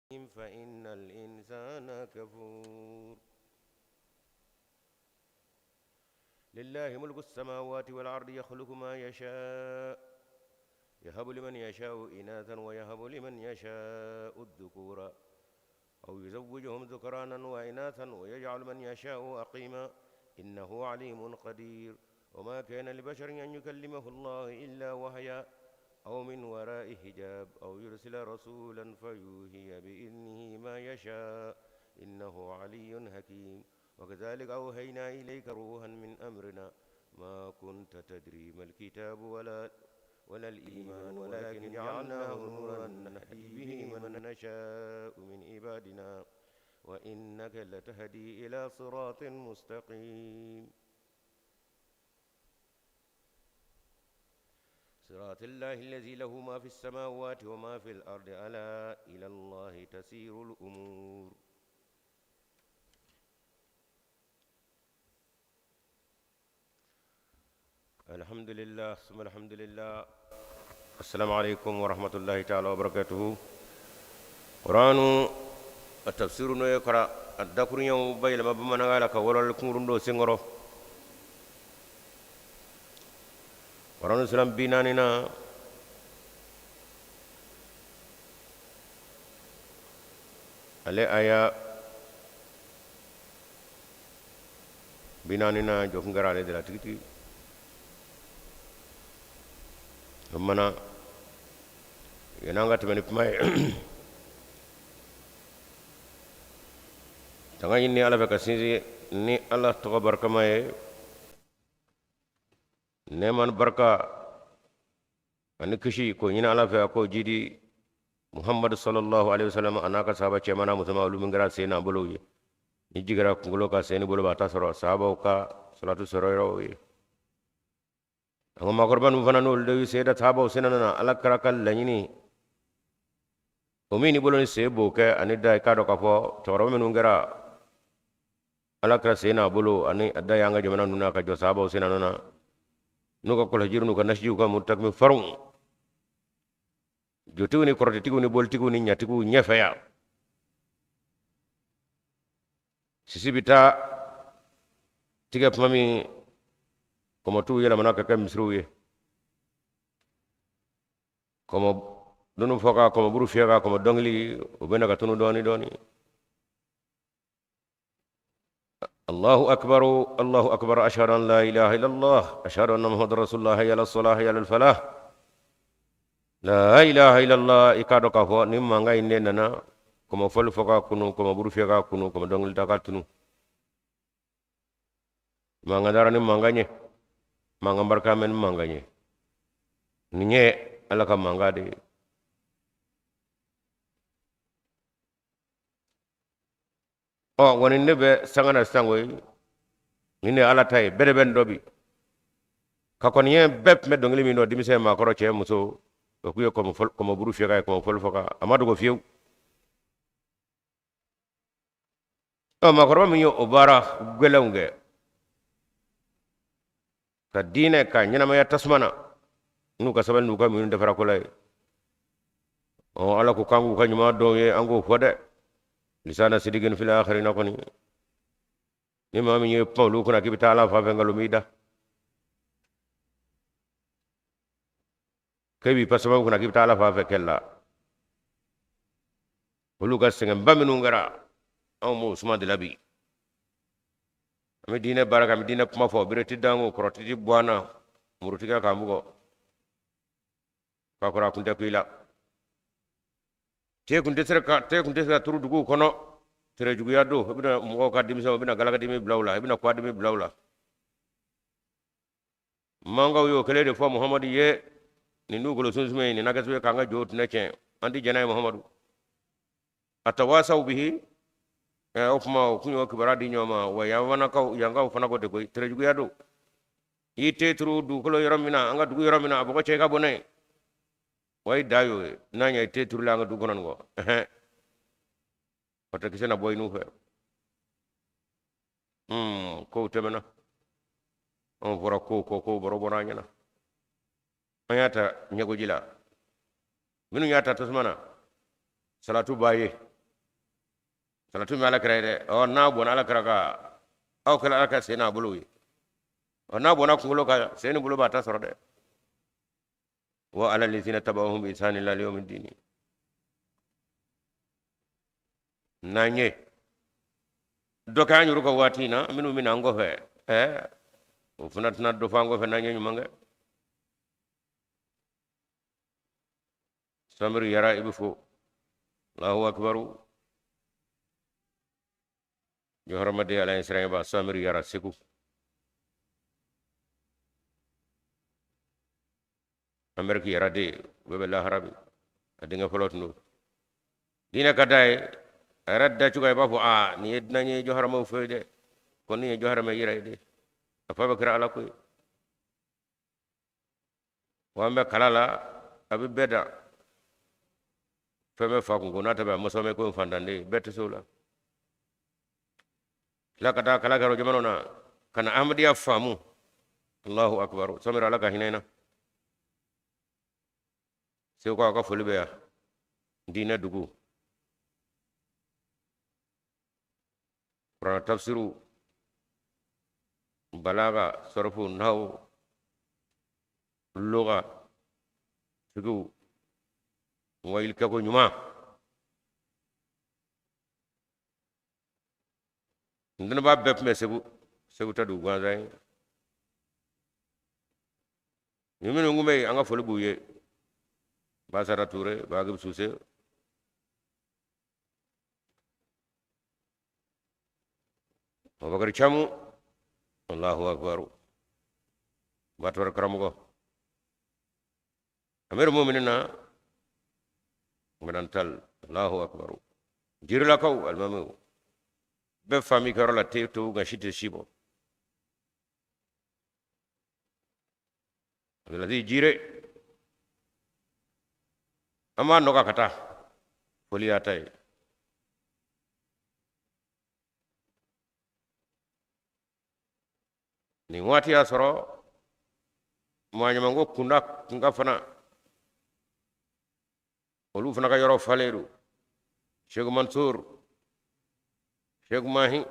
فإن الإنسان كفور. لله ملك السماوات والأرض يخلق ما يشاء، يهب لمن يشاء إناثا ويهب لمن يشاء الذكور، أو يزوجهم ذكرانا وإناثا ويجعل من يشاء أقيما، إنه عليم قدير. وما كان لبشر أن يكلمه الله إلا وحيا أو من وراء حجاب أو يرسل رسولا فيوحي بإذنه ما يشاء، إنه علي حكيم. وكذلك أوحينا إليك روحا من أمرنا، ما كنت تدري ما الكتاب ولا الإيمان، ولكن جعلناه نورا نهدي به من نشاء من عبادنا، وإنك لتهدي إلى صراط مستقيم. صراط الله الذي له ما في السماوات وما في الأرض، ألا إلى الله تسير الأمور. الحمد لله ثم الحمد لله. السلام عليكم ورحمة الله تعالى وبركاته. قرآن التفسير نيقرأ الدكر يوم بيلما بمنا لك ولا الكورندو سنغرو. قرآن سلام بيناننا على آية بيناننا جوكنغر على دلاتي mana yananga tɛmɛ kuma ye tanga ɲini Ala fɛ ka sinsin ni Ala tɔgɔ barikama ye, nɛɛma ni barika ani kisi k'o ɲini Ala fɛ a k'o jidi Muhammadu sallallahu alaihi wasallam a n'a ka sahaba cɛman n'a musoman olu min kɛra sen n'a bolow ye. Ni ji kɛra kunkolo kan sen ni bolo b'a ta sɔrɔ sahabaw ka salatu sɔrɔ yɔrɔw ye. An ka maakɔrɔba ninnu fana n'olu de y'u sen da sahabaw sen na Ala kɛra ka laɲini o min ni bolo ni sen b'o kɛ ani da. I k'a dɔn k'a fɔ cɛkɔrɔba minnu kɛra Ala kɛra sen n'a bolo ani a da y'an ka jamana ninnu na ka jɔ sahabaw sen na n'u ka kɔlɔsijiriw n'u ka nasijiw ka mutakimi farinw jotigiw ni kɔrɔtɛtigiw ni bolitigiw ni ɲatigiw ɲɛfɛ yan. Sisi bɛ taa tigɛ tuma min kɔmɔtiw yɛlɛmana ka kɛ misiriw ye, kɔmɔ dunun fɔ ka kɔmɔburu fiyɛ ka kɔmɔ dɔnkili o bɛ na ka tunu dɔɔni dɔɔni. Allahu akbar, Allahu akbar, ashhadu an la ilaha illallah, ashhadu anna muhammadar rasulullah, hayya ala salah, hayya ala falah, la ilaha illallah. I k'a dɔn k'a fɔ ni mankan in de nana kɔmɔ fɔli fɔ ka kunu, kɔmɔburu fiyɛ ka kunu, kɔmɔ dɔnkili da ka tunu. Mankan dara ni mankan ye, mankan barika mɛn ni mankan ye. Nin ye Ala ka mankan de ye. Ɔ wa nin ne bɛ sanga na sisan koyi, nin de ye Ala ta ye, bɛɛ de bɛ nin dɔn bi. Ka kɔni ye bɛɛ tun bɛ dɔnkili min dɔn, denmisɛn, maakɔrɔ, cɛ, muso, o kun ye kɔmɔburu fiyɛ ka ye, kɔmɔ fɔli fɔ ka a ma dogo fiyewu. Ɔ maakɔrɔba min ye o baara gɛlɛnw kɛ ka diinɛ ka ɲɛnamaya tasuma na n'u ka sabali n'u ka muɲu dafara ko la ye. Ɔ Ala ko k'an k'u ka ɲuman dɔn ye, an k'o fɔ dɛ. Lisana sidigin fil akhirina kɔni, ni maa min ye kuma olu kunna k'i bɛ taa Ala fan fɛ, nkalon b'i da. K'e b'i pa sababu kunna k'i bɛ taa Ala fan fɛ kɛlɛ la. Olu ka sɛgɛnba minnu kɛra, anw m'o suma de la bi. An bɛ diinɛ baara kɛ, an bɛ diinɛ kuma fɔ, bere tɛ d'an kun, kɔrɔti tɛ bɔ an na, murutigi k'an bugɔ. K'a kɔrɔ a kun tɛ ku i la. Te kun tɛ se ka, te kun tɛ se ka turu duguw kɔnɔ. Tere juguya don, i bɛna mɔgɔw ka denmisɛnw, i bɛna galakadimi bila u la, i bɛna kɔdimi bila u la. Mankaw y'o kelen de fɔ Muhamadu ye, nin dugukolo sunsun ye, nin na kɛ sababu ye k'an ka jow tɛnɛ tiɲɛ, an tɛ jɛn n'a ye Muhamadu. Atawasaw bihi, o tuma o kun y'o kibaruya di ɲɔgɔn ma, wa yankaw fana ko ten koyi, tere juguya don. I te turu dugukolo yɔrɔ min na, an ka dugu yɔrɔ min na, a bɔgɔ cɛ i ka bɔ n'a ye. Wa i da y'o ye, n'a ɲɛ i te turula an ka dugu kɔnɔ nin kɔ, ɛhɛn, o tɛ kisɛ na bɔ i n'u fɛ. Kow tɛmɛna, anw fɔra kow kɔ, kow baro bɔra an ɲɛna. An y'a ta ɲɛgoji la, minnu y'a ta tasuma na, salatu b'a ye. Salatu min Ala kira ye dɛ. Ɔ n'a bɔnna Ala kira kan, aw kɛra Ala ka sen n'a bolo ye. Ɔ n'a bɔnna kunkolo kan, sen ni bolo b'a ta sɔrɔ dɛ. Wa ala lezina tabahum bi ihsani ila yawmi dini. N'an ye dɔ kɛ an yɛrɛ ka waati in na, minnu bɛ na an kɔfɛ, o fana tɛna dɔ fɔ an kɔfɛ n'an ye ɲuman kɛ. Samiru Yara i bɛ fo. Allahu akbaru. Jɔhɔrɔmaden Ala ye siran Samiru Yara Segu. Ameriki Yara den u bɛɛ bɛ lahara bi. A denkɛ fɔlɔ tun don. Diinɛ ka d'a ye, a yɛrɛ da cogoya i b'a fɔ aa nin ye dunan ye jɔhɔrɔmaw fɛ dɛ, ko nin ye jɔhɔrɔma yɛrɛ ye dɛ. A fa bɛ kɛra Ala ko ye. Wa an bɛ kala la, a bɛ bɛɛ dan. Fɛn bɛ fa kun ko n'a ta bɛ a mɔsɔmɛ ko fantanden bɛɛ tɛ se o la. Tila ka taa kala kɛra jamanaw na ka na Ahmadiyya faamu. Allahu akbar. Samira Ala ka hinɛ na. Segu aw ka foli bɛ yan. Diinɛ dugu. Kurana tafsiru, balaga, sɔrɔfu, nahu, luga, fikihu, wayilikɛko ɲuman. Dɔnnibaa bɛɛ tun bɛ Segu. Segu tɛ dugu gansan ye. Ni minnu tun bɛ yen, an ka foli b'u ye. Basara Ture, Bagib Suse. Abubakar Camu, Allahu akbar. Batwar karamɔgɔ. Amiru muminina, Madantal, Allahu akbar. Jirilakaw, alimamiw. Bɛɛ fa min kɛyɔrɔ la te to nka si tɛ si bɔ. Abdulaziz Jire. An b'a nɔgɔ ka taa. Foli y'a ta ye. Nin waati y'a sɔrɔ maɲumanko kunda kunka fana olu fana ka yɔrɔ falen don. Sheikh Mansur, Sheikh Mahi,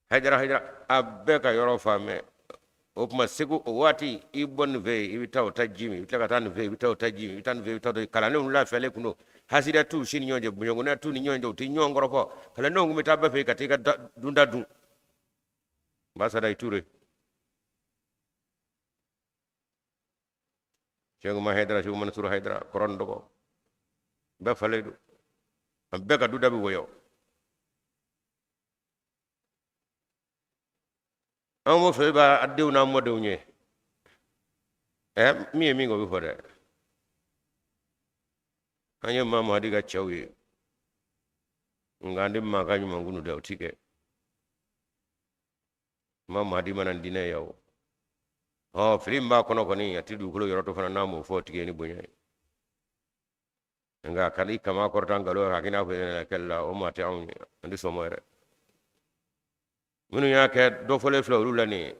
Haidara Haidara, a bɛɛ ka yɔrɔ fa mɛ. O tuma Segu o waati i bɔ nin fɛ yen i bɛ taa o ta ji min, i bɛ tila ka taa nin fɛ yen i bɛ taa o ta ji min, i bɛ taa nin fɛ yen i bɛ taa o ta kalandenw lafiyalen kun don. Hasidiya t'u si ni ɲɔgɔn cɛ, bonyagoya t'u ni ɲɔgɔn cɛ, u tɛ ɲɔgɔn kɔrɔfɔ. Kalandenw tun bɛ taa bɛɛ fɛ yen ka taa i ka dunta dun. Basada i Ture. Sheikh Mahi Haidara, Sheikh Mansur Haidara, kɔrɔ ni dɔgɔ. Bɛɛ falen don. An bɛɛ ka duda bɛ wɔyɔ. An b'o fɛ i b'a denw n'an mɔdenw ye. Min ye min kɛ o bɛ fɔ dɛ. An ye Maa Mahadi ka cɛw ye. Nka an tɛ maa ka ɲuman kunu dɛ, o ti kɛ. Maa Mahadi mana diinɛ ye o. Fili min b'a kɔnɔ kɔni, a ti dugukolo yɔrɔ to fana n'a m'o fɔ o tigi ye ni bonya ye. Nka ka i kama kɔrɔta nkalon kan k'i n'a fɔ yɛrɛ kɛlɛ la, o maa tɛ anw ye, an tɛ sɔn o ma yɛrɛ. Minnu y'a kɛ dɔ fɔlen filɛ olu la nin ye.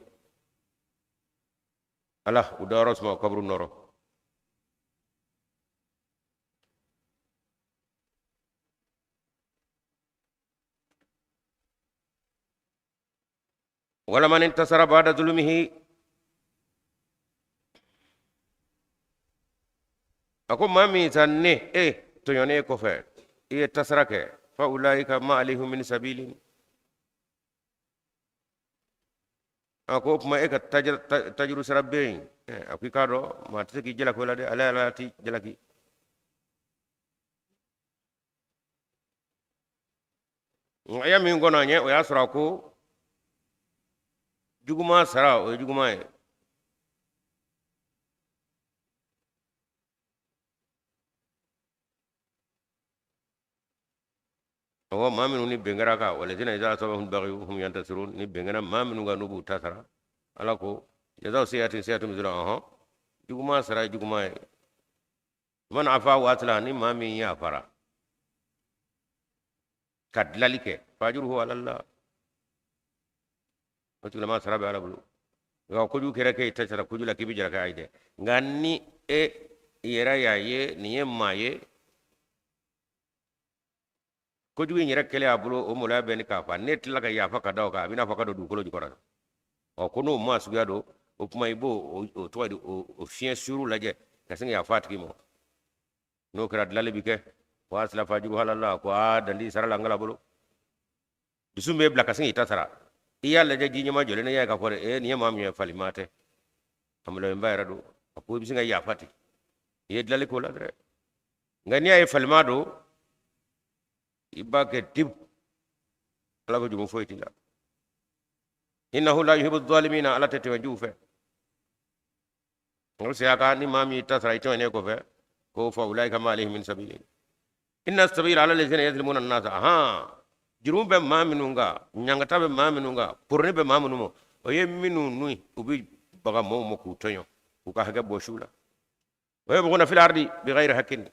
Ala u dayɔrɔ suma kaburu nɔrɔ. Walaman intasara bada zulumihi, a ko maa min sa ne e tɔɲɔnen kɔfɛ i ye tasara kɛ, fa ulaika ma alayhim min sabilin. A ko o tuma e ka tajuru sara bɛ yen. A ko i k'a dɔn maa tɛ se k'i jalaki o la dɛ, ala yɛrɛ t'i jalaki. Aya min kɔnɔ an ye, o y'a sɔrɔ a ko juguman sara o ye juguman ye. Ɔwɔ, maa minnu ni bɛn kɛra kan, walazina iza asabahum bagyu hum yantasirun, ni bɛn kɛra maa minnu kan n'u b'u ta sara, ala ko jazaw seyatin seyatun misluha. Ɔhɔn, juguman sara ye juguman ye. Man afa wa aslaha, ni maa min yafara ka dilali kɛ, fajuruhu alallah, o tigilama sara bɛ ala bolo. Nka kojugu kɛra k'e ta sara kojugu la k'i bɛ jalaki, ayi dɛ. Nka ni e yɛrɛ y'a ye nin ye maa ye Kojugu in yɛrɛ kɛlen a bolo, o maloya bɛ ni k'a fa ne tilala ka yafa ka da o kan, a bɛ n'a fɔ ka don dugukolo jukɔrɔ. Ɔ, ko n'o maa suguya don, o tuma i b'o o tɔgɔ di, o fiɲɛ suuru lajɛ ka sin ka yafa a tigi ma. N'o kɛra, dilanli bi kɛ. Wa asilafa jugu halala ko aa dandi sara la n kala bolo. Dusu bɛ bila ka sin k'i ta sara. I y'a lajɛ, ji ɲɛma jɔlen, ne y'a ye k'a fɔ dɛ, ee, nin ye maa min ye, falima tɛ, amulɛnba yɛrɛ don. A ko i bɛ sin ka yafa ten, i ye dilanli k'o la dɛ. Nka n'i y'a ye falima don, i b'a kɛ dib, Ala ko jugu foyi t'i la. Innahu la yuhibbu zalimina, Ala tɛ tɔɲɔ jugu fɛ. O siya kan, ni maa min y'i ta sara i tɔɲɔnen kɔfɛ, ko fa ulaika ma alayhim min sabili. Inna sabila ala lazina yazlimuna nasa. Ahan, jurumu bɛ maa minnu kan, ɲangata bɛ maa minnu kan, poroni bɛ maa minnu ma, o ye minnu nu u bɛ baga mɔgɔw ma k'u tɔɲɔ, k'u ka hakɛ bɔsi u la. Wa yabghuna fil ardi bighayri haqqin,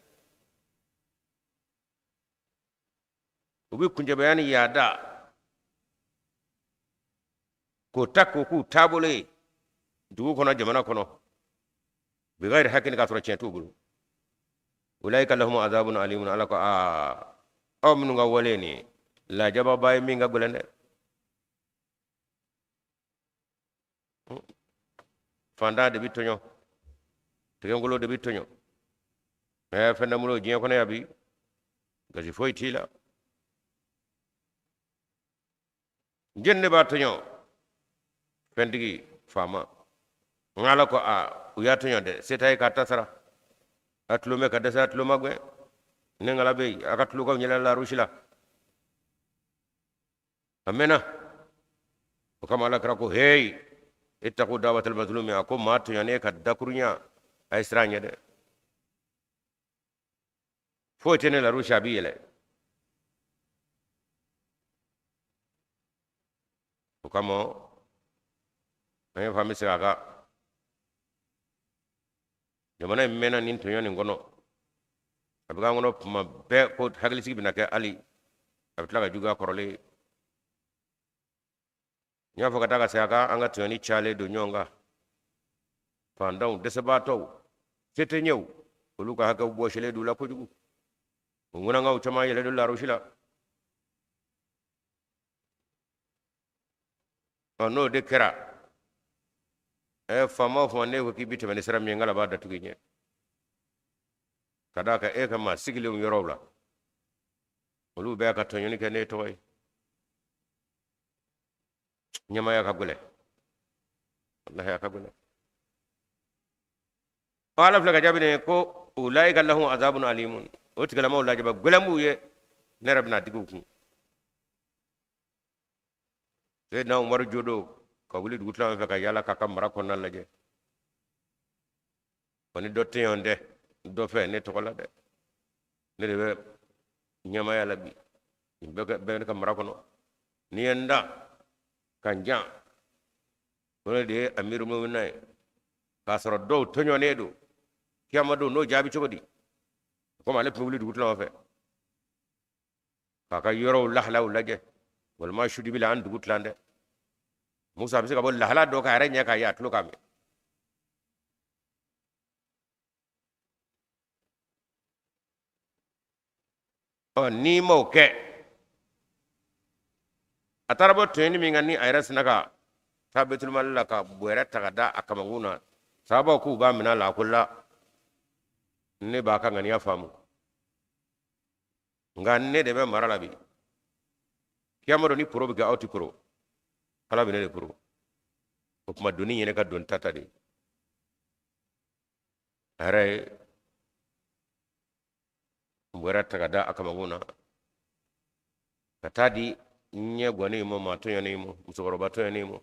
u bɛ kunjɛbaya ni yaada k'o ta k'o k'u taabolo ye dugu kɔnɔ, jamana kɔnɔ, bighayri haqqin, k'a sɔrɔ tiɲɛ t'u bolo. Ulaika lahum azabun alimun. Ala ko aa, aw minnu ka wale ye nin ye, lajababa ye min ka gɛlɛn dɛ. Fantan de bɛ tɔɲɔ, tigɛnkolo de bɛ tɔɲɔ. Mɛ fɛn tɛ bolo diɲɛ kɔnɔ yan bi, gasi foyi t'i la. Jɛn de b'a tɔɲɔ? Fɛntigi, faama. Nka Ala ko a, u y'a tɔɲɔ dɛ, se t'a ye k'a ta sara. A tulo mɛn ka dɛsɛ, a tulo ma gwɛn. Ne ŋala bɛ yen, a ka tulokaw ɲɛla larusi la a mɛnna. O kama Ala kira ko heyi, ittaqu dawatal mazlumi. A ko maa tɔɲɔnen ka dakurunya, a ye siran ɲɛ dɛ. Foyi tɛ ne larusi, a b'i yɛlɛ. O kama an ye fan bɛ segin a kan, jamana in mɛnna nin tɔɲɔ nin kɔnɔ. A bɛ k'an kɔnɔ tuma bɛɛ ko hakilisigi bɛna kɛ, hali a bɛ tila ka juguya kɔrɔlen. N y'a fɔ ka taa ka segin a kan, an ka tɔɲɔni cayalen don ɲɔgɔn kan. Fantanw, dɛsɛbaatɔw, se tɛ ɲɛw, olu ka hakɛw bɔsilen don u la kojugu. O ŋunankaw caman yɛlɛ don larosi la. Ɔ, n'o de kɛra, ɛ, faama o faama, n'e ko k'i bɛ tɛmɛ ni sira min ye, n kala b'a datugu i ɲɛ, ka d'a kan e ka maa sigilenw yɔrɔw la, olu bɛɛ ka tɔɲɔni kɛ n'e tɔgɔ ye. Ɲɛmaaya ka gɛlɛn, walahi a ka gɛlɛn. Ala filɛ ka jaabi nin ko ulaika lahum azabun alimun. O tigilamaw lajaba gɛlɛn b'u ye, ne yɛrɛ bɛna digi u kun. Seyidina Umaru jo don ka wuli dugutila fɛ ka yaala k'a ka mara kɔnɔna lajɛ. Wa ni dɔ tɛ yan dɛ, dɔ fɛ ne tɔgɔ la dɛ, ne de bɛ ɲɛmaaya la bi, nin bɛɛ bɛ ne ka mara kɔnɔ. N'i ye n da ka n jan ko ne de ye amiru mumina ye, k'a sɔrɔ dɔw tɔɲɔnen don, kiyama don n'o jaabi cogo di? Komi ale tun bɛ wuli dugutila fɛ k'a ka yɔrɔw lahalaw lajɛ, walima sudibi la an dugu tilan dɛ, Musa a bɛ se ka bɔ lahala dɔ k'a yɛrɛ ɲɛ k'a ye, a tulo k'a mɛn. Ɔ, n'i m'o kɛ, a taara bɔ tɔɲɔni min kan, ni a yɛrɛ sinna ka taa betulumali la ka bɔrɛ ta ka da a kamankun na, sababaw k'u b'a minɛ a la, a ko la, ne b'a ka ŋaniya faamu, nka ne de bɛ mara la bi. Kiyama don ni poro bɛ kɛ, aw tɛ poro, Ala bɛ ne de poro. O tuma doni ye ne ka don ta ta de. A yɛrɛ ye bɔrɛ ta ka da a kamankun na ka taa di ɲɛ gwannen ma, maa tɔɲɔnen ma, musokɔrɔba tɔɲɔnen ma.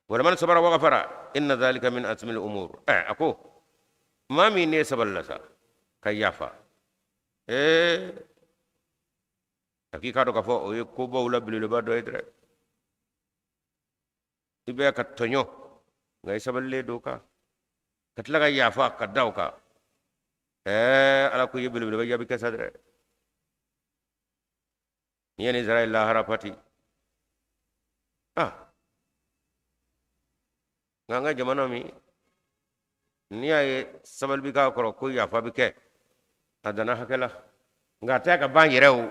Walaman sabara wa gafara inna dhalika min azmil umur. Ɛ, a ko maa min ne sabalila sa ka yafa, ee, a k'i k'a dɔn k'a fɔ o ye kobaw la belebeleba dɔ ye dɛ. I bɛ ka tɔɲɔ, nka i sabalilen don kan ka tila ka yafa ka da o kan, ɛɛ, Ala ko i ye belebeleba jaabi kɛ sa dɛ. N'i ye nin sara ye lahara pati. Ah, nka an ka jamana min N'i y'a ye sabali bɛ k'a kɔrɔ ko yafa bɛ kɛ a danna hakɛ la, nka a tɛ ka ban yɛrɛ o.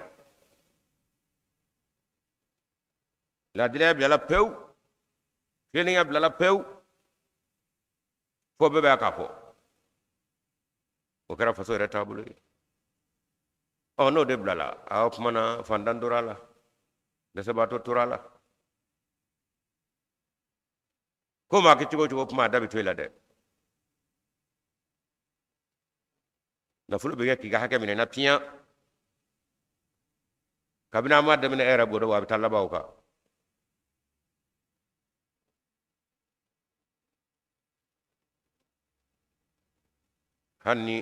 Laadiriya bilala pewu, tilennenya bilala pewu, fo bɛɛ b'a k'a fɔ. O kɛra faso yɛrɛ taabolo ye. Ɔ, n'o de bilala, a o tuma na fantan tora a la, dɛsɛbaatɔ tora a la. Ko maa kɛ cogo o cogo, kuma a da bɛ to i la dɛ. Nafolo bɛ kɛ k'i ka hakɛ minɛ na piyan. Kabini an b'a daminɛ e yɛrɛ b'o dɔn, wa a bɛ taa laban o kan. Hali ni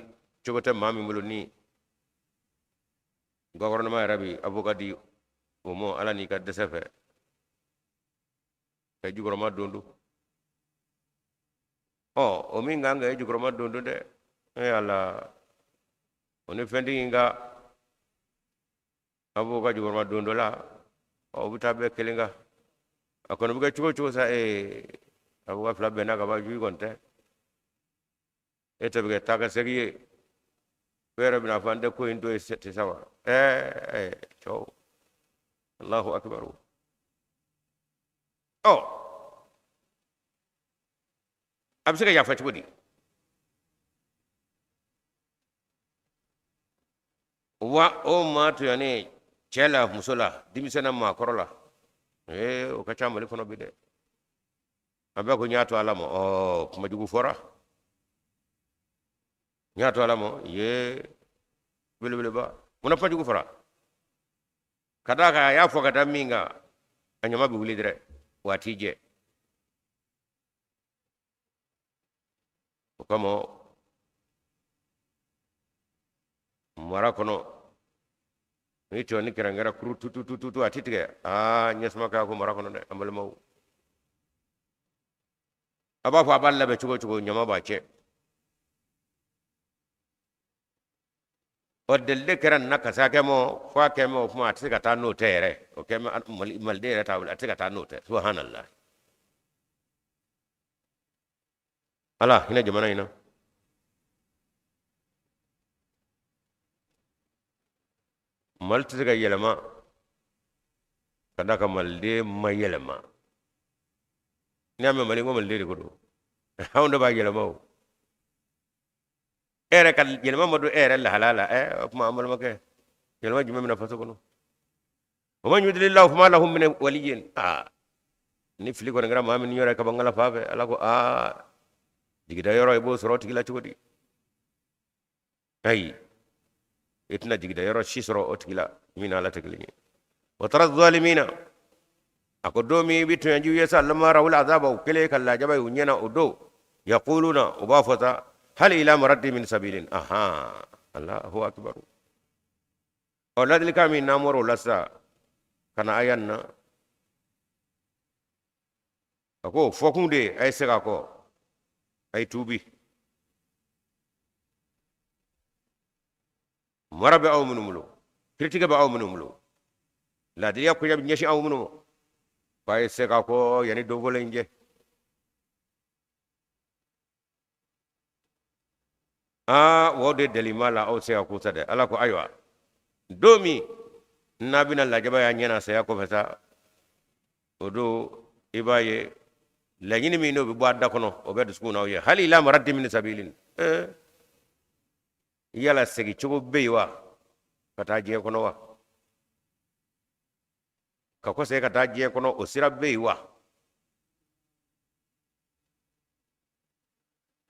cogo tɛ maa min bolo, ni gouvernement yɛrɛ bɛ avocat di o ma, ala n'i ka dɛsɛ fɛ ka jukɔrɔma don don. Ɔ, o min kan ka e jukɔrɔma don don dɛ, e ala, o ni fɛntigi in ka avocat jukɔrɔma don dɔ la, ɔ, o bɛ taa bɛɛ kelen kan. A kɔni bɛ kɛ cogo o cogo sa, ee, avocat fila bɛnna ka ban, juge kɔni tɛ. E tɛ bɛ kɛ taa ka segin ye. O yɛrɛ bɛna fɔ an tɛ ko in to yen tɛ sa wa? Ɛɛ, cɛw, Allahu akbar. Ɔ, a bɛ se ka yafa cogo di? Wa o maa tɔɲɔnen, cɛ la, muso la, denmisɛn na, maakɔrɔ la, ee, o ka ca Mali kɔnɔ bi dɛ. An bɛɛ ko n y'a to Ala ma. Ɔ, kuma jugu fɔra, n y'a to Ala ma ye belebeleba. Munna kuma jugu fɔra? Ka d'a kan a y'a fɔ ka da min kan, a ɲama bɛ wuli dɛrɛ, wa a t'i jɛ. O kama mara kɔnɔ, ni tɔɲɔni kɛra kuru tutututu, a ti tigɛ. Aa, ɲɛsuma k'a ko mara kɔnɔ dɛ, an balimaw. A b'a fɔ a b'a labɛn cogo o cogo, ɲama b'a cɛ. Ɔ, delili kɛra nin na ka se hakɛ ma, fo a kɛ mɛ o kuma a tɛ se ka taa n'o tɛ yɛrɛ. O kɛ mɛ maliden yɛrɛ t'a bolo, a tɛ se ka taa n'o tɛ. Subhanallah, Ala hinɛ jamana in na. Mali tɛ se ka yɛlɛma ka d'a kan maliden ma yɛlɛma. N'i y'a mɛn Mali, ko maliden de ko don, anw de b'a yɛlɛma. O e yɛrɛ ka yɛlɛma ma don e yɛrɛ lahala la. Ɛ, o tuma an balimakɛ, yɛlɛma jumɛn bɛna faso kɔnɔ? Wa man yudlilillahu fama lahu min waliyin. Aa, ni fili kɔni kɛra maa min yɔrɔ ye ka ban ala fan fɛ, ala ko aa, jigida yɔrɔ i b'o sɔrɔ o tigi la cogo di? Ayi, i tɛna jigida yɔrɔ si sɔrɔ o tigi la min na ala tɛ kelen ye. Wa tara zalimina, a ko don min i bɛ tɔɲɔjiw ye sa, lamma rawul azaba, u kɛlen ka lajaba ye u ɲɛna o don, yaquluna, u b'a fɔ sa, hal ila maraddi min sabilin. Ahan, Allahu akbar. Ɔ, ladilikan min n'an bɔra o la sisan ka na aya nin na, a ko fɔkun de ye a ye segin a kɔ, a ye tuubi. Mara bɛ aw minnu bolo, kiritigɛ bɛ aw minnu bolo, laadiriya koɲɛ bɛ ɲɛsin aw minnu ma, k'a ye segin a kɔ yanni don fɔlɔ in cɛ. Aa, o de dalima la aw se ka ko sa dɛ. Ala ko ayiwa, don min n'a bɛna lajaba y'a ɲɛ na saya kɔfɛ sa, o don i b'a ye laɲini min n'o bɛ bɔ a da kɔnɔ, o bɛ dusukun n'aw ye, hali ila maraddi min sabilin. Yala segin cogo bɛ yen wa ka taa diɲɛ kɔnɔ wa? Ka kɔsegin ka taa diɲɛ kɔnɔ, o sira bɛ yen wa?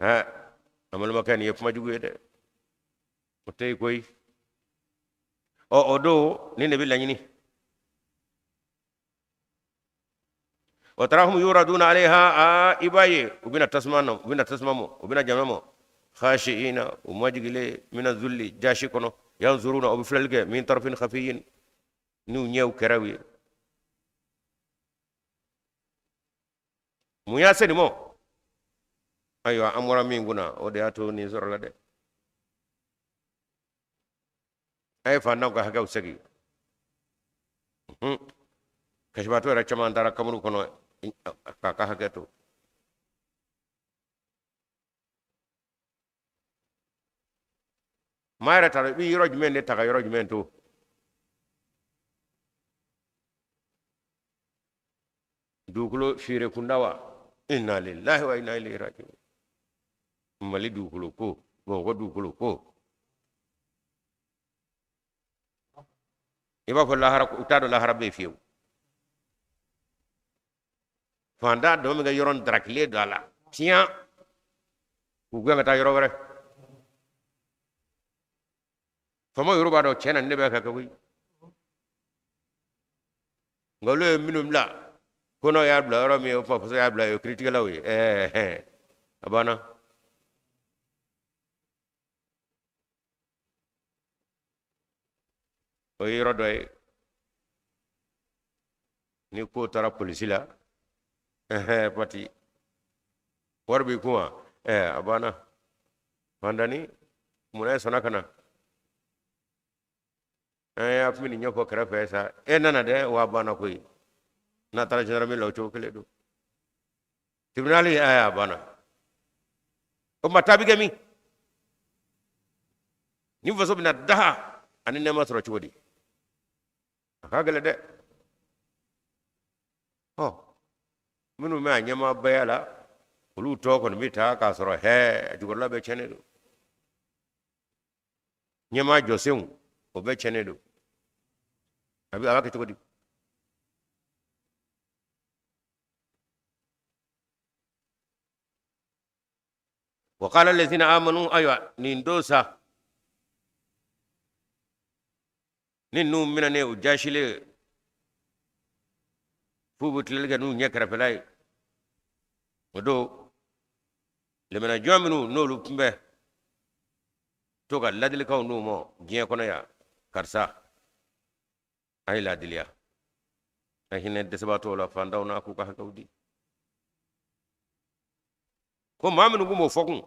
Ɛ, an balimakɛ, nin ye kuma jugu ye dɛ, o tɛ yen koyi. Ɔ, o don nin de bɛ laɲini. Wa tarahum yuraduna alayha, a i b'a ye u bɛna tasuma na, u bɛna tasuma mɔ, u bɛna jahanama mɔ, khashiina, u majigilen, mina zulli, jasi kɔnɔ, yanzuruna, u bɛ filɛli kɛ, min tarafin khafiyin, n'u ɲɛw kɛrɛw ye. Mun y'a se nin mɔ? Ayiwa, an bɔra min kunna, o de y'a to nin sɔrɔla dɛ. A ye fantanw ka hakɛw segin. Kasibaatɔ yɛrɛ caman taara kaburu kɔnɔ k'a ka hakɛ to. Maa yɛrɛ t'a dɔn i bɛ yɔrɔ jumɛn de ta ka yɔrɔ jumɛn to. Dugukolo feere kunda wa, inna lillahi wa inna ilayhi rajiun. Mali dugukolo ko, Bamakɔ dugukolo ko, i b'a fɔ lahara, u t'a dɔn lahara bɛ yen fiyewu. Fantan dɔ min ka yɔrɔ darakilen don a la tiɲɛ, k'u gɛn ka taa yɔrɔ wɛrɛ. Faamaw yɛrɛ b'a dɔn tiɲɛ na ne bɛ ka kɛ koyi, nka olu ye minnu bila ko n'aw y'a bila yɔrɔ min ye, o tuma faso y'a bila ye, o kiritigɛlaw ye. Ɛɛ, a banna. O ye yɔrɔ dɔ ye. Ni ko taara polisi la, ɛhɛn, pati wari b'i kun wa? Ɛɛ, a banna. Fantani munna e sɔnna ka na? An y'a tun bɛ nin ɲɛfɔ kɛrɛfɛ sa, e nana dɛ, wa a banna koyi. N'a taara gendarmerie la, o cogo kelen don. Tribunal, ɛɛ, a banna. O tuma taa bɛ kɛ min? Ni faso bɛna daha ani nɛɛma sɔrɔ cogo di? A ka gɛlɛn dɛ. Ɔ, minnu bɛ a ɲɛmaabaya la, olu tɔ kɔni bɛ taa k'a sɔrɔ hɛɛ, a jukɔrɔla bɛɛ tiɲɛnen don. Ɲɛmaa jɔsenw, o bɛɛ tiɲɛnen don. A bɛ a b'a kɛ cogo di? Wa qala allazina amanu, ayiwa, nin don sa, ni ninnu minɛnen, u jasilen f'u bɛ tilali kɛ n'u ɲɛ kɛrɛfɛla ye, o don limaniya jɔn minnu n'olu tun bɛ to ka ladilikanw d'u ma diɲɛ kɔnɔ yan, karisa, a ye laadiliya, a hinɛ dɛsɛbaatɔw la, fantanw na, k'u ka hakɛw di, ko maa minnu tun b'o fɔ kun,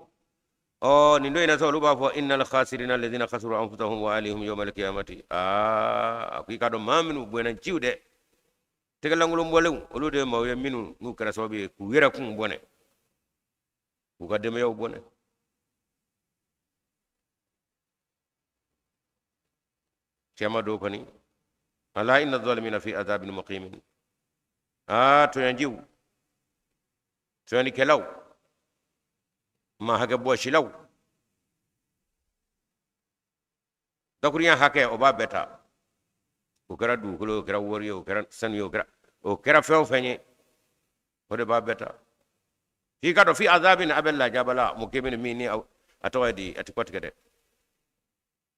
ɔ, nin don in na sa, olu b'a fɔ: innal khasirina alladhina khasiru anfusahum wa ahlihim yawmal qiyamati. Aa, a ko i k'a dɔn maa minnu bɔnɛ jiw dɛ, tɛgɛlankolon bɔlenw, olu de ye maaw ye minnu n'u kɛra sababu ye k'u yɛrɛ kun bɔnɛ, k'u ka denbayaw bɔnɛ. Kiyama don kɔni, ala inna zalimina fi azabin muqimin. Aa, tɔɲɔjiw, tɔɲɔnikɛlaw, maa hakɛ bɔsilaw, dakurunya hakɛ o b'a bɛɛ ta. O kɛra dugukolo, o kɛra wari ye, o kɛra sanu ye, o kɛra fɛn o fɛn ye, o de b'a bɛɛ ta. F'i ka dɔn fi azabin, a bɛ lajaba la, muqimin, min ni a tɔgɔ ye di, a ti kɔtigɛ dɛ,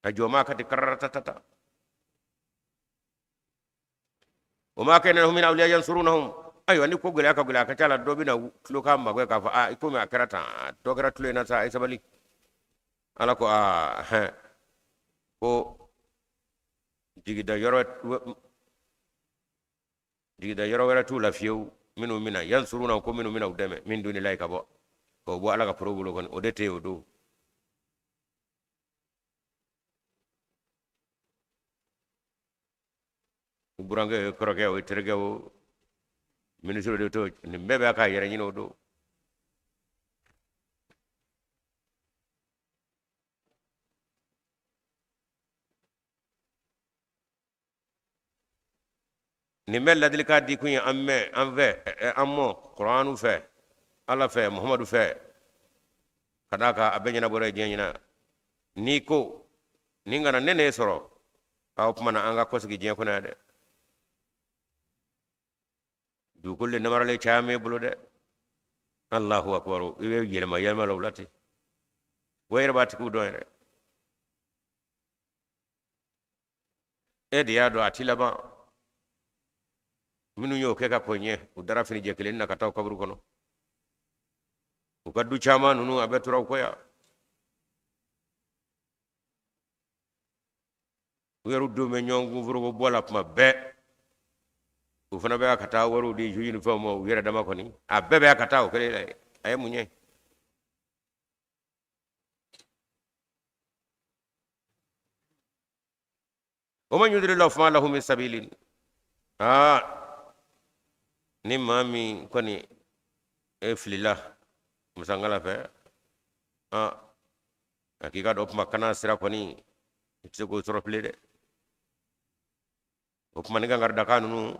a jɔma ka ti kararatatata. Wa ma kana lahum min awliya yansurunahum. Ayiwa, ni ko gɛlɛya ka gɛlɛya, a ka ca la dɔ bɛna tulo k'a magɛ k'a fɔ: aa, komi a kɛra tan, dɔ kɛra tulo in na sa, a ye sabali. Ala ko: aa, hɛn, ko jigida yɔrɔ wɛrɛ t'u la fiyewu, minnu bɛna yansuruna, ko minnu bɛna u dɛmɛ, min dunillahi, ka bɔ k'o bɔ Ala ka poro bolo kɔni, o de tɛ yen o don. U burankɛ o ye kɔrɔkɛ o ye terikɛ o minisiri de to, nin bɛɛ b'a k'a yɛrɛ ɲini o don. Nin bɛ ladilikan di kun ye an mɛn an fɛ, an mɔ kuranu fɛ, Ala fɛ, Muhamadu fɛ, ka d'a kan a bɛɛ ɲɛnabɔra diɲɛ ɲɛna. N'i ko nin kana ne ne sɔrɔ, aw kuma na, an ka kɔsigi diɲɛ kɔnɔ yan dɛ. Dugukolo de namaralen caya m'e bolo dɛ. Allahu akbar, i bɛ yɛlɛma yɛlɛma la o la ten, o yɛrɛ b'a tigiw dɔn yɛrɛ. E de y'a dɔn a ti laban. Minnu y'o kɛ ka kɔn ɲɛ, u dara finijɛ kelen na ka taa kaburu kɔnɔ. U ka du caman ninnu, a bɛɛ tora u kɔ yan. U yɛrɛ denw bɛ ɲɔgɔn kun foroko bɔ la tuma bɛɛ. U fana bɛ ka taa wariw di juge ni fɛnw ma. U yɛrɛ dama kɔni, a bɛɛ bɛ ka taa o kelen la. A ye mun ye? Wa man yudlilillahu fama lahu min sabilin. Aa, ni maa min kɔni e filila masangala fɛ, aa. A k'i k'a dɔn o tuma kana sira kɔni i tɛ se k'o sɔrɔ bilen dɛ. O tuma ni kankaridakan ninnu,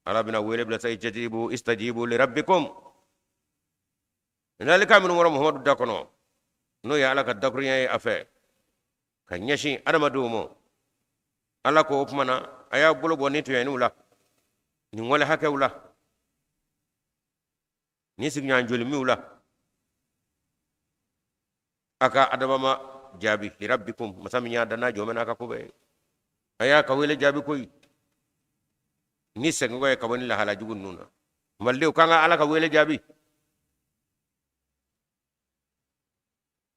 Ala bɛna wele bila sa, istajibu istajibu li rabbikum. Lalikan minnu bɔra Muhamadu da kɔnɔ, n'o ye Ala ka dakurunya ye a fɛ ka ɲɛsin adamadenw ma, Ala ko o tuma na a y'a bolo bɔ nin tɔɲɔniw la, nin wale hakɛw la, nin sigiɲɔgɔn jolimiw la, a ka adama jaabi li rabbikum, masa min y'a dan n'a jɔ n'a ka ko bɛɛ ye, a y'a ka wele jaabi koyi ni seginkɔ ye ka bɔ ni lahala jugu ninnu na. Malidenw, k'an ka Ala ka wele jaabi.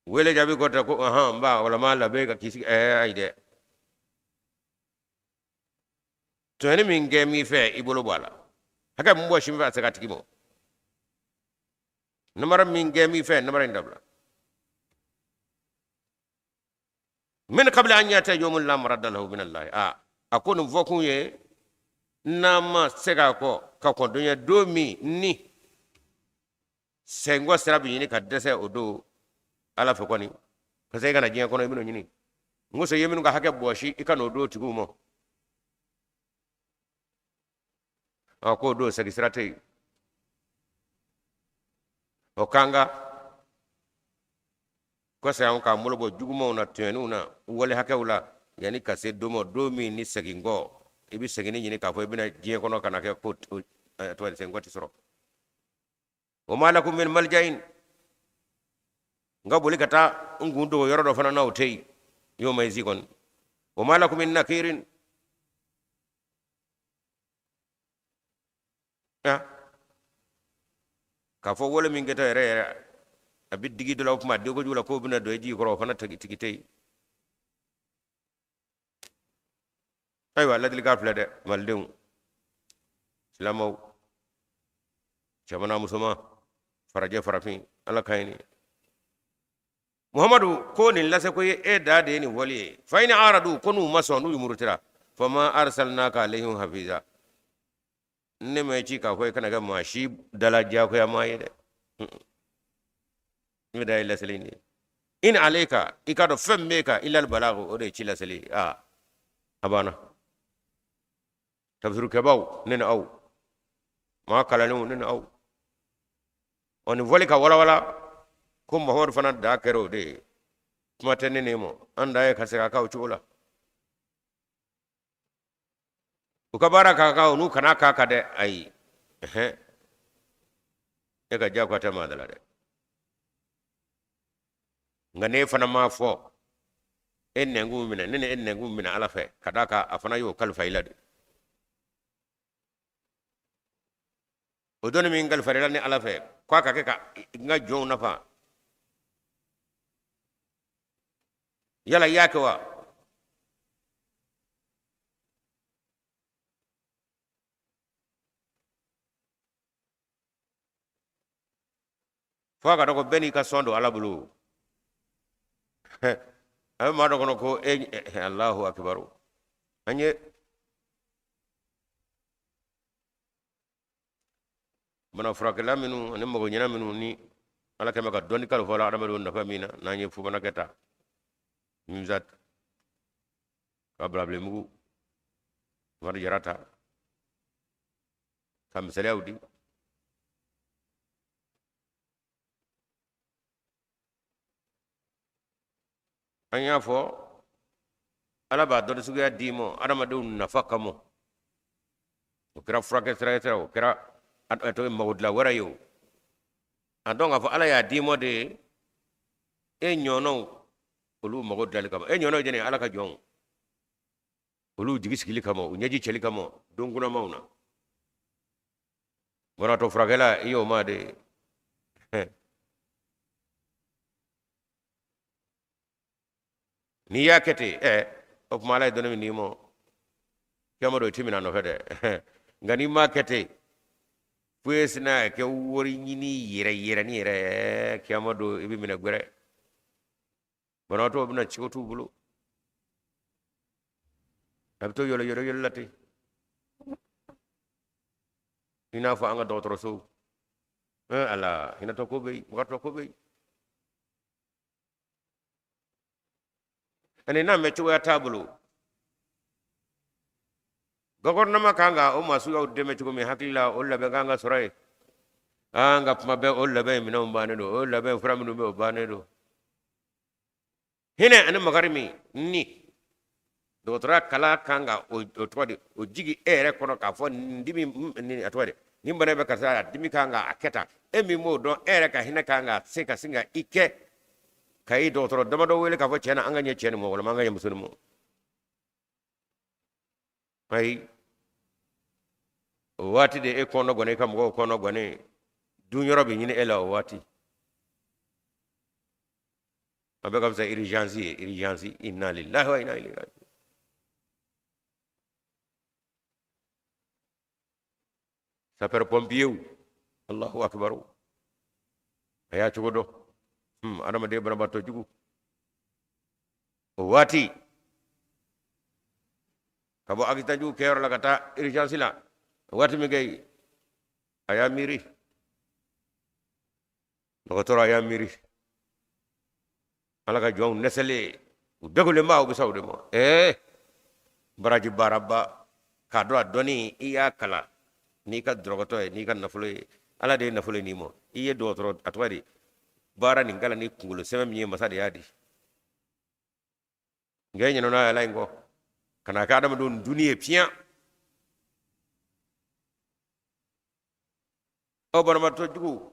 Wele jaabi kɔ tɛ ko ɔhɔn n ba walama labɛn ka k'i sigi, ɛɛ ayi dɛ. Tɔɲɔni min kɛ min fɛ, i bolo bɔ a la. Hakɛ min bɔsi min fɛ, a segin a tigi ma. Namara min kɛ min fɛ, namara in dabila. Min kabili an yatiya yawmun la maradda lahu min allahi. A ko nin fɔkun ye n'an ma segin a kɔ ka kɔn don ɲɛ, don min ni seginkɔ sira bɛ ɲini ka dɛsɛ o don Ala fɛ kɔni, parce que i kana diɲɛ kɔnɔ i bɛn'o ɲini. N ko i ye minnu ka hakɛ bɔsi, i ka n'o d'o tigiw ma. A k'o don segin sira tɛ yen. O kan ka kɔsɛ an k'an bolo bɔ jugumanw na, tɔɲɔniw na, wale hakɛw la, yanni ka se don ma, don min ni segin kɔ, i bɛ seginni ɲini k'a fɔ i bɛna diɲɛ kɔnɔ ka na kɛ ko tɔgɔ segin kɔ tɛ sɔrɔ. Wa ma lakum min maljain, n ka boli ka taa n kun dogo yɔrɔ dɔ fana na, o tɛ yen yawma izi kɔni. Wa ma lakum min nakirin, k'a fɔ wale min kɛtɔ yɛrɛ yɛrɛ a bɛ digi dɔ la, o tuma denko jugu la k'o bɛna don i jigi kɔrɔ, o fana tigi tɛ yen. Ayiwa, ladilikan filɛ dɛ, malidenw, silamɛw, cɛman musoman, farajɛ farafin, Ala ka ɲi Muhamadu ko nin lase ko ye e da de ye nin fɔli ye. Fa in aradu, ko n'u ma sɔn, n'u murutira, fama arsalnaka alayhim hafiza, ne ma ci k'a fɔ i kana kɛ maa si dala diyagoya maa ye dɛ. Ne bɛ da ye laseli nin ye. In alayka, i k'a dɔn fɛn min b'e kan, illal balagu, o de ye ci laseli ye. Aa, a banna. Tafsirukɛbaw ne ni aw, maa kalannenw ne ni aw, ɔ nin fɔli ka walawala ko Muhamadu fana da kɛra o de ye. Kuma tɛ ne ne ma, an da ye ka segin a kan o cogo la. U ka baara k'a kan, n'u kana k'a kan dɛ, ayi, e ka diyagoya tɛ maa da la dɛ. Nka n'e fana m'a fɔ, e nɛnkun minɛ, ne ni e nɛnkun minɛ Ala fɛ, ka d'a kan a fana y'o kalifa i la de. O dɔnni min kalifa i la ni Ala fɛ k'a ka kɛ ka n ka jɔnw nafa, yala i y'a kɛ wa? Fo a ka dɔn ko bɛɛ n'i ka sɔn don Ala bolo. A bɛ maa dɔ kɔnɔ ko e Alahu akibaru, an ye bana furakɛla minnu ani magoɲɛna minnu ni Ala kɛmɛ ka dɔnni kalifa la adamadenw nafa min na, n'an ye fubanakɛ ta mimzat ka balabilenmugu Mamadu Jara ta ka misaliyaw di, an y'a fɔ Ala b'a dɔnni suguya d'i ma adamadenw nafa kama. O kɛra furakɛ sira ye sira, o kɛra tɔgɔ mago dilan wɛrɛ ye o. A dɔn k'a fɔ Ala y'a d'i ma de e ɲɔgɔnnaw olu mago dilanli kama. E ɲɔgɔnnaw jɛnɛ Ala ka jɔnw olu jigi sigili kama, u ɲɛji cɛli kama don kunnamaw na. Banabaatɔ furakɛla, i y'o maa de ye. N'i y'a kɛ ten, ɛ o tuma Ala ye dɔnni min d'i ma, kiyama don i ti minɛ a nɔfɛ dɛ. Nka n'i m'a kɛ ten, fo e sina ka kɛ wari ɲini yɛrɛ yɛrɛ ni yɛrɛ, kiyama don i bɛ minɛ gbɛrɛ. Banabaatɔw bɛna cogo t'u bolo, a bɛ to yɔlɔ yɔlɔ yɔlɔ la ten, i n'a fɔ an ka dɔgɔtɔrɔsow. Ala hinɛtɔ ko bɛ yen, mɔgɔtɔ ko bɛ yen. Ani n'a mɛn cogoya t'a bolo, gouvernement kan ka o maa suguyaw dɛmɛ cogo min, hakili la o labɛn kan ka sɔrɔ yen. An ka kuma bɛɛ, o labɛn minɛnw bannen don, o labɛn fura minnu bɛ, o bannen don. Hinɛ ani makari min ni dɔgɔtɔrɔya kalan kan ka o tɔgɔ di, o jigi e yɛrɛ kɔnɔ k'a fɔ nin dimi nin, a tɔgɔ di, nin bana bɛ karisa, a dimi kan ka a kɛ tan. E min b'o dɔn, e yɛrɛ ka hinɛ kan ka se ka sin ka i kɛ ka i dɔgɔtɔrɔ damadɔ wele k'a fɔ tiɲɛ na, an ka ɲɛ cɛ nin ma walima an ka ɲɛ muso nin ma. Ayi, o waati de e kɔnɔ gɔni, i ka mɔgɔw kɔnɔ gɔni, dun yɔrɔ bɛ ɲini e la o waati. A bɛɛ ka fisa urgence ye, urgence. Inna lillahi wa inna ilayhi raji'un. Sapeur pompier, Allahu akbar. A y'a cogo dɔn. Adamaden banabaatɔ jugu o waati, ka bɔ accident jugu kɛyɔrɔ la ka taa urgence la, waati min kɛ, a y'a miiri, dɔgɔtɔrɔ a y'a miiri, Ala ka jɔnw dɛsɛlen, u degunlenba, u bɛ sa o de ma. Ɛɛ, baraji baaraba k'a dɔn, a dɔnni i y'a kalan n'i ka dɔrɔgɔtɔ ye, n'i ka nafolo ye, Ala de ye nafolo n'i ma. I ye dɔgɔtɔrɔ, a tɔgɔ di, baara nin kalan ni kunkolo sɛbɛn min ye, masa de y'a di. Nka e ɲinɛna Ala in kɔ ka na kɛ adamadenw dunni ye piyan. Aw banabaatɔ jugu,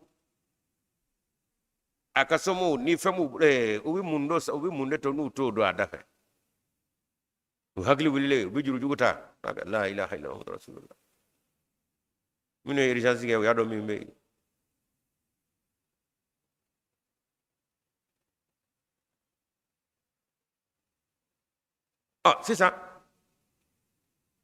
a ka somɔgɔw ni fɛn b'u bolo, u bɛ mun dɔn, u bɛ mun de to n'u t'o dɔn a da fɛ? U hakili wulilen, u bɛ jurujugu ta. La ilaha illallah rasulullah. Minnu ye urgence kɛ, u y'a dɔn min bɛ yen. Ɔ, sisan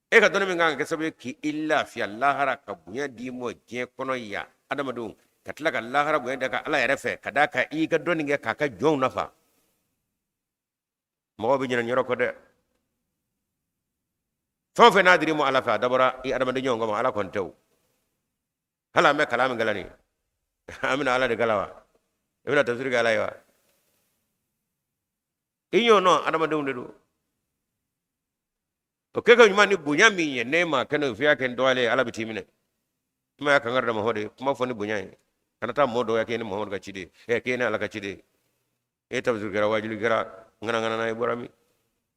e ka dɔnni min kan ka kɛ sababu ye k'i lafiya lahara, ka bonya d'i ma diɲɛ kɔnɔ yan adamadenw, ka tila ka lahara bonya da ka Ala yɛrɛ fɛ, ka d'a kan i y'i ka dɔnni kɛ k'a ka jɔnw nafa. Mɔgɔw bɛ ɲinɛ nin yɔrɔ kɔ dɛ. Fɛn o fɛn n'a dir'i ma Ala fɛ, a dabɔra i adamaden ɲɔgɔn kama, Ala kɔni tɛ o. Hali an bɛ kalan min kalan nin, an bɛna Ala de kalan wa? I bɛna tafsiri kɛ Ala ye wa? I ɲɔgɔn nɔ adamadenw de don. O kɛ ka ɲuman ni bonya min ye, n'e ma kɛ n'o ye, f'i y'a kɛ ni dɔgɔyalen ye, Ala bɛ t'i minɛ. Kuma y'a kankari da ma de, kuma fɔ ni bonya ye, kana taa mɔgɔ dɔgɔya k'e ni Muhamadu ka ciden, ɛ, k'e ni Ala ka ciden. E tafsiri kɛra, wajuli kɛra, ŋanaŋana na, i bɔra min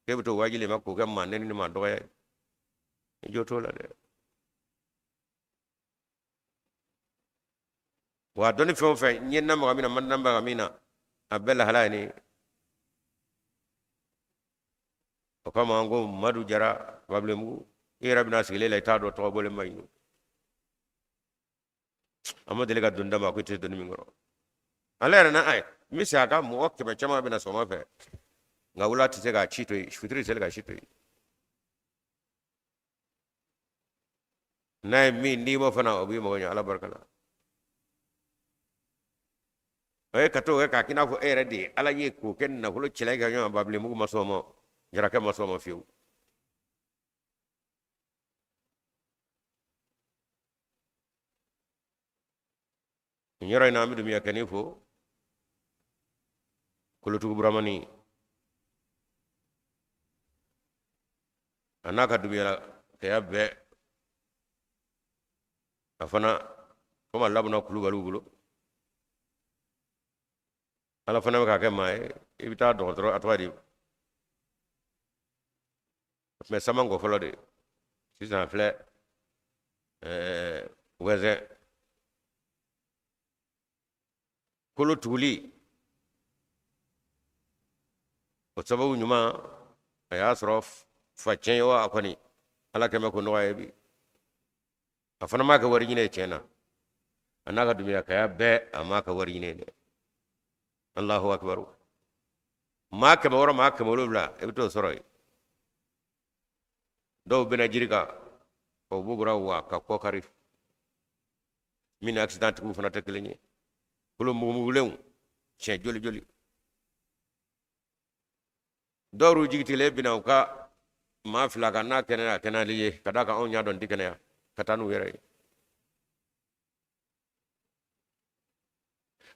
k'e bɛ t'o wajuli ma k'o kɛ maa nɛni ni maa dɔgɔya ye, i jo t'o la dɛ. Wa dɔnni fɛn o fɛn, n ye n lamaga min na, n ma lamaga min na, a bɛɛ lahala ye nin. O kama an ko Madu Jara Babilenbugu, i yɛrɛ bɛna sigilen la, i t'a dɔn tɔgɔ bɔlen ma ɲi. An ma deli ka don da ma ko i tɛ donni min kɔrɔ. Ale yɛrɛ na a ye n bɛ segin a kan, mɔgɔ 100 caman bɛna sɔgɔma fɛ, nka wula tɛ se k'a ci to yen, fitiri tɛ se k'a ci to yen. N'a ye min n'i ma fana, o b'i mago ɲɛ Ala barika la. O ye ka t'o kɛ k'a k'i n'a fɔ e yɛrɛ de ye Ala ye, k'o kɛ nafolo cɛla ka ɲɔgɔn. Babilenbugu ma sɔn o ma, Jarakɛ ma sɔn o ma fiyewu. Nin yɔrɔ in na, an bɛ Dumuya kɛni fo, kolotugu Buramani, a n'a ka Dumuya kɛya bɛɛ. A fana komi a lamɔna Kulubaliw bolo, Ala fana bɛ k'a kɛ maa ye. I bɛ taa dɔgɔtɔrɔ, a tɔgɔ di, a tun bɛ Samankɔ fɔlɔ de, sisan a filɛ Wɛzɛn. Kolo tuguli o sababu ɲuman, a y'a sɔrɔ fa tiɲɛ ye wa, a kɔni Ala kɛmɛ ko nɔgɔya ye bi. A fana m'a kɛ wari ɲini ye tiɲɛ na, a n'a ka Dumuya kaya bɛɛ, a m'a kɛ wari ɲini ye dɛ. Allahu akbar. Maa 600, maa 700, i bɛ t'o sɔrɔ yen. Dɔw bɛna jiri kan, o bugura wa ka kɔ kari. Min ni accident tigiw fana tɛ kelen ye, kolo mugumugulenw tiɲɛ joli joli. Dɔw y'u jigi tigɛlen bɛna u ka maa fila kan, n'a kɛnɛya, a kɛnɛyali ye, ka d'a kan anw y'a dɔn n tɛ kɛnɛya, ka taa n'u yɛrɛ ye.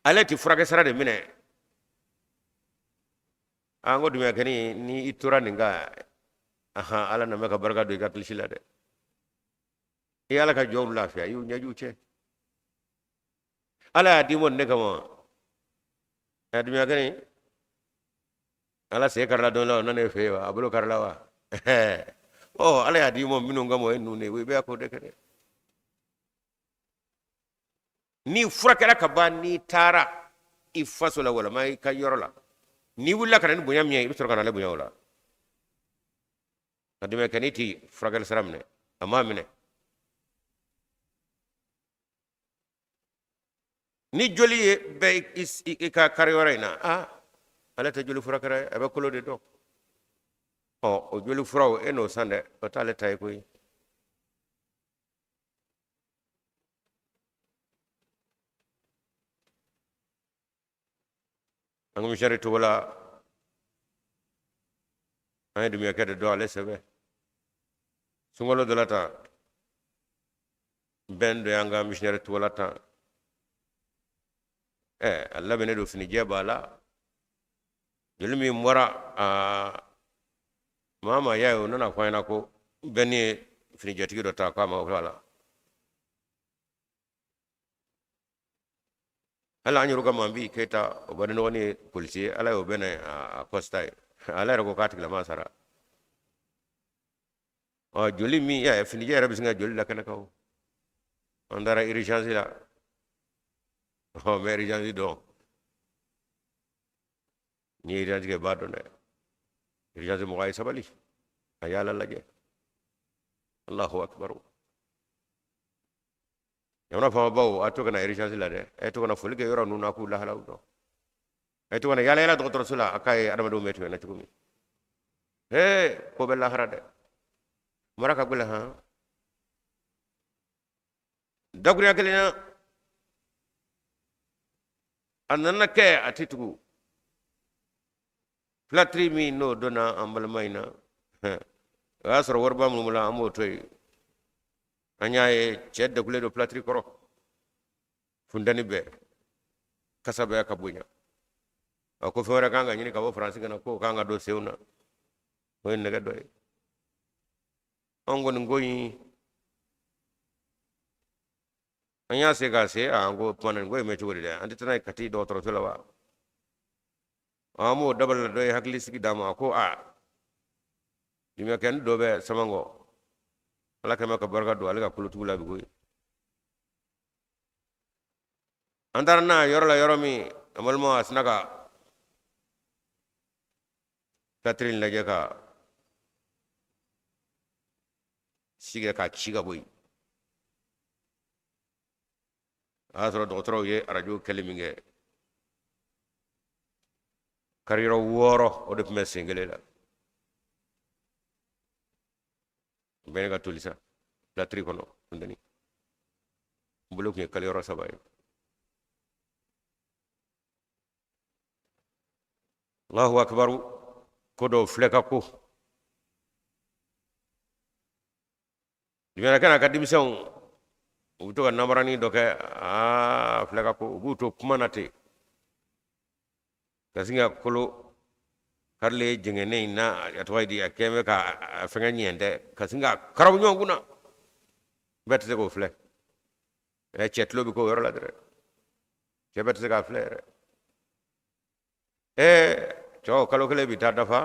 Ale tɛ furakɛ sara de minɛ. An ko Dunbiya kɛni, ni i tora nin kan, ahan, Ala na mɛn ka barika don i ka kilisi la dɛ. I Ala ka jɔnw lafiya, i y'u ɲɛjiw cɛ. Ala y'a d'i ma nin de kama. Ɛ Dunbiya kɛni, Ala sen karila don la, o nana e fɛ yen wa? A bolo karila wa? Ɔ, Ala y'a d'i ma minnu kama, o ye ninnu de ye, i bɛ k'o de kɛ dɛ. N'i furakɛra ka ban, n'i taara i faso la walima i ka yɔrɔ la, n'i wulila ka na ni bonya min ye, i bɛ sɔrɔ ka na ale bonya o la. Nka Dunbiya kɛni ti furakɛli sira minɛ, a m'a minɛ. Ni joli ye bɛ i ka kari yɔrɔ in na, aa, ale tɛ joli furakɛra ye, a bɛ kolo de dɔn. Ɔ, o joli furaw, e n'o san dɛ, o t'ale ta ye koyi. An ka misɛri togo la, an ye Dunbiyakɛ de dɔn, ale sɛbɛ sunkalo dɔ la tan, bɛn dɔ y'an ka missionnaire togo la tan. Ɛ, a labɛnnen don, finijɛ b'a la, joli min bɔra, aa, maa maa y'a ye, o nana fɔ an ɲɛna ko bɛn ye finijɛtigi dɔ ta k'a ma o la. Hali an yɛrɛ ka Manbi Keyita, o baden dɔgɔnin ye polisi ye, Ala y'o bɛn a kɔsita ye, ala yɛrɛ ko k'a tigilama sara. Ɔ, joli min ya, finijɛ yɛrɛ bɛ sin ka joli la kɛnɛ kan. O an taara urgence la. Ɔ, n bɛ urgence dɔn, n'i ye urgence kɛ, i b'a dɔn dɛ. Urgence mɔgɔ, a ye sabali, a y'Ala lajɛ. Allahu akbar. Jamana faamabaw, a to ka na urgence la dɛ, a ye to ka na foli kɛ yɔrɔ ninnu na k'u lahalaw dɔn, a ye to ka na yaala yaala dɔgɔtɔrɔso la, a k'a ye adamadenw bɛ tɛmɛ na cogo min. Hee, ko bɛ lahara dɛ, mara ka gɛlɛn. Han, dakurunya kelen na, a nana kɛ a tɛ tugu filatiri min n'o donna an balima in na, o y'a sɔrɔ wariba minnu bolo, an b'o to yen. An y'a ye cɛ degulen don filatiri kɔrɔ, funteni bɛɛ, kasa bɛɛ ka bonya. A ko fɛn wɛrɛ kan ka ɲini ka bɔ Faransi ka na, k'o kan ka don senw na, o ye nɛgɛ dɔ ye. An kɔni ko in, an y'a se k'a se, an ko kuma na, nin ko in bɛ cogo di dɛ? An tɛ taa n'a ye Kati dɔgɔtɔrɔso la wa? An b'o dabali la. Dɔ ye hakili sigi d'a ma ko a Dunbiyakɛni dɔ bɛ Samankɔ, Ala kɛmɛ ka barika don ale ka kolotugu la bi koyi. An taara n'a yɔrɔ la, yɔrɔ min, an balimaw, a sina ka filatiri in lajɛ ka sigi k'a ci ka bɔ yen. A y'a sɔrɔ dɔgɔtɔrɔw ye arajo kɛli min kɛ, kariyɔrɔ 6 o de tun bɛ sen kelen la. Bɛɛ ne ka toli sa filatiri kɔnɔ, funteni n bolo tun ye kaliyɔrɔ 3 ye. Allahu akbaru. Ko dɔw filɛ ka ko Dunbiyakɛ n'a ka denmisɛnw, u bɛ to ka namaranin dɔ kɛ. Aa, filɛ ka ko, u b'u to kuma na ten ka sin ka kolo karilen jɛngɛnnen in na, a tɔgɔ ye di, a kɛn bɛ ka a fɛngɛ ɲɛ tɛ ka sin ka karaw ɲɔgɔn kunna. Bɛɛ tɛ se k'o filɛ. Ɛ, cɛ tulo bɛ k'o yɔrɔ la dɛrɛ, cɛ bɛɛ tɛ se k'a filɛ yɛrɛ. Ɛɛ, cɛw, kalo kelen bi taa dafa,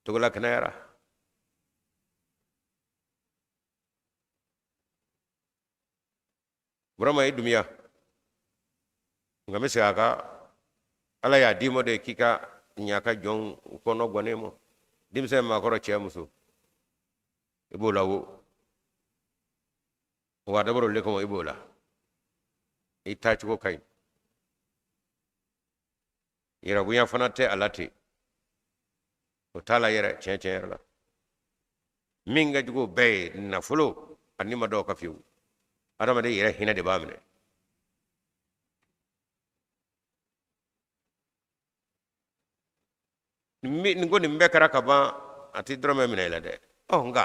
Togola kɛnɛyara. Burama, i Dunbiya, nka n bɛ segin a kan, Ala y'a d'i ma de k'i ka ɲa ka jɔn kɔnɔ gannen ma, denmisɛn, maakɔrɔ, cɛ, muso, i b'o la wo wa dabɔra olu de kama, i b'o la, i taacogo ka ɲi, yɛrɛbonya fana tɛ a la ten, o t'a la yɛrɛ. Tiɲɛ tiɲɛ yɛrɛ la, min ka jugu o bɛɛ ye nafolo, a ni ma dɔw ka fiyewu, adamaden yɛrɛ hinɛ de b'a minɛ. Nin ko nin bɛɛ kɛra ka ban, a tɛ dɔrɔmɛ minɛ i la dɛ. Ɔ, nka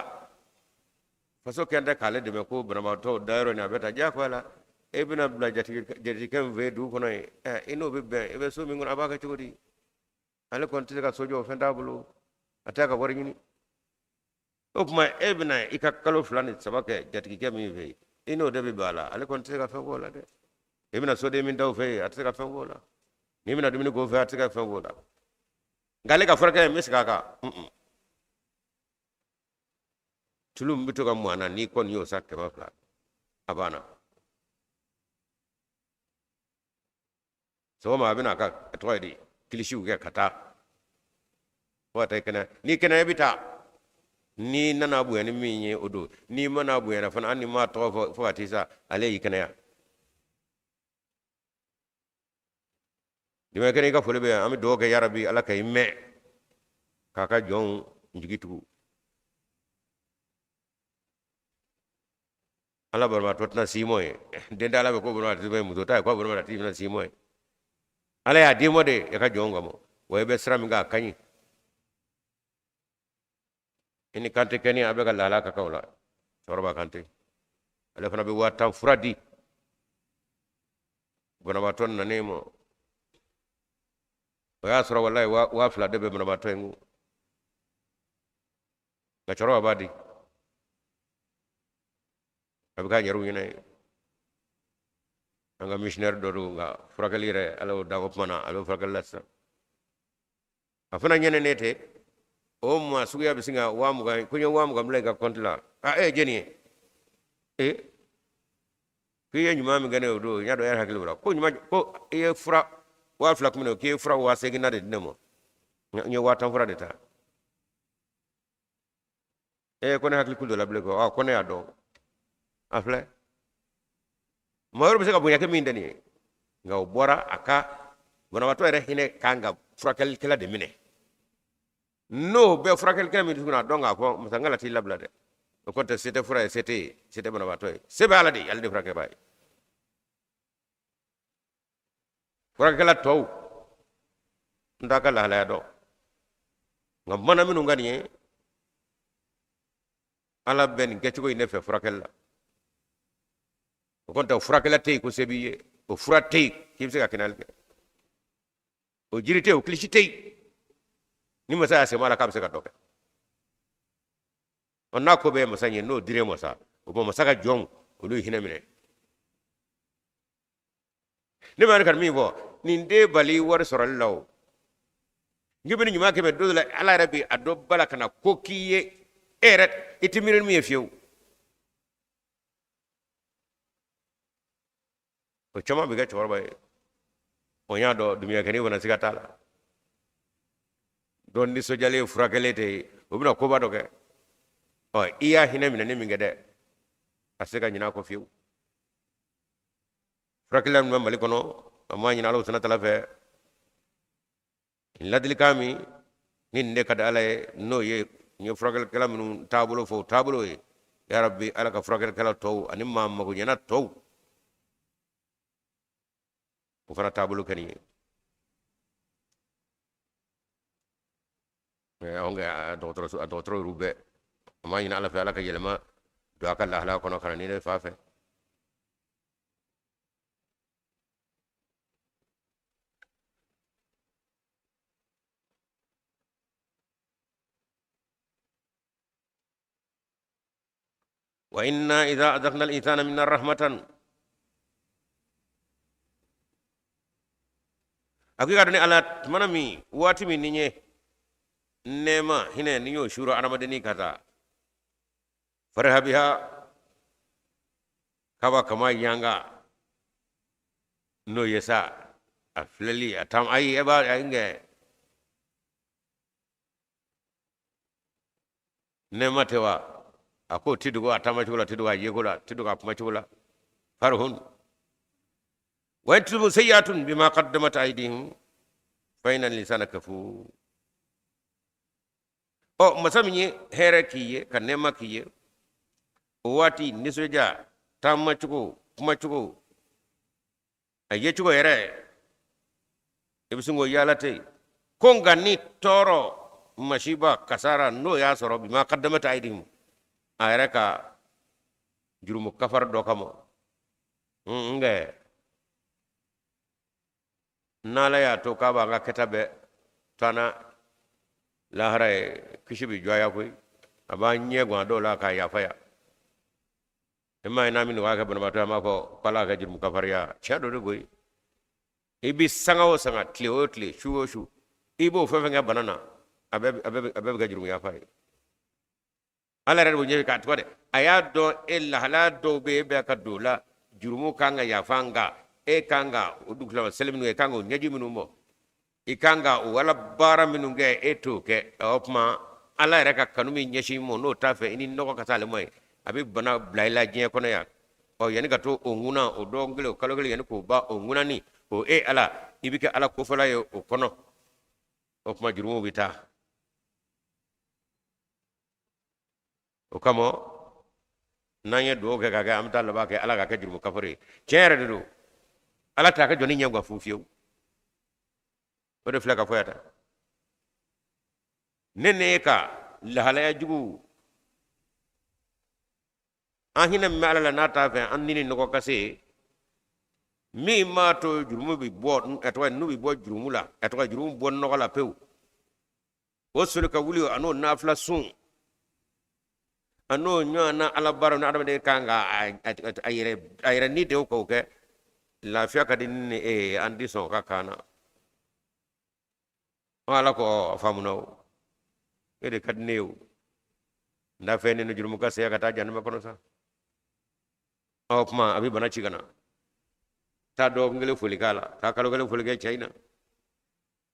faso kɛn tɛ k'ale dɛmɛ ko banabaatɔw dayɔrɔ nin a bɛ ta diyagoya la. E bɛna bila jatigikɛ min fɛ yen dugu kɔnɔ yen, i n'o bɛ bɛn, i bɛ so min kɔnɔ, a b'a kɛ cogo di? Ale kɔni tɛ se ka so jɔ, o fɛn t'a bolo, a tɛ ka wari ɲini. O tuma e bɛna i ka kalo 2 ni 3 kɛ jatigikɛ min fɛ yen, i n'o de bɛ bɛn a la, ale kɔni tɛ se ka fɛn k'o la dɛ. I bɛna soden min ta o fɛ yen, a tɛ se ka fɛn k'o la. N'i bɛna dumuni k'o fɛ, a tɛ se ka fɛn k'o la. Nka ale ka furakɛ n bɛ segin a kan, tulu min bɛ to ka mɔ a na, n'i kɔni y'o san 200, a banna. Sɔgɔma a bɛna a ka tɔgɔ ye di, kilisiw kɛ ka taa fo ka taa i kɛnɛya. N'i kɛnɛya, i bɛ taa. N'i nana bonya ni min ye, o don. N'i ma na bonya fana, hali n'i m'a tɔgɔ fɔ fo ka t'i sa, ale y'i kɛnɛya. Dɛmɛ kɛnɛ, i ka foli bɛ yan. An bɛ dugawu kɛ, yarabi Ala ka i mɛn k'a ka jɔnw jigi tugu. Ala banabaatɔ tɛna s'i ma ye, den tɛ Ala bɛ ko banabaatɔ tɛ, muso ta ye ko banabaatɔ tɛna s'i ma ye. Ala y'a d'i ma de i ka jɔnw kama, wa i bɛ sira min kan, a ka ɲi. I ni Kante kɛni, a bɛ ka lahala ka kan o la. Cɛkɔrɔba Kante, ale fana bɛ 50,000 fura di banabaatɔ nanen ma. O y'a sɔrɔ walayi 2000 de bɛ banabaatɔ in kun, nka cɛkɔrɔba b'a di, a bɛ k'a yɛrɛw ɲɛna ye. An ka missionnaire dɔ don, nka furakɛli yɛrɛ, Ala y'o da ko kuma na, a bɛ furakɛli la sisan. A fana ɲɛnɛ ne tɛ o maa suguya bɛ sin ka 20,000, ko n ye 20,000 bila i ka kɔnti la. A e ye jɛni ye? Ee, k'i ye ɲuman min kɛ ne ye o don, n y'a dɔn e yɛrɛ hakili b'o la. Ko ɲuman, ko i ye fura 2000 kun minɛ, k'i ye fura 8000 na de di ne ma, n ye 10,000 fura de ta. Ee, ko ne hakili kun dɔ la bilen ko ko ne y'a dɔn. A filɛ, maa wɛrɛ bɛ se ka bonya kɛ min tɛ nin ye, nka o bɔra a ka banabaatɔ yɛrɛ hinɛ kan ka furakɛlikɛla de minɛ. N'o bɛ furakɛlikɛla min dusukun na, a dɔn k'a fɔ masangala t'i labila dɛ. O kɔrɔ tɛ se tɛ fura ye, se tɛ ye, se tɛ banabaatɔ ye, se bɛ Ala de ye, ale de furakɛbaa ye. Furakɛla tɔw n t'a ka lahalaya dɔn, nka mana minnu ka nin ye, Ala bɛ nin kɛcogo in de fɛ furakɛli la. O kɔni tɛ, o furakɛla tɛ yen ko se b'i ye, o fura tɛ yen k'i bɛ se ka kɛnɛyali kɛ, o jiri tɛ yen, o kilisi tɛ yen ni masa y'a sen bɔ a la k'a bɛ se ka dɔ kɛ. Ɔ, n'a ko bɛɛ ye masa ye, n'o dir'e ma sa, o bɔn masa ka jɔnw olu ye hinɛ minɛ. Ne b'a ka min fɔ, nin tɛ bali wari sɔrɔli la. O n'i bɛ ɲuman kɛ, don dɔ la Ala yɛrɛ bɛ a dɔ bala ka na ko k'i ye, e yɛrɛ i tɛ miiri min ye fiyewu. O caman bɛ kɛ cɛkɔrɔba ye, o y'a dɔn dumuyakɛnin fana siga t'a la. Dɔ nisɔndiyalen furakɛlen tɛ yen, o bɛna koba dɔ kɛ. Ɔ, i y'a hinɛ minɛ ni min kɛ dɛ, a tɛ se ka ɲinɛ a kɔ fiyewu. Furakɛla min bɛ Mali kɔnɔ, an b'a ɲini Ala sana tala fɛ, ladilikan min ni nin de ka di Ala ye, n'o ye n ye furakɛlikɛla minnu taabolo fɔ, o taabolo ye. Ya Rabbi, Ala ka furakɛlikɛla tɔw ani maa magoɲɛna tɔw, o fana taabolo kɛ nin ye. Anw ka dɔgɔtɔrɔso, a dɔgɔtɔrɔ yɛrɛ bɛɛ, an b'a ɲini Ala fɛ, Ala ka yɛlɛma don a ka lahalaya kɔnɔ ka na ni ne fa fɛ. Wa inna idha adaqna al-insana minna rahmatan, a ko i ka dɔn ni Ala tumana min, waati min ni n ye nɛɛma hinɛ ni y'o suuru adamadennin ka taa, fariha biha, kaba kama yanga n'o ye sa, a filɛli a tam, ayi, e b'a a kɛ nɛɛma tɛ wa? A k'o ti dogo a taamacogo la, ti dogo a yeko la, ti dogo a kumacogo la. Farihun wa in tusibhum sayyi'atun bima qaddamat aydihim fa inna al-insana kafur. Ɔ, masa min ye hɛrɛ k'i ye, ka nɛɛma k'i ye, o waati nisɔndiya, taamacogo, kumacogo, a yecogo yɛrɛ, i bɛ sin k'o yaala ten. Ko nka ni tɔɔrɔ, masiba, kasara n'o y'a sɔrɔ, bima qaddamat aydihim, a yɛrɛ ka jurumu kafari dɔ kama. Nka n'ala y'a to k'a b'an ka kɛta bɛɛ to an na lahara ye kisi bɛ jɔya koyi, a b'an ɲɛ gan dɔw la k'a yafa ya. E m'a ye n'an bɛ nɔgɔya kɛ banabaatɔ ye, an b'a fɔ k'ala ka jurumu kafariya. Tiɲɛ don de koyi. I bɛ sanga o sanga, tile o tile, su o su, i b'o fɛn fɛn kɛ bana na, a bɛɛ bɛ kɛ jurumu yafa ye. Ala yɛrɛ de b'o ɲɛfɔ k'a tɔgɔ dɛ. A y'a dɔn e lahalaya dɔw bɛ yen, e bɛ ka don o la, jurumu kan ka yafa, nka e kan ka o dugutila seli minnu kɛ, e kan ka o ɲɛji minnu bɔ, i kan ka o ala baara minnu kɛ, e t'o kɛ. O tuma ala yɛrɛ ka kanu min ɲɛsin mɔ, n'o t'a fɛ i ni nɔgɔ ka taa ale ma ye, a bɛ bana bila i la diɲɛ kɔnɔ yan. Ɔ yanni ka to o ŋuna, o dɔgɔkun kelen, o kalo kelen, yanni k'o ban o ŋunani, o e ala, i bɛ kɛ ala kofɔla ye o kɔnɔ. O tuma jurumuw bɛ taa. O kama n'an ye dugawu kɛ ka kɛ, an bɛ taa laban kɛ ala ka kɛ jurumu kafari ye. Tiɲɛ yɛrɛ de don, ala t'a ka jɔnni ɲɛ gan fu fiyewu. O de filɛ ka fɔ yan tan. Ne ne ye ka lahalaya jugu, an hinɛ min bɛ ala la n'a t'a fɛ an ni ni nɔgɔ ka se, min b'a to jurumu bɛ bɔ, a tɔgɔ n'u bɛ bɔ jurumu la, a tɔgɔ jurumu bɔ nɔgɔ la pewu, o soli ka wuli an'o nafila sun an'o ɲɔgɔn na ala baara ni adamaden kan ka a yɛrɛ ni de k'o kɛ, lafiya ka di ni e ye, an ti sɔn o ka kan na. Ala ko a faamuna o, e de ka di ne ye o, n t'a fɛ ne ni jurumu ka saya ka taa jahanama kɔnɔ sa. O tuma a bɛ bana ci ka na, taa dɔgɔkun kelen foli k'a la, taa kalo kelen foli kɛ cɛ in na.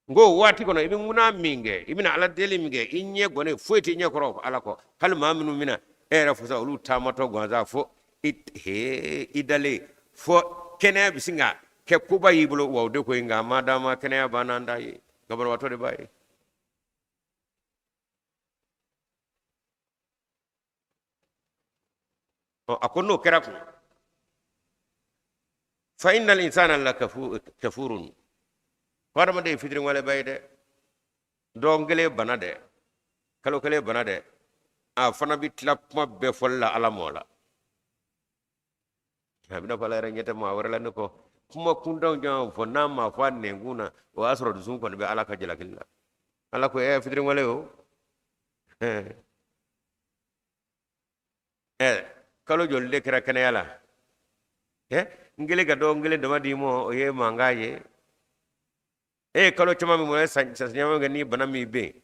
N ko waati kɔnɔ i bɛ ŋuna min kɛ, i bɛna ala deli min kɛ, i ɲɛ gɔnnen foyi t'i ɲɛ kɔrɔ ala kɔ. Hali maa minnu bɛna e yɛrɛ fo sa, olu taamatɔ gansan fo i dalen fo kɛnɛya bɛ sin ka kɛ koba y'i bolo. Wa o de ko nka ma d'a ma kɛnɛya banna an t'a ye, nka banabaatɔ de b'a ye. Ɔ a ko n'o kɛra kun, fa innal insana la kafurun, ko adamaden ye fitiriwaleba ye dɛ. Dɔgɔkun kelen bana dɛ, kalo kelen bana dɛ, a fana bɛ tila kuma bɛɛ fɔli la ala mɔ la. A bɛna fɔ ala yɛrɛ ɲɛ tɛ maa wɛrɛ la ne kɔ. Kuma kuntanw jan fɔ n'a ma fɔ a nɛnkun na, o y'a sɔrɔ dusu kɔni bɛ ala ka jalakili la. Ala ko ɛ fitiriwale o, ɛ kalo joli de kɛra kɛnɛya la? Ɛ n kelen ka dɔgɔkun kelen dama d'i ma, o ye mankan ye. E ye kalo caman min ye, san caman kɛ ni bana min bɛ yen,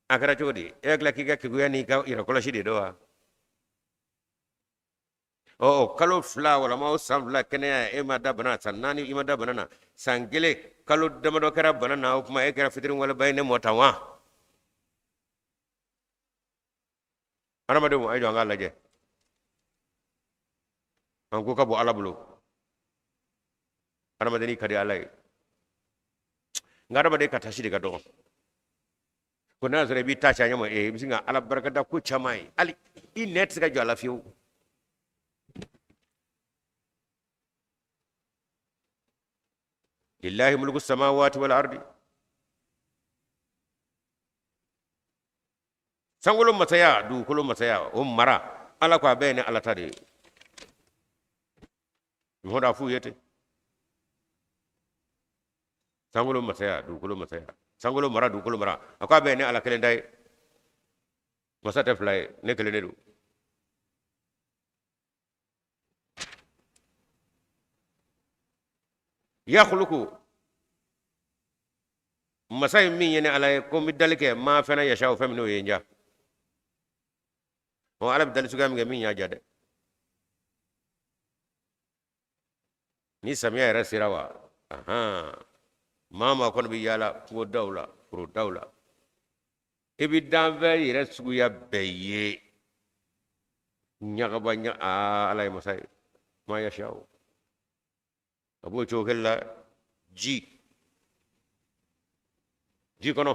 a kɛra cogo di? E hakili k'i ka keguya n'i ka yɛrɛkɔlɔsi de don wa? Ɔ kalo 2 walama o san 2 kɛnɛya, e ma da bana, san 4 i ma da bana na, san kelen kalo damadɔ kɛra bana na, o tuma e kɛra fitiriwaleba ye ne mɔ tan wa? Adamadenw, a ye jɔ an k'a lajɛ, an ko ka bon ala bolo. Adamadenni ka di ala ye, nka adamaden ka tasi de ka dɔgɔ. Ko n'a sɔrɔ i b'i ta ca ɲɛ ma, i bɛ sin ka ala barikada ko caman ye, hali i nɛ tɛ se ka jɔ a la fiyewu. Lillahi mulku samawati wal ardi, sankolo masaya, dugukolo masaya, o mara ala ko a bɛɛ ye ne ala ta de ye. N da f'u ye ten, sankolo masaya, dugukolo masaya, sankolo mara, dugukolo mara, a ko a bɛɛ ye ne ala kelen ta ye. Masa tɛ fila ye, ne kelen de don. Yakhluqu, masa ye min ye ne ala ye ko n bɛ dali kɛ maa fɛnɛ yasha, o fɛn min n'o ye n ja. Ɔ ala bɛ dali suguya min kɛ, min y'a ja dɛ. Ni samiya yɛrɛ sera wa, ahan, maa maa kɔni bɛ yaala kungo daw la, foro daw la, i bɛ danfɛn yɛrɛ suguya bɛɛ ye. Ɲagaba ɲa, aa ala ye masa ye, maa yasha o a b'o cogo kelen la. Ji kɔnɔ,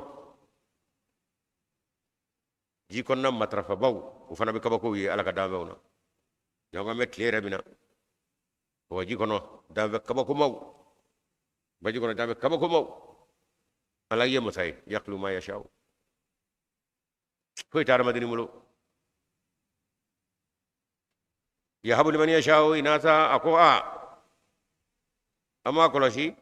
ji kɔnɔna matarafabaw, o fana bɛ kabakow ye ala ka danfɛnw na. Janko an bɛ tile yɛrɛ min na, wa ji kɔnɔ danfɛn kabakomaw, baji kɔnɔ danfɛn kabakomaw, ala ye masa ye. Yakhluqu ma yasha, foyi tɛ adamaden bolo. Yahabu liman yasha'u inasa, a ko a An m'a kɔlɔsi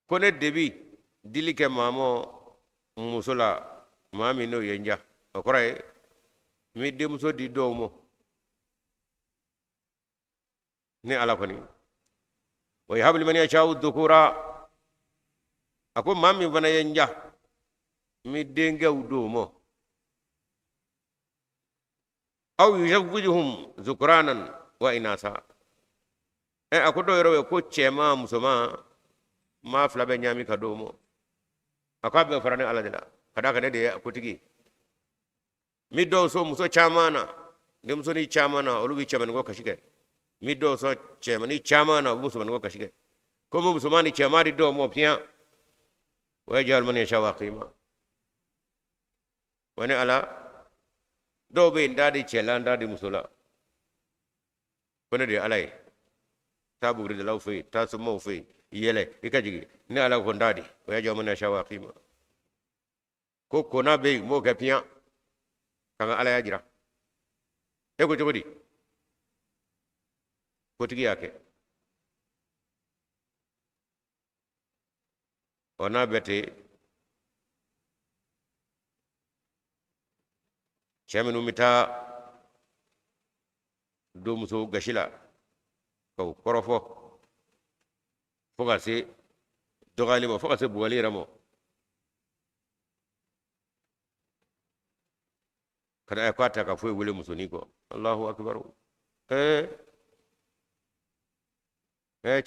ko ne de bi dili kɛ maa mɔ muso la, maa min n'o ye n diya. O kɔrɔ ye n bɛ denmuso di dɔw ma. Ne Ala kɔni, wa yahabu liman yashau dhukura, a ko maa min fana ye n diya, n bɛ denkɛw d'o ma. Aw yuzawwijuhum zukuranan wa inasa. Ɛ, a ko dɔw yɛrɛ bɛ ko cɛman musoman maa fila bɛ ɲaami ka d'o ma. A ko a bɛɛ fara ne Ala de la, ka d'a kan ne de ye kotigi ye. N bɛ dɔw sɔn muso caman na, denmusonin caman na, olu bɛ cɛmannin ko kasi kɛ. N bɛ dɔw sɔn cɛmannin caman na, u bɛ musomannin ko kasi kɛ. Ko n bɛ musoman ni cɛman di dɔw ma piyan. Wa yaj'alu man yasha'u aqima. Wa ne Ala, dɔw bɛ yen n t'a di cɛ la, n t'a di muso la. Ko ne de ye Ala ye. Taa buguridalaw fɛ yen, taa somaw fɛ yen, yɛlɛ i ka jigin. Ne Ala ko n t'a di. Wa yaj'alu man yasha'u aqima. Ko kona bɛ yen, n b'o kɛ piyan ka n ka Alaya jira. E ko cogo di? Kotigi y'a kɛ. O n'a bɛɛ ten, cɛ minnu bɛ taa don musow gasi la ka u kɔrɔfɔ fo ka se dɔgɔyali ma, fo ka se bugɔli yɛrɛ ma, ka na k'a ta ka foyi wele musonin kɔ. Alahu akibaru. Ee,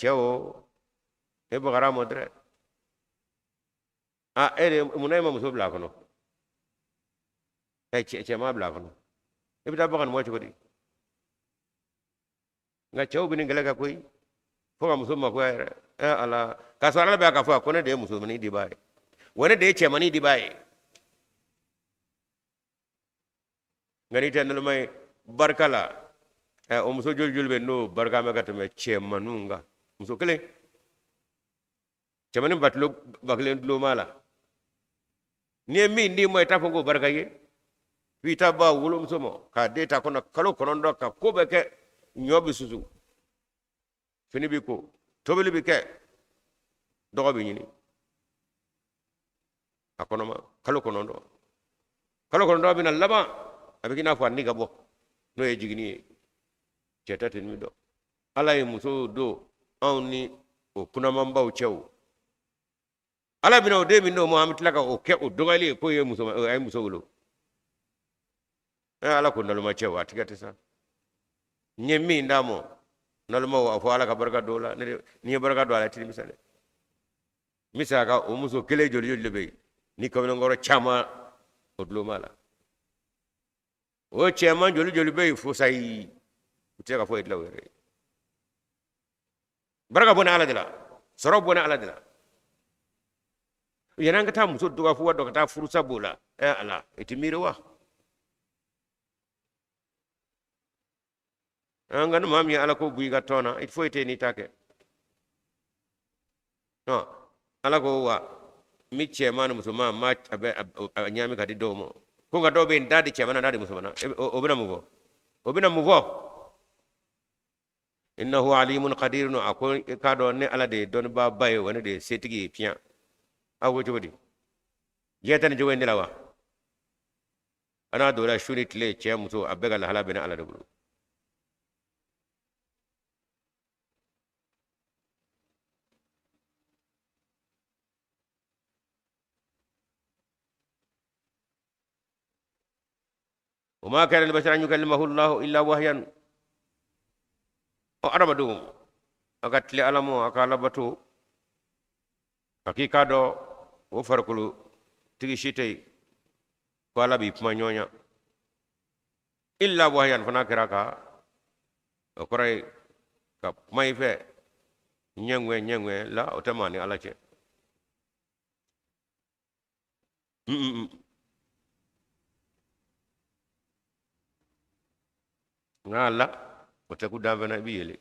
cɛ o, e bagara ma dɛrɛ. A e de munna e ma muso bila a kɔnɔ? Ɛ, cɛ ma bila a kɔnɔ, e bɛ taa baga nin ma cogo di? Nka cɛw bɛ nin kɛlɛ kɛ koyi, fo ka muso magoya yɛrɛ. Ɛ Ala, k'a sɔrɔ Ala bɛ k'a fɔ ko ne de ye musomanin dibaa ye, wa ne de ye cɛmanin dibaa ye. Nka n'i tɛ naloma ye barika la, ɛ, o muso joli joli bɛ n'o barika bɛ ka tɛmɛ cɛmaninw kan? Muso kelen, cɛmanin ba tulo ba kelen tulo b'a la. N'i ye min d'i ma, i t'a fɔ k'o barika ye. F'i ta ba wolomuso ma k'a den ta kɔnɔ kalo 9 ka ko bɛɛ kɛ. Ɲɔ bɛ susu, fini bɛ ko, tobili bɛ kɛ, dɔgɔ bɛ ɲini a kɔnɔma kalo 9. Kalo 9 bɛna laban, a bɛ k'i n'a fɔ a ni ka bɔ, n'o ye jiginni ye. Cɛ ta tɛ min dɔn. Ala ye musow don anw ni o kunamanbaw cɛw. Ala bɛna o den min d'o ma, an bɛ tila ka o kɛ o dɔgɔyali ye k'o ye muso, a ye muso wolo. Ɛ Ala ko naloma cɛw, a tigɛ tɛ sa. N ye min d'a ma, nalomaw, a fɔ Ala ka barika don o la. Ne de n'i ye barika don a la, i tɛ nimisa dɛ. N bɛ se a ka o muso kelen joli joli de bɛ yen ni kamalenkɔrɔ caman o tulo b'a la. O cɛman joli joli bɛ yen fo sayi, u tɛ se ka foyi dilan u yɛrɛ ye. Barika bɔnna Ala de la, sɔrɔ bɔnna Ala de la. Yanni an ka taa muso dɔgɔya fo dɔ ka taa furusa b'o la. Ɛ Ala, i tɛ miiri wa? An ka ni maa min ye Ala ko bɔ i ka tɔn na, i foyi tɛ yen n'i t'a kɛ. Ala ko wa n bɛ cɛman ni musoman ma a bɛ a ɲaami ka di dɔw ma. Ko nka dɔw bɛ yen, n t'a di cɛman na, n t'a di musoman na. O bɛna mun fɔ? O bɛna mun fɔ? Innahu alimun qadirun. A ko i k'a dɔn ne Ala de ye dɔnnibaaba ye, wa ne de ye setigi ye piyan. Aw ko cogo di? Diɲɛ tɛ nin cogo in de la wa? A n'a donna su ni tile, cɛ muso, a bɛɛ ka lahala bɛ ne Ala de bolo. Wa ma kana libashar an yukallimahu Allahu illa wahyan. O adamadenw, a ka tile Ala ma, a ka Ala bato, a k'i k'a dɔn o farikolo tigi si tɛ yen ko Ala b'i kuma ɲɔgɔnya illa wahyan, fana kɛra ka o kɔrɔ ye ka kuma i fɛ ɲɛŋɛ ɲɛŋɛ la, o tɛ maa ni Ala cɛ. Nka la o tɛ ku danfɛn na, i bɛ yɛlɛ.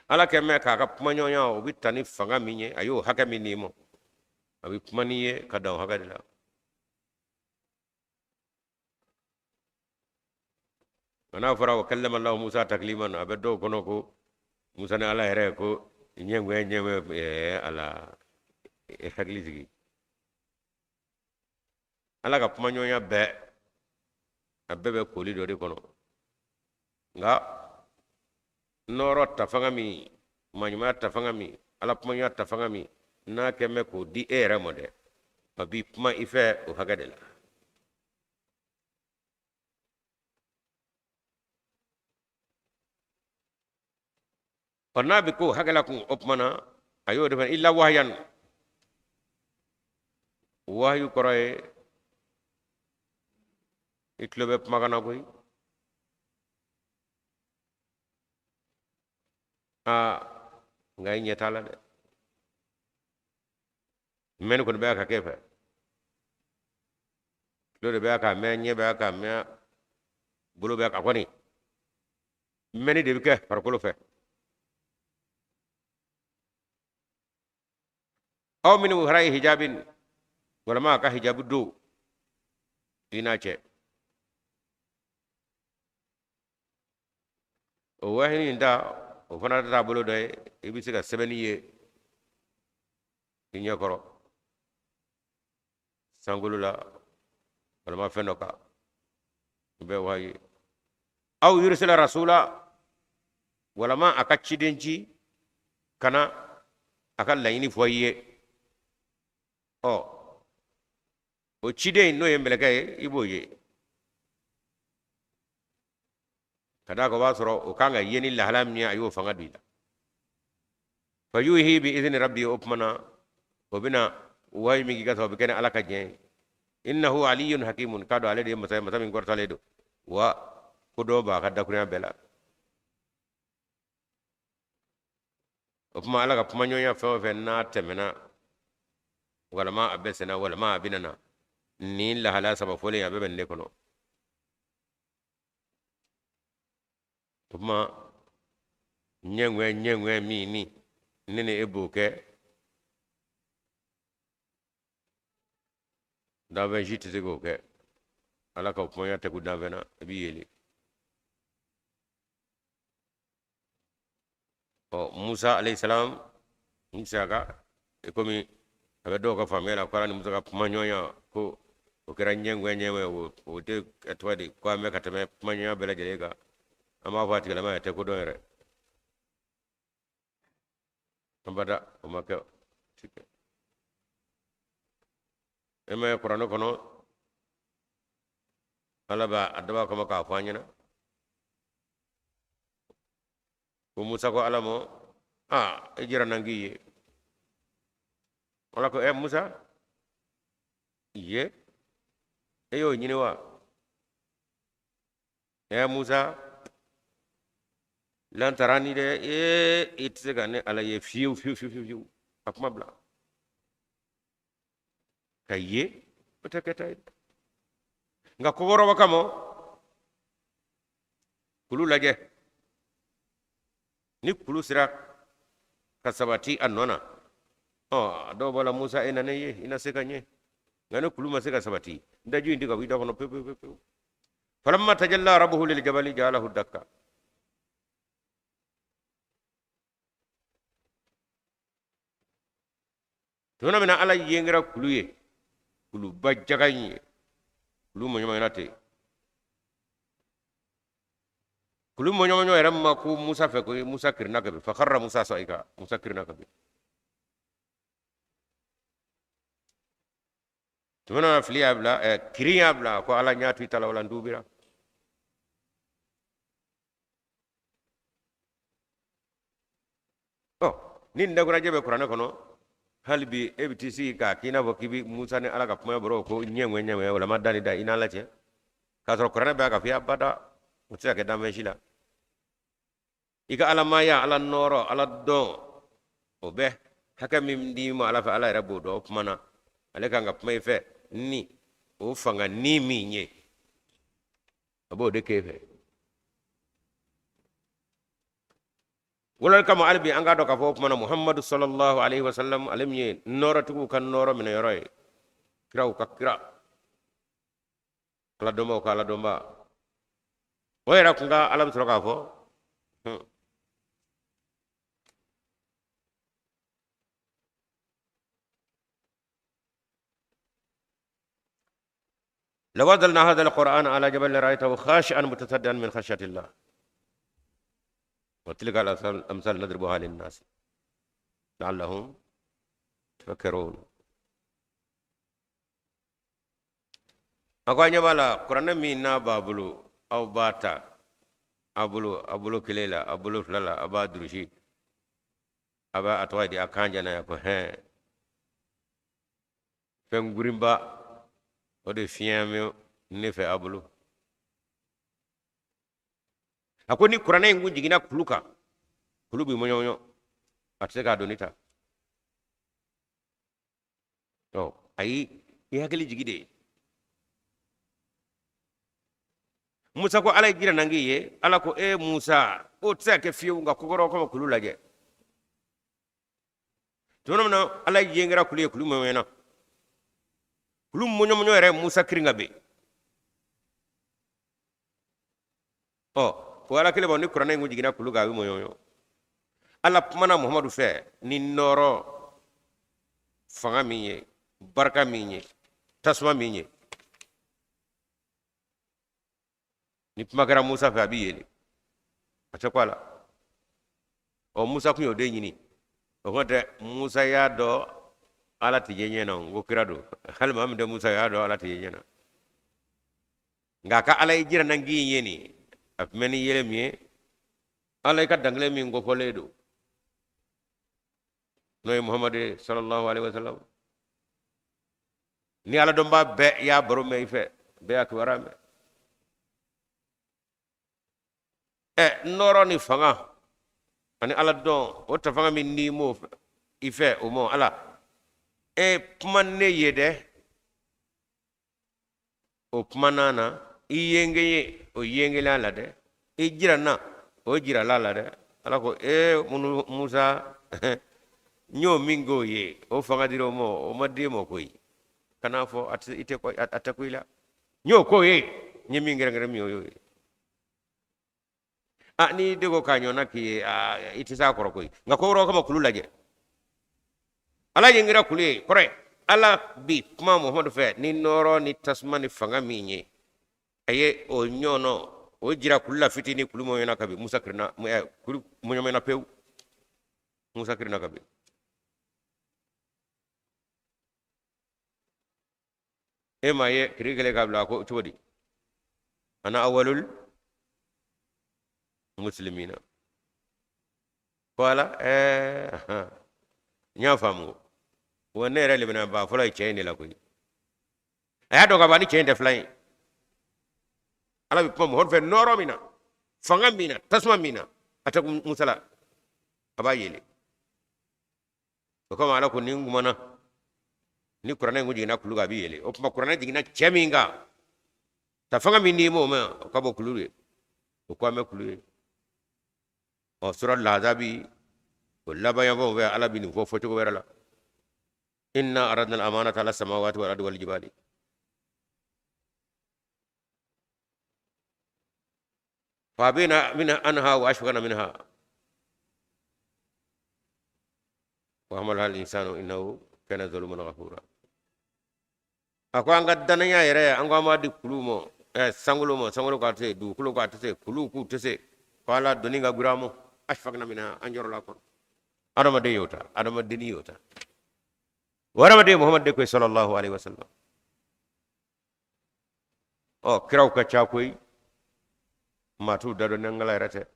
Ala kɛ mɛn k'a ka kumaɲɔgɔnya, o bɛ ta ni fanga min ye, a y'o hakɛ min d'i ma, a bɛ kuma n'i ye ka dan o hakɛ de la. Nka n'a fɔra wa kallama Allahu Musa takliman, a bɛ dɔw kɔnɔ ko Musa ni Ala yɛrɛ ko ɲɛngoya ɲɛngoya. Ɛɛ Ala, e hakili sigi. Ala ka kumaɲɔgɔnya bɛɛ, a bɛɛ bɛ koli dɔ de kɔnɔ. Nka nɔɔrɔ ta fanga min, maɲumanya ta fanga min, Ala kumaɲɔgɔnya ta fanga min, n'a kɛn bɛ k'o di e yɛrɛ ma dɛ, a b'i kuma i fɛ o hakɛ de la. Ɔ, n'a bɛ k'o hakɛ la kun, o tuma na a y'o de fana illa wahayan. Wahayu kɔrɔ ye i tulo bɛ kumakan na koyi. Aa, nka i ɲɛ t'a la dɛ, mɛnni kɔni bɛ ka kɛ fɛ, tulo de bɛ k'a mɛn, ɲɛ bɛ k'a mɛn, bolo bɛ ka kɔni mɛnni de bɛ kɛ farikolo fɛ. Aw min warayi hijabin, walima a ka hijabu don i n'a cɛ. O wahayi in ta, o fana taabolo dɔ ye, i bɛ se ka sɛbɛnni ye i ɲɛkɔrɔ sankolo la walima fɛn dɔ kan, o bɛɛ wahayi. Aw yursila rasula, walima a ka ciden ci ka na a ka laɲini fɔ i ye. Ɔ, o ciden n'o ye mɛlɛkɛ ye, i b'o ye ka d'a kan o b'a sɔrɔ o kan ka ye ni lahala min ye, a y'o fanga don i la. Fa yuhi bi izni rabbi, o tuma na o bɛna wahayi min k'i ka sɔrɔ, o bɛ kɛ ni Ala ka diɲɛ ye. Innahu aliyun hakimun, k'a dɔn ale de ye masa ye, masa min kɔrɔtalen don, wa kodɔn b'a ka dakurunya bɛɛ la. O tuma Ala ka kumaɲɔgɔnya fɛn o fɛn n'a tɛmɛna, walima a bɛ senna, walima a bɛna na, nin lahala saba fɔlen a bɛɛ bɛ nin de kɔnɔ. O tuma ɲɛŋɛ ɲɛŋɛ min ni ne ni e b'o kɛ, danfɛn si tɛ se k'o kɛ. Ala ka kumaɲɔgɔnya tɛ kun danfɛn na, i b'i yeli. Ɔ, Musa alayhi salam, n bɛ se a ka i komi a bɛ dɔw ka faamuya la ko Ala ni Musa ka kumaɲɔgɔnya ko o kɛra ɲɛngoya ɲɛngoya, o tɛ tɔgɔ di ko an bɛ ka tɛmɛ kumaɲɔgɔnya bɛɛ lajɛlen kan. An b'a fɔ a tigilama ye, a tɛ ko dɔn yɛrɛ abada, o ma kɛ. E ma ye kuranɛ kɔnɔ, Ala b'a a dab'a kama k'a fɔ an ɲɛna ko Musa ko Ala ma, aa, e jira n na n k'i ye. Ala ko, ɛ Musa, ye e y'o ɲini wa? Ɛ Musa, lan tarani dɛ, ee, i tɛ se ka ne Ala ye fiyewu fiyewu fiyewu fiyewu. A kuma bila ka ye, o tɛ kɛta ye. Nka kokɔrɔba kama, kulu lajɛ, ni kulu sera ka sabati a nɔ na, ɔ, dɔw b'a la, Musa, e na ne ye, i na se ka ɲɛ. Nka ni kulu ma se ka sabati, daji in tɛ ka bɔ i da kɔnɔ pewu pewu pewu. Falamma tajalla rabbuhu lil jabali ja'alahu dakka. Tuma min na Ala yengera kulu ye, kuluba jaga in ye, kulu mɔɲɔmɔɲɔna ten, kulu mɔɲɔmɔɲɔ yɛrɛ ma ko Musa fɛ koyi, Musa kirinna ka bin. Fa kharra Musa sa'ika, Musa kirinna ka bin. Tuma na fili y'a bila, kirin y'a bila, ko Ala, n y'a to i ta la, wala n tuubira. Ɔ, ni nin dakurajɛ bɛ kuranɛ kɔnɔ, hali bi e bɛ t'i sigi k'a k'i n'a fɔ k'i bɛ Musa ni Ala ka kuma baro ko ɲɛŋɛ ɲɛŋɛ, walama da ni da i n'Ala cɛ, k'a sɔrɔ kuranɛ bɛ k'a fɔ i abada, o tɛ se ka kɛ danfɛn si la. I ka alamaya, Ala nɔɔrɔ, Ala dɔn, o bɛ hakɛ min d'i ma Ala fɛ, Ala yɛrɛ b'o dɔn. O tuma na ale kan ka kuma i fɛ ni o fanga ni min ye, a b'o de k'e fɛ. Wala kama hali bi an k'a dɔn k'a fɔ o tuma na Muhammadu sallallahu alaihi wasallam, ale min ye nɔɔrɔtigiw ka nɔɔrɔ minɛyɔrɔ ye, kiraw ka kira, Ala dɔnbaw ka Ala dɔnba, O yɛrɛ kun ka Ala bɛ sɔrɔ k'a fɔ لو أنزلنا هذا القرآن على جبل لرأيته خاشعا متصدعا من خشية الله وتلك الأمثال نضربها للناس لعلهم يتفكرون. A ko a ɲɛ b'a la kuranɛ min n'a b'a bolo, aw b'a ta a bolo, a bolo kelen la, a bolo fila la, a b'a durusi, a b'a a tɔgɔ ye di, a kan jana ya ko hɛn fɛn gurinba o de fiɲɛ bɛ ne fɛ a bolo. A ko ni kuranɛ in kun jiginna kulu kan, kulu bɛ mɔɲɔmɔɲɔ, a tɛ se k'a doni ta. Ɔ ayi, i hakili jigi de. Musa ko Ala ye jira n na k'i ye. Ala ko e Musa, o tɛ se ka kɛ fiyewu, nka ko kɔrɔ kama kulu lajɛ. Tuma min na Ala yengera kulu ye, kulu mɔɲɔna, kulu mɔɲɔmɔɲɔ yɛrɛ Musa kirin ka bin. Ɔ o Ala kelen bɔ ni kuranɛ in kun jiginna kulu kan, a bɛ mɔɲɔmɔɲɔ. Ala kumana Muhamadu fɛ ni nɔɔrɔ fanga min ye, barika min ye, tasuma min ye, ni kuma kɛra Musa fɛ a bɛ yeli, a tɛ ko a la. Ɔ Musa kun y'o de ɲini. O kɔrɔ tɛ Musa y'a dɔn Ala tɛ ye ɲɛ na, ko kira don. Hali maa min tɛ Musa y'a dɔn Ala tɛ ye ɲɛ na, nka a ka Ala ye jira n na k'i ye nin, a tun bɛ ni yɛlɛ min ye, Ala i ka dankelen min kofɔlen don, n'o ye Muhamadu sallallahu alaihi wasallam. Ni Ala dɔnbaa bɛɛ y'a baro mɛn i fɛ, bɛɛ y'a kibaruya mɛn. Ɛ nɔɔrɔ ni fanga ani Ala dɔn, o ta fanga min n'i m'o i fɛ, o ma Ala e kuma ne ye dɛ, o kuma na na i yenge ye, o yengela la dɛ, i jira na, o jirala la dɛ. Ala ko e Musa, n y'o min k'o ye, o fanga dira o ma, o ma d'e ma koyi. Kan'a fɔ a tɛ, i tɛ, a tɛ ko i la. N y'o k'o ye, n ye min gɛrɛgɛrɛ min, o y'o ye. A n'i de ko k'a ɲɔgɔnna k'i ye, i tɛ s'a kɔrɔ koyi. Nka ko wɛrɛw kama kulu lajɛ. Ala yengera kulu ye, kɔrɔ ye Ala bi kuma Muhamadu fɛ ni nɔɔrɔ ni tasuma ni fanga min ye, a ye o ɲɔgɔnna o jira kulu la fitinin, kulu mɔɲɔna ka bin. Musa kirinna, kulu mɔɲɔmɔɲɔna pewu, Musa kirinna ka bin. E m'a ye kiri kɛlen k'a bila ko cogo di? Ana awalul muslimina. Ko Ala, ɛɛ n y'a faamu, wa ne yɛrɛ limaniya fɔlɔ ye cɛ in de la koyi. A y'a dɔn ka ban ni cɛ in tɛ filan ye. Ala bɛ kuma mɔgɔ fɛ nɔɔrɔ min na, fanga min na, tasuma min na, a tɛ Musa la, a b'a yele. O kama Ala ko ni n kumana ni kuranɛ in kun jiginna kulu kan, a bɛ yele. O tuma kuranɛ jiginna cɛ min kan, ta fanga min n'i m'o mɛn, o ka bɔ kulu ye, o ko an bɛ kulu ye. Ɔ sura lahazabi o laban yanfanw fɛ, Ala bɛ nin fɔ fɔcogo wɛrɛ la. Inna aradna al-amanata ala samawati wal ardi wal jibali fa abina min anha wa ashfaqna minha wa hamalaha al-insanu innahu kana zaluman ghafura. A ko an ka danaya yɛrɛ, an ko an b'a di kulu ma, sankolo ma, sankolo k'a tɛ se, dugukolo k'a tɛ se, kulu k'u tɛ se, ko Ala doni ka girin an ma, ashfaqna minha, an jɔrɔla kɔnɔ. Adamaden y'o ta, adamadenni y'o ta. O adamaden Muhamadu de ko sallallahu alaihi wasallam. Ɔ kiraw ka ca koyi, maa t'u da dɔn ni Ala yɛrɛ tɛ.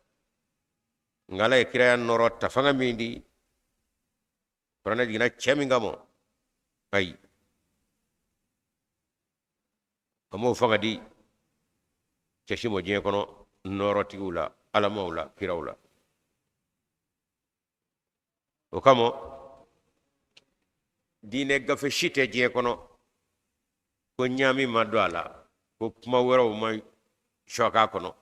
Nka Ala ye kiraya nɔɔrɔ ta fanga min di, kuranɛ jiginna cɛ min kama, ayi, a m'o fanga di cɛ si ma diɲɛ kɔnɔ, nɔɔrɔtigiw la, alamaw la, kiraw la. O kama diinɛ gafe si tɛ diɲɛ kɔnɔ ko ɲaami ma don a la, ko kuma wɛrɛw ma sɔk'a kɔnɔ,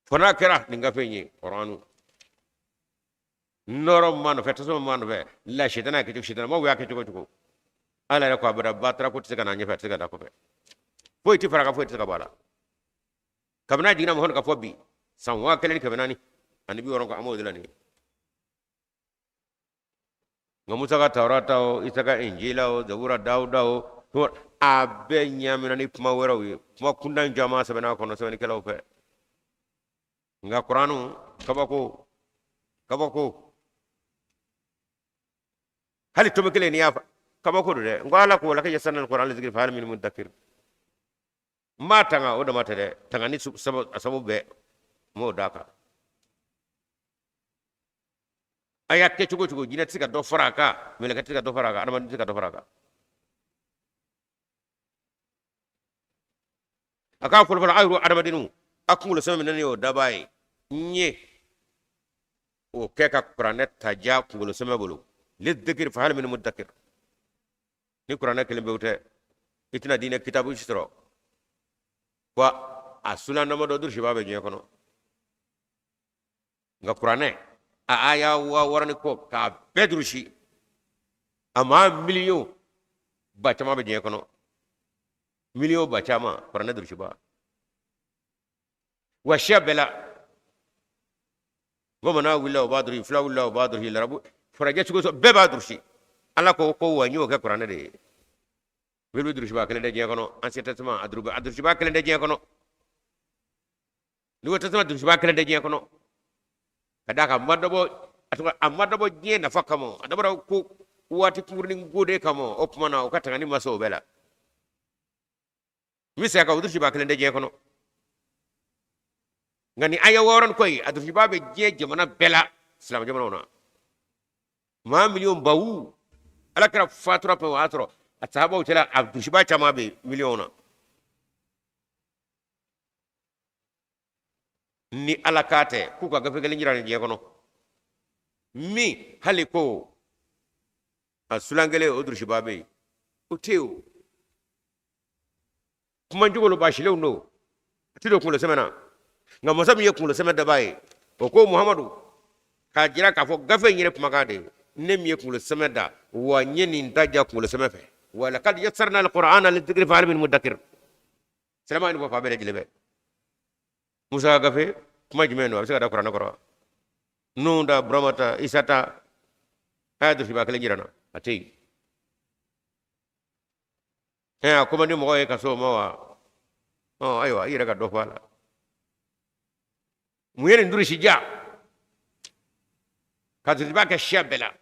fo n'a kɛra nin gafe in ye, Kuranu. Nɔɔrɔ min b'a nɔfɛ, tasuma min b'a nɔfɛ, la sitana y'a kɛ cogo, sitanamaw y'a kɛ cogo cogo, Ala yɛrɛ ko a bɛra batara ko tɛ se ka na ɲɛfɛ, a tɛ se ka taa kɔfɛ, foyi tɛ fara a kan, foyi tɛ se ka bɔ a la. Kabini a jiginna Muhamadu kan fo bi san 1460 kɔ, an b'o de la nin ye. Nka Musa ka Tawurata o, Isa ka Injila o, Zabura Dawuda o, a bɛɛ ɲaamina ni kuma wɛrɛw ye, kuma kuntan caman sɛbɛnna a kɔnɔ sɛbɛnnikɛlaw fɛ. Nka Kuranu, kabako, kabako. Hali tomi kelen n'i y'a fa, kabako don dɛ. N ko Ala ko walakad yassarna al-Qur'ana lizikri fahal min muddakir. N b'a tanga o dama tɛ dɛ, tanga ni a sababu bɛɛ n b'o d'a kan. A y'a kɛ cogo o cogo, jinɛ tɛ se ka dɔ fara a kan, mɛlɛkɛ tɛ se ka dɔ fara a kan, adamaden tɛ se ka dɔ fara a kan. A k'a fɔlɔfɔlɔ, a yɛrɛ adamadenw, a kunkolo sɛmɛ min ne y'o dabaa ye, n ye o kɛ ka kuranɛ ta ja kunkolo sɛmɛ bolo. Lizikiri fahal min muddakir. Ni kuranɛ kelen pewu tɛ, i tɛna diinɛ kitabu si sɔrɔ ko a sulan damadɔ durusibaa bɛ diɲɛ kɔnɔ. Nka kuranɛ a aya 6000 ni kɔ k'a bɛɛ durusi, a maa miliyɔn ba caman bɛ diɲɛ kɔnɔ, miliyɔn ba caman kuranɛ durusiba. Wa siya bɛɛ la, bamanan wulila o b'a durusi, fula wulila o b'a durusi, larabu farajɛ cogo bɛɛ b'a durusi. Ala ko ko wa n y'o kɛ kuranɛ de ye. Bible durusiba kelen tɛ diɲɛ kɔnɔ, Ancien Testament a durusiba kelen tɛ diɲɛ kɔnɔ, Nouveau Testament durusiba kelen tɛ diɲɛ kɔnɔ. Ka d'a kan a ma dabɔ, a tɔgɔ, a ma dabɔ diɲɛ nafa kama, a dabɔra ko waati kunkurunin ko de kama. O tuma na o ka tangani ma se o bɛɛ la. N bɛ segin a kan, o durusiba kelen tɛ diɲɛ kɔnɔ. Nka ni aya 6000 ni kɔ ye, a durusiba bɛ diɲɛ jamana bɛɛ la, silamɛ jamanaw na, maa miliyɔn bawu. Ala kira fatura pe o y'a sɔrɔ a sahabaw cɛla a durusiba caman bɛ miliyɔn na. Ni Ala k'a tɛ k'u ka gafe kelen jira nin diɲɛ kɔnɔ min hali ko a sulan kelen o durusiba bɛ yen, o tɛ yen. O kuma jugu lo, baasilenw don, a tɛ don kunkolo sɛmɛ na. Nka masa min ye kunkolo sɛmɛ dabaa ye, o ko Muhamadu k'a jira k'a fɔ gafe in yɛrɛ kumakan de ye, ne min ye kunkolo sɛmɛ da, wa n ye nin ta ja kunkolo sɛmɛ fɛ. Wa lakad yassarna al-Qur'ana lidhikri fahal min muddakir. Silamɛ ni fɔ fa bɛɛ lajɛlen bɛ Musa ka gafe kuma jumɛn don, a bɛ se ka da kuranɛ kɔrɔ? Nuhu ta, Burama ta, Isa ta, a y'a durusiba kelen jira n na, a tɛ yen. A ko man di mɔgɔ ye ka se o ma wa? Ɔ ayiwa, i yɛrɛ ka dɔ fɔ a la. Mun ye nin durusi ja ka durusiba kɛ siya bɛɛ la?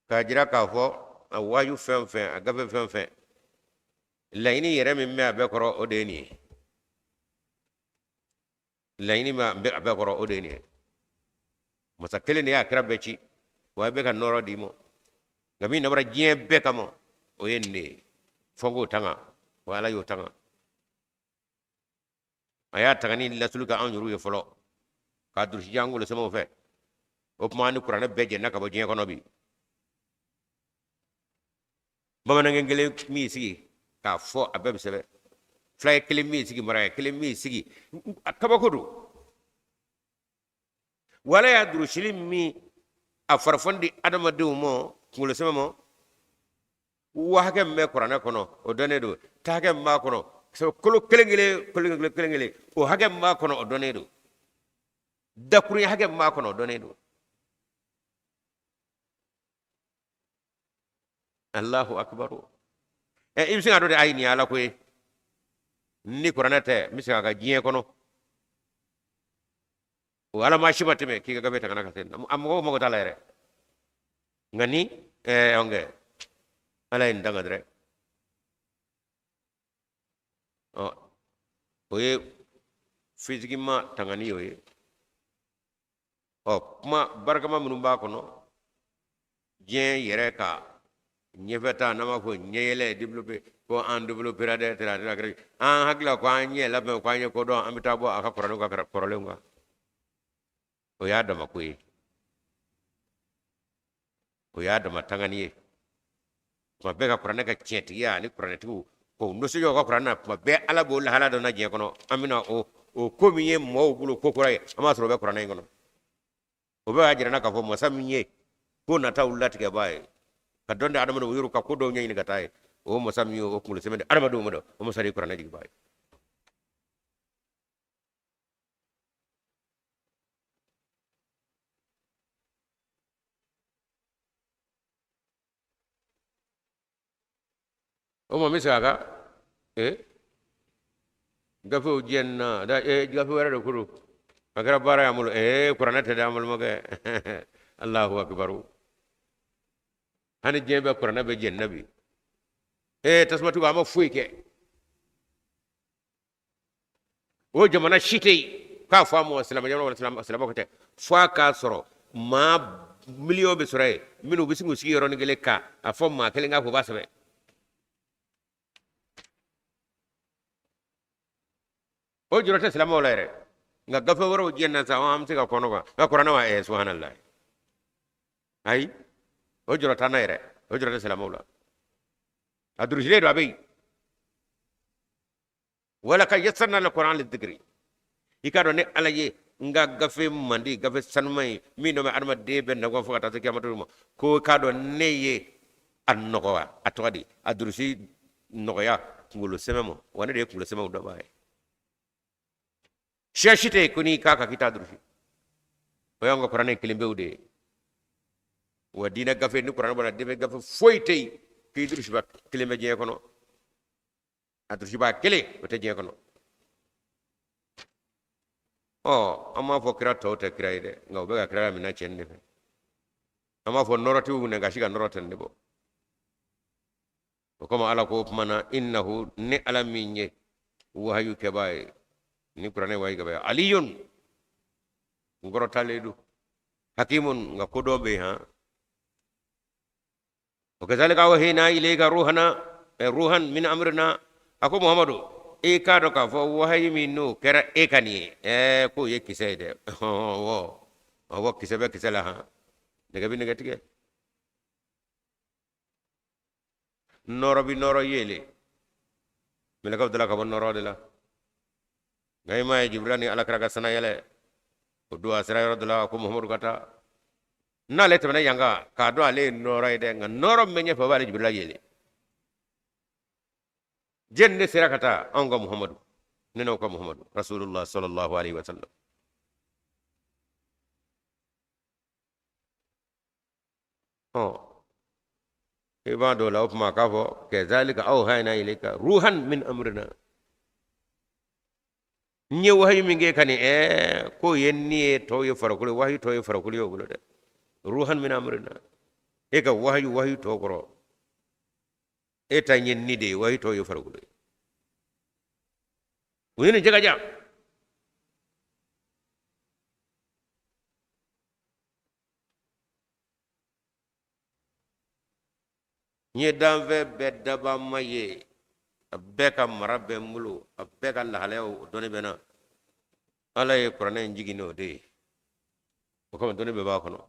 K'a jira k'a fɔ a waaju fɛn o fɛn, a gafe fɛn o fɛn, laɲini yɛrɛ min bɛ a bɛɛ kɔrɔ, o de ye nin ye. Laɲini min bɛ a bɛɛ kɔrɔ, o de ye nin ye. Masa kelen de y'a kira bɛɛ ci, wa a bɛ ka nɔɔrɔ d'i ma. Nka min dabɔra diɲɛ bɛɛ kama, o ye nin de ye. Fo k'o tanga, wa Ala y'o tanga. A y'a tanga ni lasulu kɛ anw yɛrɛw ye fɔlɔ, k'a durusi an kunkolo sɛmɛw fɛ. O tuma ni kuranɛ bɛɛ jɛnna ka bɔ diɲɛ kɔnɔ bi. Bamanankɛ kelen min y'i sigi k'a fɔ, a bɛɛ bɛ sɛbɛn. Fulakɛ kelen min y'i sigi, marakɛ kelen min y'i sigi, a kabako don. Wala y'a durusili min a farifoni di adamadenw ma kunkolo sɛmɛ ma, wa hakɛ min bɛ kuranɛ kɔnɔ o dɔnnen don, ta hakɛ min b'a kɔnɔ, kolo kelen kelen, kolo kelen kelen kelen, o hakɛ min b'a kɔnɔ o dɔnnen don, dakuruɲɛ hakɛ min b'a kɔnɔ o dɔnnen don. Allahu akbar. I bɛ se k'a dɔn de, ayi, nin ye Ala ko ye. Ni kuranɛ tɛ, n bɛ segin a kan diɲɛ kɔnɔ, o ala maa si ma tɛmɛ k'i ka gafe ta ka na ka se a mɔgɔw mago t'a la yɛrɛ. Nka ni anw kɛ Ala ye nin danga dɛrɛ. Ɔ o ye physiquement tangani y'o ye. Ɔ kuma barikama minnu b'a kɔnɔ, diɲɛ yɛrɛ ka ɲɛfɛta, n'an b'a fɔ ɲɛyɛlɛ, développé, ko an développera dɛ, tɛrɛ tɛrɛ tɛrɛ, an hakili la ko an ɲɛ labɛn, ko an ye ko dɔn, an bɛ taa bɔ a ka kɔrɔlenw kan, kɔrɔlenw kan, o y'a dama ko ye, o y'a dama tangani ye. Tuma bɛɛ ka kuranɛ ka tiɲɛtigiya ani kuranɛtigiw k'o nisɔndiya u ka kuranɛ na, tuma bɛɛ Ala b'o lahala dɔ na diɲɛ kɔnɔ. An bɛna o ko min ye mɔgɔw bolo ko kura ye, an b'a sɔrɔ o bɛ kuranɛ in kɔnɔ. O bɛɛ b'a jira n na k'a fɔ masa min ye ko nataw latigɛbaa ye, Ka dɔn di adamadenw yɔrɔ ka ko dɔw ɲɛɲini ka taa ye o masa min y'o kunkolo sɛmɛ di adamadenw ma dɛ o masa de ye kuranɛ jigibaa ye. O ma n bɛ segin a kan ee gafew jɛnna da ee gafe wɛrɛ de ko don a kɛra baara y'an bolo ee kuranɛ tɛ dɛ an balimakɛ. Alahu akibaru. Hani diɲɛ bɛɛ kuranɛ bɛ jɛnna bi. Ee tasumatigiw a ma foyi kɛ o jamana si tɛ yen k'a fɔ a ma silamɛ jamana wala silamɛ ko tɛ fo a k'a sɔrɔ maa miliyɔn bɛ sɔrɔ yen minnu bɛ se k'u sigi yɔrɔnin kelen ka a fɔ maa kelen k'a fɔ o b'a sɛbɛn. O jɔrɔ tɛ silamɛw la yɛrɛ nka gafe wɛrɛw jɛnna sa an bɛ se ka kɔnɔ kan nka kuranɛ wa subhanallah ayi o jɔrɔ t'an na yɛrɛ o jɔrɔ tɛ silamɛw la a durusilen don a bɛ yen. Walakad yassarna alquran lidhikri i k'a dɔn ne ala ye n ka gafe mandi gafe sanuma ye min dɔ bɛ adamaden bɛɛ nafa fo ka taa se kiyama ma ko i k'a dɔn ne ye a nɔgɔya a tɔgɔ di a durusi nɔgɔya kunkolo sɛmɛ ma wa ne de ye kunkolo sɛmɛw dɔnbaa ye siya si tɛ yen ko n'i k'a kan k'i t'a durusi o y'an ka kuranɛ kelen pewu de ye wa diinɛ gafe ni kuranɛ bɔra diinɛ gafe foyi tɛ yen k'i durusiba kelen bɛ diɲɛ kɔnɔ a durusiba kelen o tɛ diɲɛ kɔnɔ. Ɔ an m'a fɔ kira tɔw tɛ kira ye dɛ nka u bɛ ka kiraya minɛ cɛnni de fɛ an b'a fɔ nɔrɔtigiw minɛ ka si ka nɔrɔ tɛn de bɔ o kama ala ko o tuma na innahu ne ala min ye wahayu kɛbaa ye ni kuranɛ wahayu kɛbaa ye aliyun n kɔrɔtalen don hakimun nka ko dɔ bɛ yen han. Wa kazalika awhayna ilayka ruhana ruhan min amrina a ko muhamadu i k'a dɔn k'a fɔ wahayi min n'o kɛra e kan nin ye ɛɛ k'o ye kisɛ ye dɛ ɔwɔ ɔwɔ kisɛ bɛ kisɛ la han nɛgɛ bɛ nɛgɛ tigɛ nɔɔrɔ bɛ nɔɔrɔ yeele mɛlɛkɛw dala ka bɔ nɔɔrɔ de la nka i m'a ye jibirila ni alakira ka sanayɛlɛ o don a sera yɔrɔ dɔ la ko muhamadu ka taa n'ale tɛmɛna yan kan k'a dɔn ale ye nɔɔrɔ ye dɛ nka nɔɔrɔ min bɛ ɲɛfɛ o b'ale jibirila yeele jɛni de sera ka taa anw ka muhamadu ne n'aw ka muhamadu rasulullah sallallahu alaihi wa sallam. Ɔ i b'a dɔn o la o tuma k'a fɔ kazalika awhayna ilayka ruhan min amrina n ye wahayu min k'e kan nin ɛɛ k'o ye ni ye tɔw ye farikolo wahayu tɔw ye farikolo ye o bolo dɛ ruhan min amrina e ka wahayu wahayu tɔw kɔrɔ e ta ye ni de ye wahayu tɔw ye farikolo ye u ye nin cɛ ka jan. N ye danfɛn bɛɛ dabama ye a bɛɛ ka mara bɛ n bolo a bɛɛ ka lahalayaw o dɔnni bɛ n na ala ye kuranɛ in jigin n'o de ye o kama dɔnni bɛɛ b'a kɔnɔ.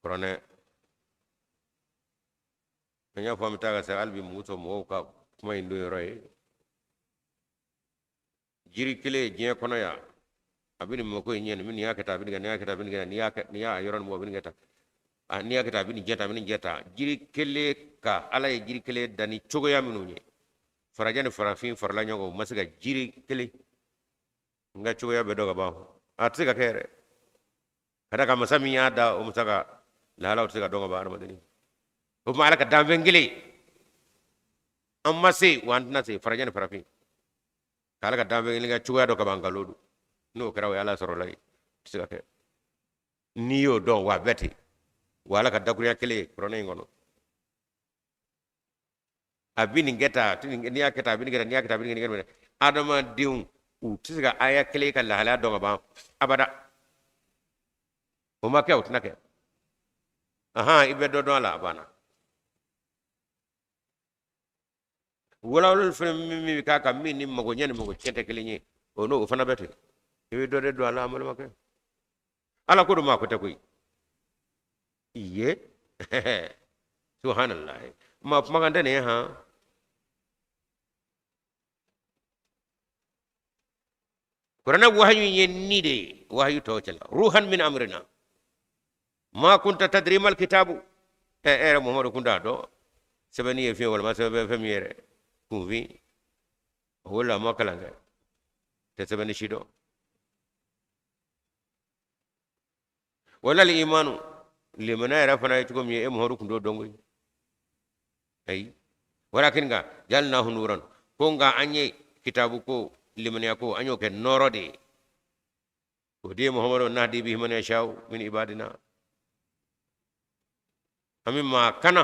Kuranɛ an y'a fɔ an bɛ taa ka se hali bi mugu sɔn mɔgɔw ka kuma in don yɔrɔ ye jiri kelen diɲɛ kɔnɔ yan a bɛ nin mako in ɲɛ nin y'a kɛ tan a bɛ nin kɛ nin y'a kɛ tan a bɛ nin kɛ n'i y'a yɔrɔ nin bɔ a bɛ nin kɛ tan n'i y'a kɛ tan a bɛ nin jɛ tan a bɛ nin jɛ tan jiri kelen ka ala ye jiri kelen dan ni cogoya minnu ye farajɛ ni farafin farala ɲɔgɔn kan u ma se ka jiri kelen n ka cogoya bɛɛ dɔn ka ban a tɛ se ka kɛ yɛrɛ ka d'a kan masa min y'a da o masa ka lahalaw tɛ se ka dɔn ka ban adamaden o tuma ala ka danfɛn kelen an ma se wa an tɛna se farajɛ ni farafin k'ala ka danfɛn kelen ka cogoya dɔn ka ban nkalon don n'o kɛra o ye ala sɔrɔla ye tɛ se ka kɛ n'i y'o dɔn wa a bɛɛ ten wa ala ka dakurunya kelen kuranɛ in kɔnɔ a bɛ nin kɛ tan n'i y'a kɛ tan a bɛ nin kɛ tan n'i y'a kɛ tan a bɛ nin kɛ tan adamadenw u tɛ se ka aya kelen ka lahalaya dɔn ka ban abada o ma kɛ o tɛna kɛ ahan i bɛ dɔ dɔn a la a banna walawalali fɛnɛ min bɛ k'a kan min ni mago ɲɛ ni mago tiɲɛ tɛ kelen ye o n'o fana bɛ ten i bɛ dɔ de don a la an balimakɛ ala ko don maa ko tɛ koyi i ye subhanallah maa kumakan tɛ nin ye han. Kuranɛ wahayu ye ni de ye wahayu tɔw cɛla, ruhan min amrina ma kunta tadri mal kitabu. E yɛrɛ Muhamadu kun t'a dɔn sɛbɛnni ye fɛn walima sɛbɛn fɛn min yɛrɛ kunfin o la ma kalan kɛ, tɛ sɛbɛnni si dɔn. Wala imanu, limana yɛrɛ fana ye cogo min ye, e Muhamadu kun t'o dɔn koyi. Ayi, walakin nka jalnahu nuran, ko nka an ye kitabu ko limaniya ko an y'o kɛ nɔɔrɔ de ye. O de ye Muhamadu nahdi bihi man yashau min ibadina, an bɛ maa kana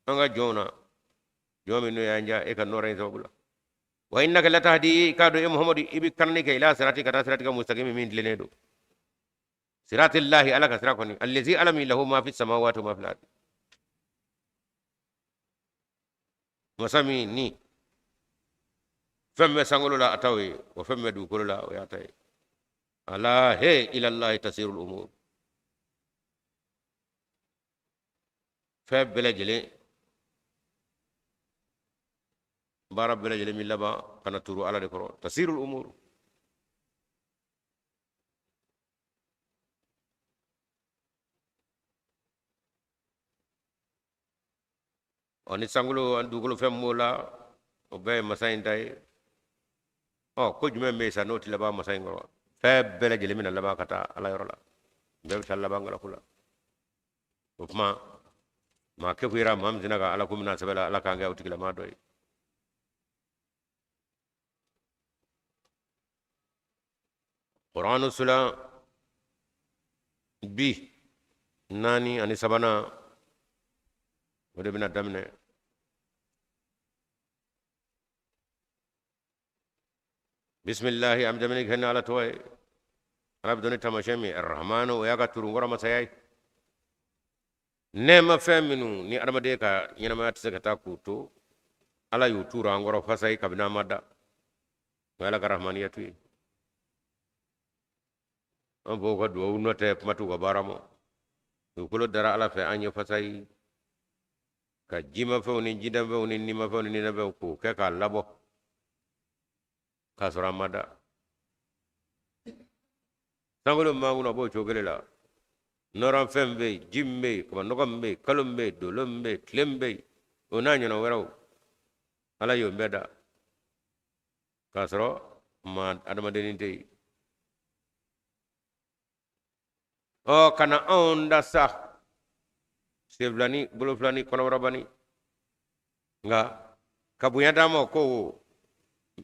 an ka jɔnw na, jɔn minnu y'an ja e ka nɔɔrɔ in sababu la. Wa innaka latahdi, k'a dɔn e Muhamadu i bɛ kanani kɛ ila sirati, ka taa siratika mustaqimi min tilennen don, siratillahi, ala ka sira kɔni, allazi ala min lahu ma fi samawati wa ma fil ardi, masa min ni fɛn bɛ sankolo la a t'aw ye, wa fɛn bɛ dugukolo la o y'a ta ye. Ala he ilallahi tasirul umur, fɛn bɛɛ lajɛlen baara bɛɛ lajɛlen min laban ka na turu ala de kɔrɔ, tasirul umur. Ɔ ni sankolo ani dugukolo fɛn b'o la, o bɛɛ ye masa in ta ye. Ɔ ko jumɛn bɛ yen sa n'o tɛ laban masa in kɔrɔ? Fɛn bɛɛ lajɛlen bɛna laban ka taa ala yɔrɔ la, bɛɛ bɛ taa laban galako la. O tuma maa kekuyara maa min sina ka ala ko mina sɛbɛ la, ala k'an kɛ o tigilamaa dɔ ye. Kuranu sura 43nan o de bɛna daminɛ. Bisimilahi, an bɛ daminɛ kɛ ni ala tɔgɔ ye, ala bɛ dɔn ni taamasiyɛn min ye, arahmanu, o y'a ka turunkɔrɔ masaya ye. Nɛɛma fɛn minnu ni adamaden ka ɲɛnamaya tɛ se ka taa k'u to, ala y'u turu an kɔrɔ fasa ye kabini an ma da. O ye ala ka rahmaniyatu ye. An fɔw ka duwawu nɔ tɛ, kuma t'u ka baara ma. Dugukolo dara ala fɛ an ye fasa ye ka jimafɛnw ni jidanfɛnw ni nimafɛnw ni ninafɛnw k'o kɛ k'a labɔ k'a sɔrɔ an ma da. Sankolo min b'an kunna, o b'o cogo kelen la. Nɔrɔfɛn bɛ yen, ji min bɛ yen, kabanɔgɔ min bɛ yen, kalo min bɛ yen, dolo min bɛ yen, tile min bɛ yen, o n'a ɲɔgɔn wɛrɛw, ala y'o bɛɛ da k'a sɔrɔ maa adamadennin tɛ yen. Ɔ ka na anw da sa, sen filani, bolo filani, kɔnɔbarabani, nka ka bonya d'an ma ko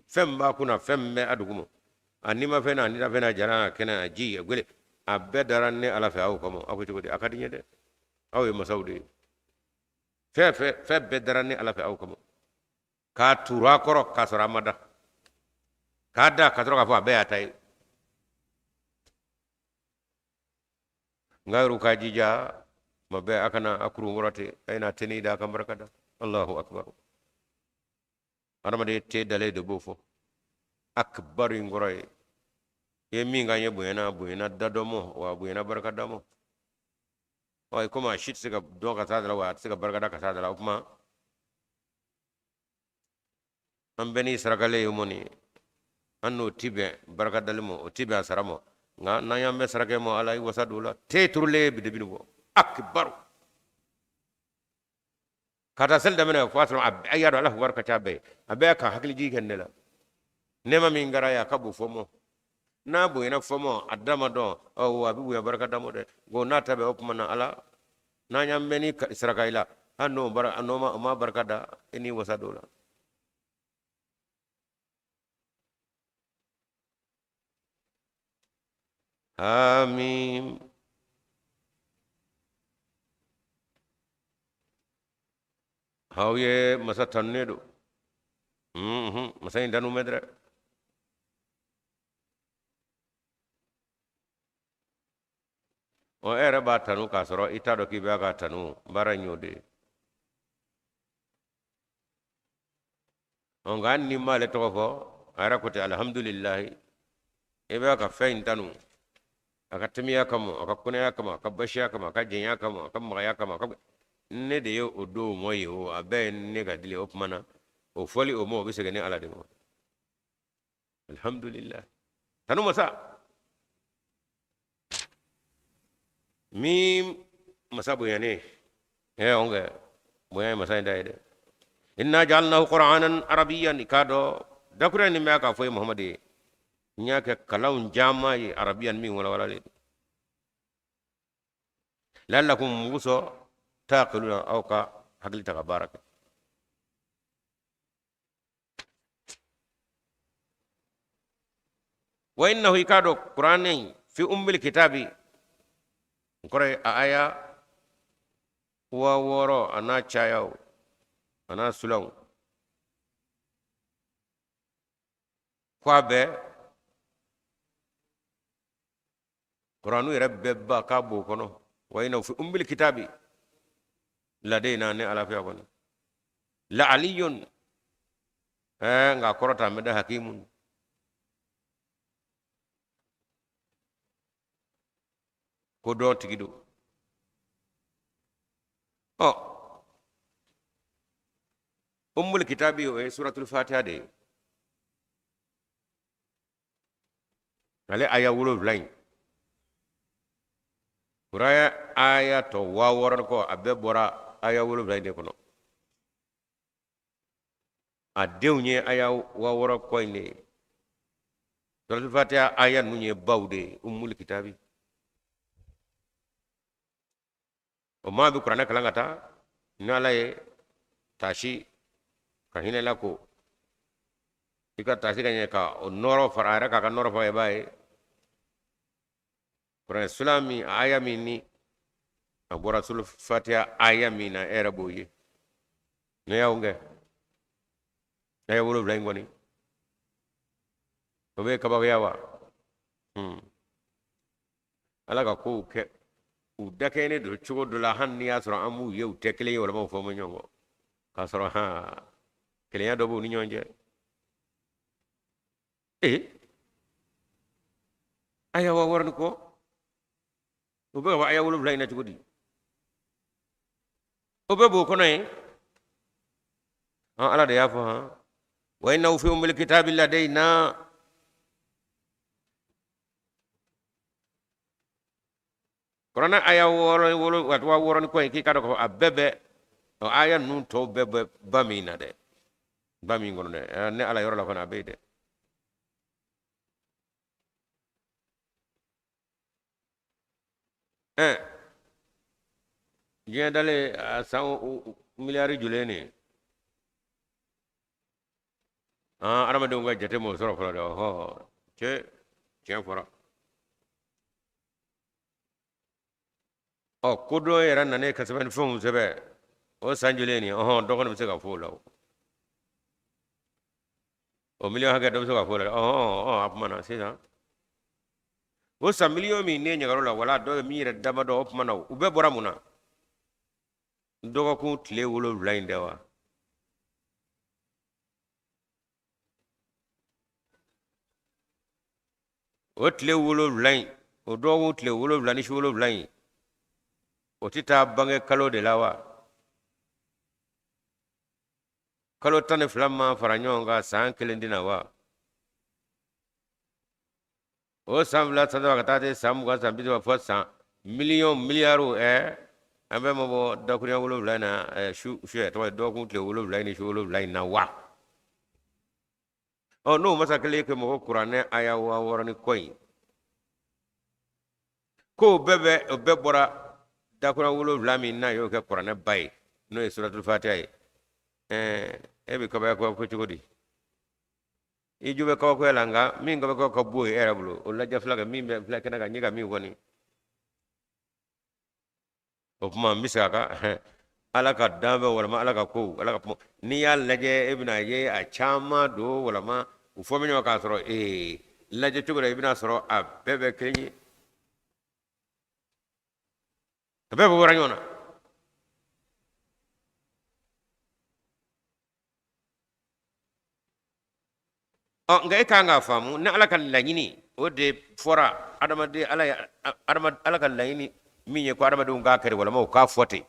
fɛn min b'a kunna, fɛn min bɛ a duguma, a nimafɛn n'a nidafɛn n'a jalan, a kɛnɛ, a ji, a gwele, a bɛɛ dara ne ala fɛ aw kama. Aw ko cogo di? A ka di n ye dɛ, aw ye masaw de ye. Fɛn fɛn fɛn bɛɛ dara ne ala fɛ aw kama, k'a turu a kɔrɔ k'a sɔrɔ a ma da, k'a da ka sɔrɔ k'a fɔ a bɛɛ y'a ta ye. Nka yɛrɛ ka jija ma bɛɛ a kana a kurun kɔrɔ ten, a ye na teni da a kan barika da. Allahu akbar. Adamaden te dalen de b'o fɔ. Akbar in kɔrɔ ye i ye min k'an ye bonyana, bonyana da dɔ mɔ, wa bonyana barika da mɔ. Ɔ komi a si tɛ se ka dɔn ka s'a da la, wa a tɛ se ka barika da ka s'a da la, o tuma an bɛɛ n'i sarakalen ye mɔni ye, an n'o ti bɛn barika dali ma, o ti bɛn a sara ma. Nka n'an y'an bɛɛ saraka ma, ala ye wasa don o la. Te turulen bi de bɛ bɔ akibaru ka taa seli daminɛ fo a sɔrɔ a y'a dɔn ala kibaru ka ca bɛɛ ye. A bɛɛ ka hakili jigin kɛ ne la, nɛɛma min kɛra ye a ka bon fɔ mɔ, n'a bonyana fɔ mɔ a da ma dɔn, ɔ a bɛ bonya barika da mɔ dɛ. Nka n'a ta bɛɛ o tuma na ala n'an y'an bɛɛ ni saraka i la, hali n'o bara n'o ma o ma barika da, i n'i wasa don o la. Amin. Aw ye masa tanunen don. Masa in tanu mɛn dɛ. Ɔ e yɛrɛ b'a tanu k'a sɔrɔ i t'a dɔn k'i b'a ka tanu baara in y'o de ye. Ɔ nka hali n'i m'ale tɔgɔ fɔ, a yɛrɛ ko ten alihamudulilayi, i b'a ka fɛn in tanu a ka temiya kama, a ka konaya kama, a ka basiya kama, a ka jɛnya kama, a ka magaya kama, a ka ne de ye o don mɔ ye, o a bɛɛ ye ne ka dili. O tuma na o fɔli o ma, o bɛ segin ne ala de ma. Alhamdulillah. Tanu masa min masa bonyanen ɛ on kɛ bonya ye masa in ta ye dɛ. Inna ja'alnahu qur'anan arabiyyan, i k'a dɔn dakuruya nin bɛ k'a fɔ ye Muhamadu ye, n y'a kɛ kalanw caman ye arabiyan min walawalalen don. La'allakum mun kosɔn ta'qiluna aw ka hakili ta ka baara kɛ. Wa innahu i k'a dɔn kuranɛ in fi ummil kitabi n kɔrɔ ye a aya 6000 a n'a cayaw a n'a sulanw ko a bɛɛ kuranu yɛrɛ bɛɛ ba k'a b'o kɔnɔ. Wa innahu fi ummil kitabi ladayna ne ala fɛ kɔni la aliyun nka kɔrɔta bɛ da hakimun ko dɔn tigi don. Ɔ ummul kitabi o ye suratul fatiha de ye, ale aya 7 in kuraya aya tɔ 6000 kɔ a bɛɛ bɔra aya 7 in de kɔnɔ. A denw ye aya 6000 kɔ in de ye. Suratul fatiha aya ninnu ye baw de ye ummul kitabi. O maa bɛ kuranɛ kalan ka taa ni ala ye taasi ka hinɛ la ko i ka taasi ka ɲɛ ka o nɔrɔ fara a yɛrɛ k'a ka nɔrɔ fara i b'a ye kuranɛ sura min aya min ni a bɔra suratul fatiha aya min na e yɛrɛ b'o ye. Ne y'aw kɛ aya 7 in kɔni o bɛ kabakoya wa? Ala ka kow kɛ u dakɛɲɛnen don cogo dɔ la, hali n'i y'a sɔrɔ an b'u ye u tɛ kelen ye walima u fɔ ma ɲɔgɔn kɔ, k'a sɔrɔ han kelenya dɔ b'u ni ɲɔgɔn cɛ. Ee aya 6000 ni kɔ o bɛ ka bɔ aya 7 in na cogo di? O bɛɛ b'o kɔnɔ yen. An ala de y'a fɔ han wa innahu fi ummil kitabi ladayna. Kuranɛ aya wɔɔrɔ wolo 6000 ni kɔ in k'i k'a dɔn k'a fɔ a bɛɛ bɛ o aya ninnu tɔw bɛɛ bɛ ba min na dɛ, ba min kɔnɔ dɛ, ne ala yɔrɔ la kɔni a bɛ yen dɛ. Diɲɛ dalen a san miliyari joli ye nin ye? Adamadenw ka jate m'o sɔrɔ fɔlɔ dɛ. Ɔhɔ, cɛ tiɲɛ fɔra. Ɔ kodɔn yɛrɛ nanen ka sɛbɛnni fɛnw sɛbɛn o san joli ye nin ye? Ɔhɔn, dɔ kɔni bɛ se ka fɔ o la o. O miliyɔn hakɛ dɔ bɛ se ka fɔ o la. Ɔhɔn, a kuma na sisan. O san miliyɔn min ne ɲagar'o la wala dɔ bɛ min yɛrɛ damadɔ o kuma na u bɛɛ bɔra mun na? Dɔgɔkun tile 7 in tɛ wa? O tile 7 in, o dɔgɔkun tile 7 ni su 7 in, o tɛ taa bange kalo de la wa? Kalo 12 ma fara ɲɔgɔn kan san kelen tɛna wa? O san 2 san 3 ka taa se san 20 san 30 fo san miliyɔn miliyariw. An bɛɛ ma bɔ dakurunya 7 in na, su su tɔgɔ ye dɔgɔkun tile 7 in ni su 7 in na wa? Ɔ n'o masa kelen kɛ mɔgɔ kuranɛ aya 6000 ni kɔ in k'o bɛɛ bɛ o bɛɛ bɔra dakurunya 7 min n'a y'o kɛ kuranɛ ba ye n'o ye suratul fatiha ye. E bɛ kabako ko cogo di? I jo bɛ kabakoya la, nka min kabako ka bon e yɛrɛ bolo o lajɛ fila kɛ min bɛ filɛ kɛnɛ kan n ye ka min fɔ nin o tuma n bɛ segin a kan. Ala ka dan bɛ walama ala ka kow ala ka kuma n'i y'a lajɛ e bɛna ye a caman don walama u fɔ bɛ ɲɔgɔn k'a sɔrɔ ee lajɛ cogo la i bɛna sɔrɔ a bɛɛ bɛ kelen ye, a bɛɛ bɛ bɔra ɲɔgɔn na. Ɔ nka e kan k'a faamu ni ala ka laɲini o de fɔra adamaden ala ye ala ka laɲini min ye ko adamadenw k'a kɛ walama u k'a fɔ ten,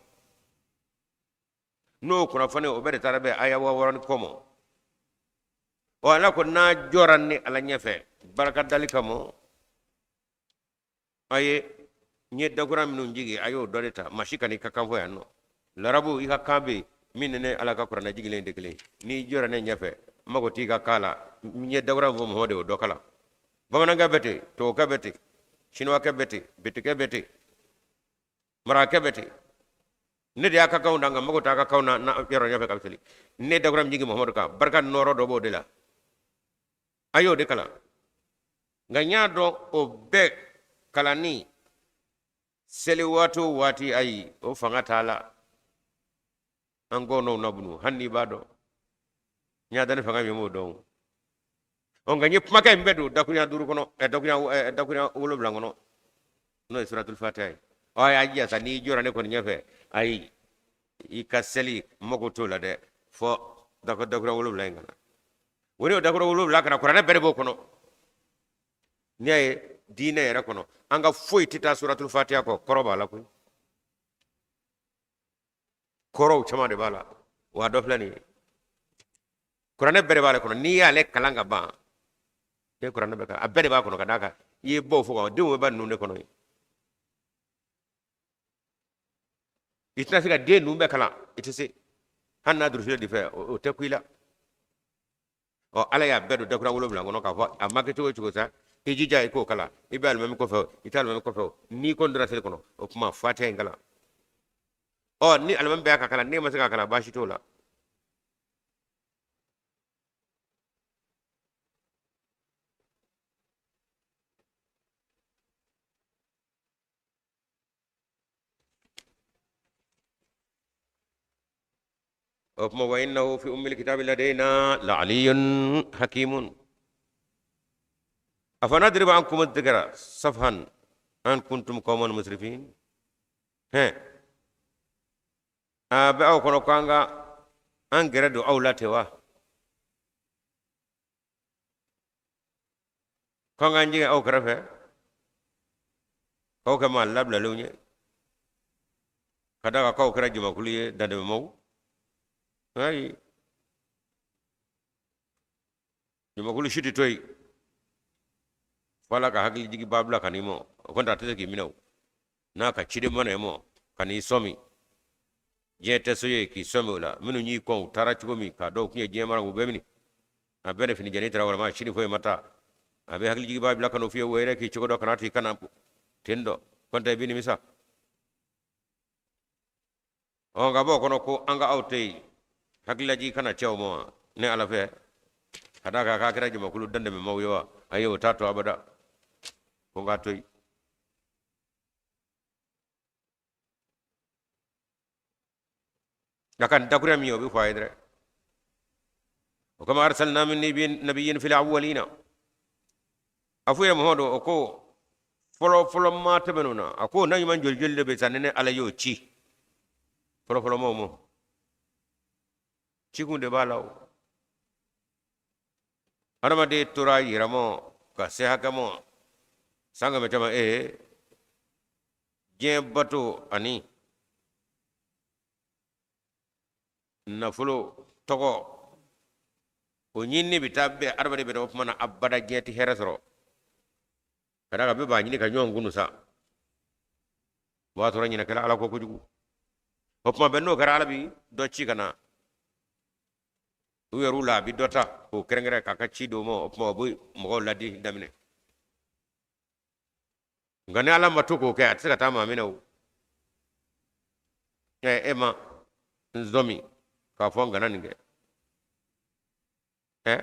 n'o kunnafoni o bɛɛ de taara bɛn aya 6000 ni kɔ ma. Ɔ Ala ko n'a jɔra ne Ala ɲɛfɛ barika dali kama, a ye n ye dakura minnu jigin, a y'o dɔ de ta. Maa si kan'i ka kan fɔ yan nɔ. Larabu, i ka kan bɛ yen min ni ne Ala ka kuranɛ jigilen tɛ kelen. N'i jɔra ne ɲɛfɛ, n mago t'i ka kan la. N ye dakura min fɔ Muhamadu, o dɔ kalan. Bamanankɛ bɛ ten, tubabukɛ bɛ ten, sinuwakɛ bɛ ten, betekɛ bɛ ten, marakɛ bɛ ten. Ne de y'a ka kanw da, nka n mago t'a ka kanw na. N'a jɔra ɲɛfɛ ka seli, ne dakura min jigin Muhamadu kan, barika nɔɔrɔ dɔ b'o de la, a y'o de kalan. Nka n y'a dɔn o bɛɛ kalanni seli waati o waati, ayi, o fanga t'a la. An gɔnɔw na bunu, hali n'i b'a dɔn, n y'a da ni fanga min b'o dɔn. Ɔ nka n ye kumakɛ in bɛɛ don dakurunya 5 kɔnɔ, dakurunya 7 kɔnɔ, n'o ye suratul fatiha ye. Ɔ a y'a jija sa, n'i jɔra ne kɔni ɲɛfɛ, ayi, i ka seli n mago t'o la dɛ, fɔ dakurunya 7 in kana. O ni o dakurunya 7 kana, kuranɛ bɛɛ de b'o kɔnɔ. N'i y'a ye diinɛ yɛrɛ kɔnɔ, an ka foyi tɛ taa suratul fatiha kɔ, kɔrɔ b'a la koyi, kɔrɔw caman de b'a la. Wa dɔ filɛ nin ye, kuranɛ bɛɛ de b'ale kɔnɔ. N'i y'ale kalan ka ban, i ye kuranɛ bɛɛ kalan, a bɛɛ de b'a kɔnɔ. Ka d'a kan i ye baw fɔ ka ban, denw bɛ ba ninnu de kɔnɔ yen. I tɛna se ka den ninnu bɛɛ kalan, i tɛ se, hali n'a durusilen de fɛ, o tɛ ku i la. Ɔ Ala y'a bɛɛ don dakura 7 kɔnɔ k'a fɔ a ma kɛ cogo o cogo sa, i jija i k'o kalan. I bɛ alimami kɔfɛ o, i tɛ alimami kɔfɛ o, n'i kɔni donna seli kɔnɔ, o tuma fatiha in kalan. Ɔ ni alimami bɛɛ y'a ka kalan, n'e ma se k'a kalan, baasi t'o la. O tuma wa innahu fi ummil kitabi ladayna la aliyyun hakimun. Afanadribu ankum dhikra safhan an kuntum qauman musrifin. Hɛn, a bɛ aw kɔnɔ ko an ka an gɛrɛ don aw la ten wa, k'an k'an jigin aw kɛrɛfɛ k'aw kɛ maa labilalenw ye, ka d'a kan k'aw kɛra jamakulu ye dantɛmɛmaw? Ayi, jamakulu si tɛ to yen fo Ala ka hakili jiginbaa bila ka n'i ma. O kɔni a tɛ se k'i minɛ o n'a ka ciden ma na i ma ka n'i sɔmi. Diɲɛ tɛ so ye k'i sɔmi o la. Minnu y'i kɔn, u taara cogo min k'a dɔn u tun ye diɲɛ mara, u bɛɛ minɛ a bɛɛ de fini jɛni taara, walima sini foyi ma taa. A bɛ hakili jiginbaa bila ka n'o f'i ye, o yɛrɛ k'i cogo dɔn, kana to i kana ten dɔ kɔntɛ, i bɛ nimisa. Ɔ nka b'o kɔnɔ ko an ka aw to yen, hakililajigi kana cɛ o ma wa ne Ala fɛ, ka d'a kan k'a kɛra jamakulu dantɛmɛmaw ye wa? Ayi, o t'a to abada ko n k'a to yen. Nka ka dakuruya min ye, o bɛ fɔ a ye dɛ. O kama arsalna min nabiyyin fil awwalina, a f'u ye Muhamadu, o ko fɔlɔ fɔlɔ maa tɛmɛnw na, a ko na ɲuman joli joli de bɛ sa ni ne Ala y'o ci fɔlɔ fɔlɔ maaw ma. Cikun de b'a la o. Adamaden tora a yɛrɛ ma ka se hakɛ ma san kɛmɛ caman, ee diɲɛ bato ani nafolo tɔgɔ o ɲinini bɛ taa bɛn adamaden bɛ o tuma na abada diɲɛ tɛ hɛrɛ sɔrɔ, ka d'a kan bɛɛ b'a ɲini ka ɲɔgɔn kunu sa. O b'a sɔrɔ ɲinɛ kɛra Ala kɔ kojugu. O tuma bɛɛ n'o kɛra, Ala bi dɔ ci ka na u yɛrɛw la, a bi dɔ ta k'o kɛrɛnkɛrɛn k'a ka ci d'o ma. O tuma o bɛ mɔgɔw ladi daminɛ. Nka ni Ala ma to k'o kɛ, a tɛ se ka taa maa minɛ o. Ɛ e ma n sɔmi k'a fɔ n kana nin kɛ. Ɛ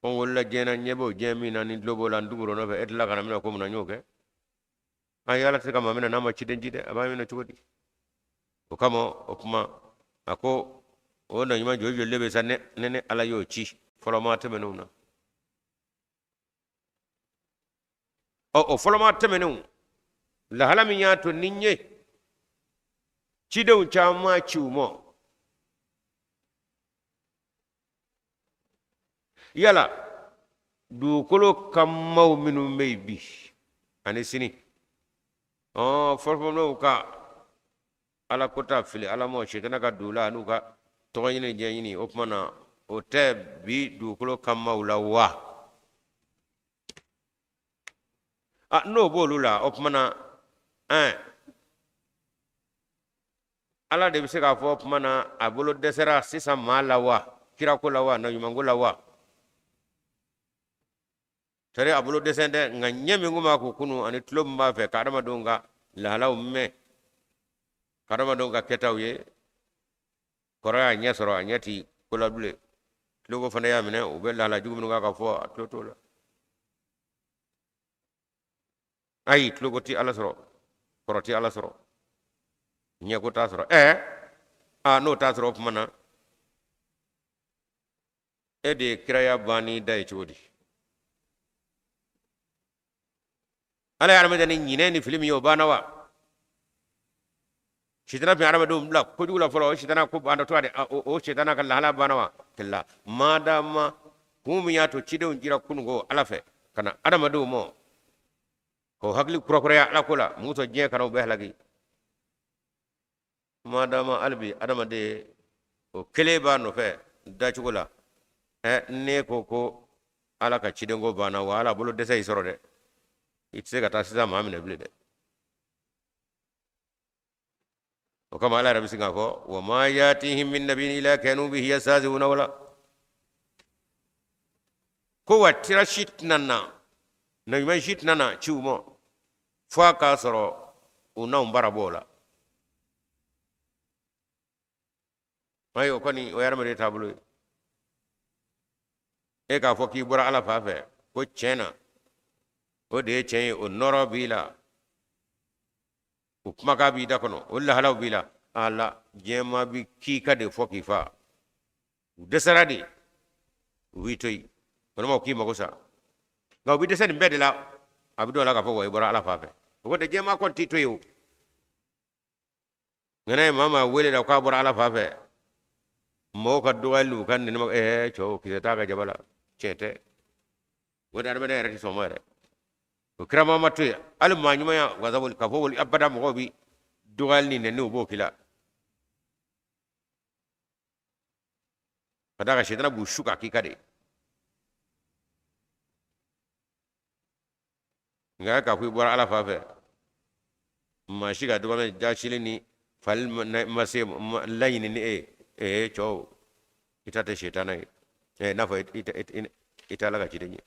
ko n wolola diɲɛ na, ɲɛ b'o diɲɛ min na, ni tulo b'o la, n tugur'o nɔfɛ, e tilala ka na minɛ ko mun na n y'o kɛ? Ayi, Ala tɛ se ka maa minɛ n'a ma ciden ci dɛ. A b'a minɛ cogo di? O kama o kuma a ko o na ɲuman joli joli de bɛ sa ne ne Ala y'o ci fɔlɔ maa tɛmɛnenw na. Ɔ o fɔlɔ maa tɛmɛnenw lahala min y'a to ni n ye cidenw caman ci u ma, yala dugukolo kan maaw minnu bɛ yen bi ani sini, ɔ fɔlɔfɔlɔw ka Ala ko ta fili Ala ma, sitana ka don u la an'u ka tɔgɔ ɲini, diɲɛ ɲini, o tuma na O tɛ bi dugukolo kan maaw la wa? A n'o b'olu la, o tuma na ɛn Ala de bɛ se k'a fɔ o tuma na a bolo dɛsɛra sisan maa la wa, kirako la wa, nabiɲumanko la wa? Tari a bolo dɛsɛ tɛ, nka ɲɛ min kun b'a kun kunu ani tulo min b'a fɛ ka adamadenw ka lahalaw mɛn, ka adamadenw ka kɛtaw ye, kɔrɔ y'a ɲɛ sɔrɔ, a ɲɛ ti ko la bilen, tuloko fana y'a minɛ, u bɛ lahala jugu minnu kan ka fɔ, a tulo t'o la. Ayi, tuloko ti Ala sɔrɔ, kɔrɔ ti Ala sɔrɔ, ɲɛko t'a sɔrɔ. Aa, n'o t'a sɔrɔ, o tuma na e de ye kiraya banni da ye cogo di? Ala ye adamaden ni ɲinɛ ni fili min ye, o banna wa? Sitana bɛ adamadenw bila kojugu la fɔlɔ, o sitana ko banna to de, o sitana ka lahala banna wa? Kala madama kun min y'a to cidenw jira kununko Ala fɛ ka na adamadenw ma k'o hakili kurakuraya Ala ko la, mun sɔn diɲɛ kana u bɛɛ halaki. Madama hali bi adamaden o kelen b'a nɔfɛ dacogo la, ne ko ko Ala ka cidenko banna wa, Ala bolo dɛsɛ y'i sɔrɔ dɛ, i tɛ se ka taa sisan maa minɛ bilen dɛ. O kama Ala yɛrɛ bɛ sin k'a fɔ wa ma yatihim min nabiyyin illa kanu bihi yastahzi'una, wala ko wa kira si tɛna na, nabiɲuman si tɛna na ci u ma fo a k'a sɔrɔ u n'anw bara bɔ o la. Ayi, o kɔni o ye adamaden taabolo ye. E k'a fɔ k'i bɔra Ala fan fɛ ko tiɲɛ na, o de ye tiɲɛ ye, o nɔrɔ b'i la, o kumakan b'i da kɔnɔ, o lahalaw b'i la, ala diɲɛmaa bi k'i ka de fɔ k'i fa. U dɛsɛra de, u b'i to yen, walima u k'i mago sa. Nka u bɛ dɛsɛ nin bɛɛ de la, a bɛ dɔw la k'a fɔ wa i bɔra Ala fan fɛ. O ko tɛ, diɲɛmaa kɔni t'i to yen o. Nka n'a ye maa maa wele la k'a bɔra Ala fan fɛ, mɔgɔw ka dɔgɔyali u ka nɛnɛ, cɛw kisɛ t'a ka jaba la, tiɲɛ tɛ. O de adamadenya yɛrɛ tɛ sɔn ma yɛrɛ. O kirama ma to yen, hali maa ɲumanya wasabu k'a fɔ wali abada, mɔgɔw bi dɔgɔyali ni nɛni u b'o k'i la. Ka d'a kan sitana b'u su k'a k'i ka de. Nka k'a fɔ i bɔra Ala fan fɛ, maa si ka dɔgɔmɛ jasili ni fali ma se laɲini ni e ye, ee cɛw, i ta tɛ sitana ye, n'a fɔ i tɛ Ala ka ciden ye.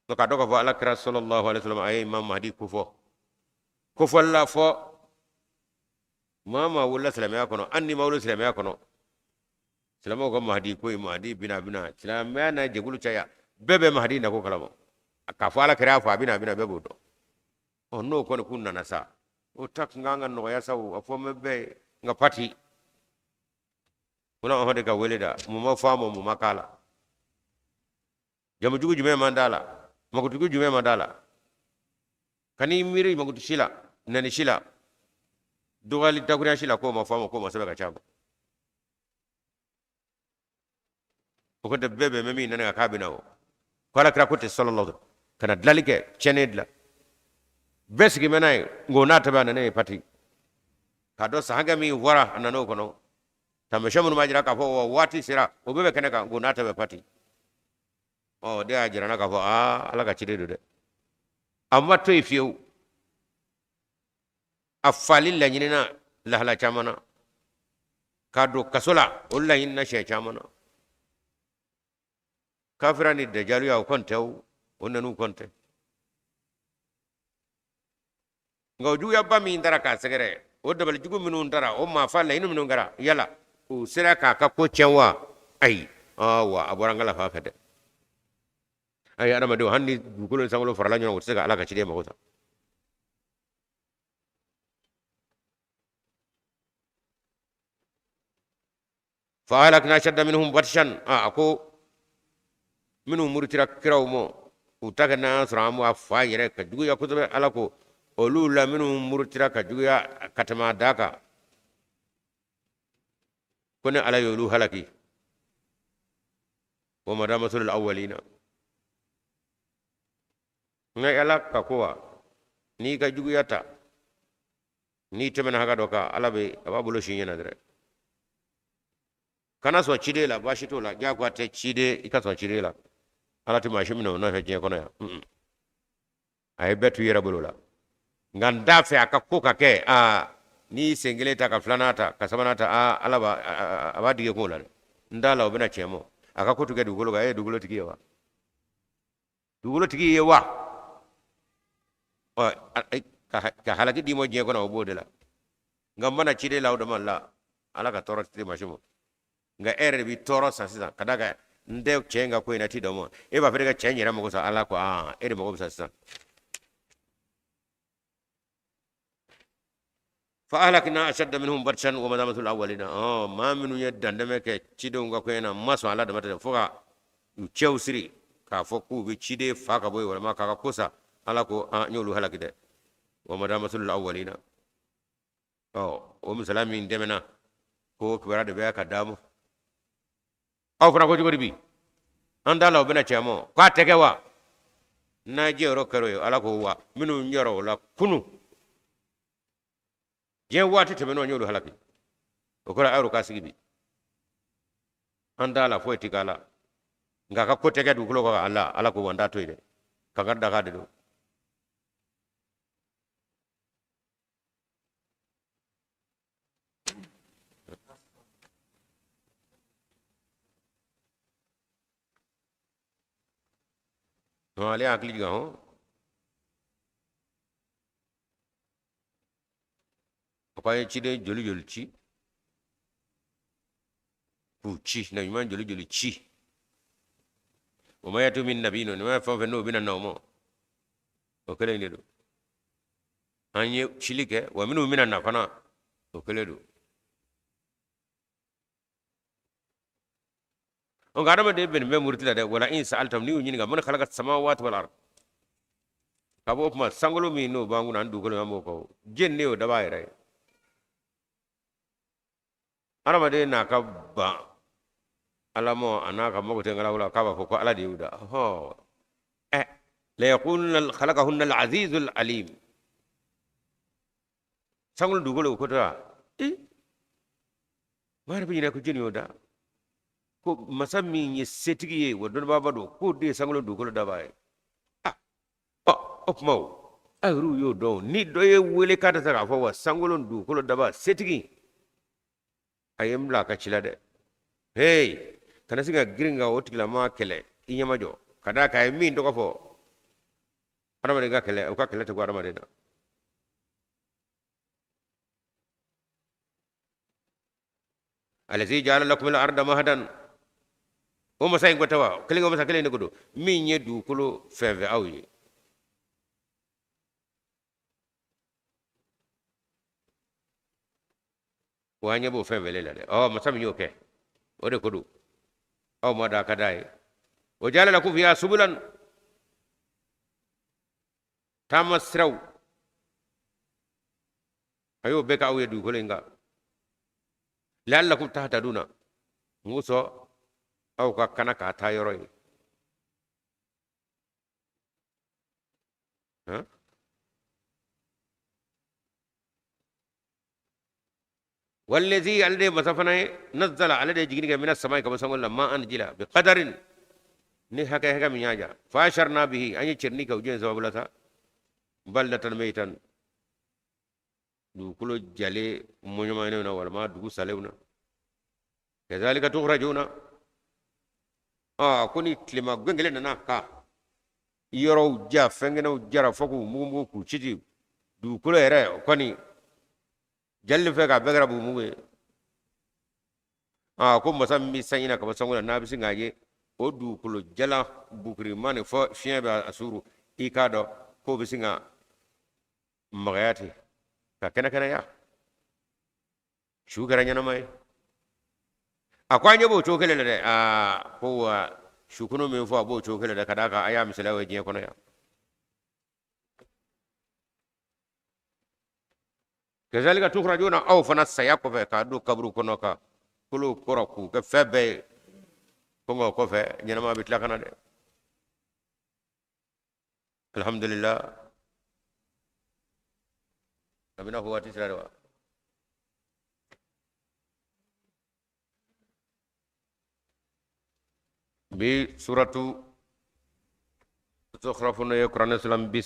K'a dɔn k'a fɔ Ala kira sallallahu alaihi wasallam a ye Imam Mahdi kofɔ kofɔli la fɔ maa maa wolola silamɛya kɔnɔ, hali n'i ma wolo silamɛya kɔnɔ, silamɛw ka Mahdi ko ye Mahdi bina bina silamɛya n'a jɛkulu caya, bɛɛ bɛ Mahdi nako kalama. K'a fɔ Ala kira y'a fɔ a bina a bina, bɛɛ b'o dɔn. Ɔ n'o kɔni kun nana sa, o ta kun kan ka nɔgɔya sa, o a fɔ mɛ bɛɛ ye. Nka pati ko de ka wele da mun ma fɔ a ma, mun ma k'a la, jamu jugu jumɛn man d'a la, makutugu jumɛn man d'a la, kan'i miiri makutu si la, nɛni si la, dɔgɔyali dakurunya si la, k'o ma fɔ a ma, k'o ma sɛbɛn ka ca ma. O ko tɛ bɛɛ bɛ min nana k'a bɛ na o ko Ala kira ko tɛ sallallahu alaihi ka na dilanli kɛ, tiɲɛni dilan, bɛɛ sigi bɛ n'a ye. Nka o n'a ta bɛɛ a nana ye pati k'a dɔn san hakɛ min fɔra a nana o kɔnɔ, taamasiyɛn minnu b'a jira k'a fɔ wa waati sera, o bɛɛ bɛ kɛnɛ kan. Nka o n'a ta bɛɛ pati, ɔ de y'a jira n na k'a fɔ aa Ala ka ciden don dɛ. A ma to yen fiyewu, a fali laɲinina lahala caman na, k'a don kaso la o laɲinina siɲɛ caman na. Kafira ni dajaluya o kɔni tɛ, o nɛniw kɔni tɛ. Nka o juguyaba min taara k'a sɛgɛrɛ, o dabali jugu minnu taara, o maafa laɲini minnu kɛra, yala u sera k'a ka ko tiɲɛ wa? Ayi, wa a bɔra n ka lafa fɛ dɛ. Ayi, adamadenw, hali ni dugukolo ni sankolo farala ɲɔgɔn kan, u tɛ se ka Ala ka ciden mago sa. Fa ahlakna ashadda minhum batshan. A ko minnu murutira kiraw ma, u ta kɛ n'a sɔrɔ an b'a fa yɛrɛ ka juguya kosɛbɛ. Ala ko olu la minnu murutira ka juguya ka tɛmɛ a da kan, ko ne Ala y'olu halaki. Wa mada masalul awwalina. Nka Ala ka ko wa n'i ka juguya ta N'i tɛmɛna hakɛ dɔ kan, Ala bɛ a b'a bolo sin ɲɛna dɛrɛ. Kana sɔn ciden la, baasi t'o la, diyagoya tɛ ciden i ka sɔn ciden la. Ala tɛ maa si minɛ o nɔfɛ diɲɛ kɔnɔ yan. A ye bɛɛ to i yɛrɛ bolo la. Nka n t'a fɛ a ka ko ka kɛ, aa n'i sen kelen ta ka filanan ta ka sabanan ta, aa Ala b'a a b'a digi ko la dɛ. N t'a la o bɛna tiɲɛ mɔ. A ka ko to kɛ dugukolo kan, e ye dugukolo tigi ye wa? Dugukolo tigi ye wa? Ɔ, ka halaki d'i ma diɲɛ kɔnɔ, o b'o de la. Nka n mana ciden la o dama la, Ala ka tɔɔrɔ tɛ maa si ma. Nka e yɛrɛ de b'i tɔɔrɔ sa sisan ka d'a kan n tɛ cɛ in ka ko in na ti dɔn ma. E b'a fɛ ne ka cɛ in yɛrɛ mago sa, Ala ko aa e de mago bɛ sa sisan. Fa ahlakna ashadda minhum batshan wa madha mathalul awwalina. Ɔ, maa minnu ye dantɛmɛ kɛ cidenw ka ko in na, ma sɔn Ala dama tɛ fo ka u cɛw siri k'a fɔ k'u bɛ ciden fa ka bɔ yen walima k'a ka ko sa. Ala ko an y'olu halaki dɛ. Wa madha mathalul awwalina. Ɔ, o misala min tɛmɛna ko kibaruya de bɛ ka d'a ma. Aw fana ko cogo di bi? An t'a la o bɛna cɛ ma k'a tɛ kɛ wa? N'a jɛyɔrɔ kɛra o ye, Ala ko wa minnu jɔra o la kunu diɲɛ waati tɛmɛn'o n y'olu halaki. O kɔrɔ aw ka sigi bi, an t'a la foyi ti k'a la, nka a ka ko tɛ kɛ dugukolo kɔ kan. Ala, Ala ko wa n t'a to yen dɛ, kankari daga de don. Ale hakili jigin hɔn a ko an ye ciden joli joli ci k'u ci na ɲuman joli joli ci o ma yatu min nabi nɔ ɲuman fɛn o fɛn n'o bɛna na o ma o kelen de don. An ye cili kɛ wa minnu bɛna na fana o kelen don. Nka adamaden bɛ nin bɛɛ muruti la dɛ. Wala in sa'altahum, n'i y'u ɲininka man khalaqa samawati wal ard, ka bɔ o kuma sankolo min n'o b'an kunna ani dugukolo an b'o kɔ, jɛn de y'o dabaa yɛrɛ ye. Adamaden n'a ka ban Ala ma a n'a ka mago tɛ ŋalaw la k'a b'a fɔ ko Ala de y'u da. Ɔhɔ, ɛ la yaquluna khalaqahunna al-azizul alim. Sankolo dugukolo o ko tɛ wa? I maa yɛrɛ bɛ ɲinɛ ko jɔni y'o da, ko masa min ye setigi ye wa dɔnnibaaba don, k'o de ye sankolo dugukolo dabaa ye. Ah, ɔ o tuma o a yɛrɛw y'o dɔn. Ni dɔ ye wele k'a tɛ se k'a fɔ wa sankolo dugukolo dabaa setigi a ye n bila a ka ci la dɛ. Hey, kana se ka girin ka o tigilamaa kɛlɛ i ɲɛmajɔ ka d'a kan a ye min tɔgɔ fɔ adamaden ka kɛlɛ, o ka kɛlɛ tɛ ko adamaden na. Alazi ja'ala lakum al-arda mahadan, o masa in ko tɛ wa? Kelen o masa kelen de ko don min ye dugukolo fɛn fɛn aw ye. Wa an ɲɛ b'o fɛn fɛn la dɛ. Ɔ masa min y'o kɛ o de ko don, aw ma da a ka d'a ye. O ja'ala lakum fiha subulan, taama siraw a y'o bɛɛ k'aw ye dugukolo in kan. La'allakum tahtaduna, n ko sɔn aw ka kana k'a taa yɔrɔ ye. Han? Wallazi, ale de ye masa fana ye, nazzala, ale de ye jiginni kɛ mina samai, ka bɔ sankolo la, ma an ji la, bi qadarin, ni hakɛ hakɛ min y'a ja, fa ansharna bihi, an ye cɛrinni kɛ o ji in sababu la sa, baldatan meitan, dugukolo jalen mɔɲɔmɔɲɔnenw na walima dugu salenw na. Kazalika tukhrajuna. Aa ko ni tilema gwɛn kelen nana ka yɔrɔw ja, fɛnkɛnɛw jara fo k'u mugumugu k'u ci ci, dugukolo yɛrɛ o kɔni jali fɛ k'a bɛɛ kɛra bugumugu ye. Aa ko masa min bɛ sanji na ka bɔ sanko la, n'a bɛ sin k'a ye o dugukolo jalan bukirima nin fɔ fiɲɛ bɛ a suuru, i k'a dɔn k'o bɛ sin ka magaya ten ka kɛnɛkɛnɛya, su kɛra ɲɛnama ye. A ko an ɲɛ b'o cogo kelen na dɛ. Aa ko wa sukunu min fɔ a b'o cogo kelen dɛ, ka d'a kan a y'a misaliya ye diɲɛ kɔnɔ yan. Kazalika tukhrajuna, aw fana saya kɔfɛ k'a don kaburu kɔnɔ ka kolo kɔrɔ k'u kɛ fɛn bɛɛ ye, ko nka o kɔfɛ ɲɛnama bɛ tila ka na dɛ. Alhamdulillah. A bɛna fɔ waati sera de wa? Bi suratu Zukhruf n'o ye kuranɛ sura 30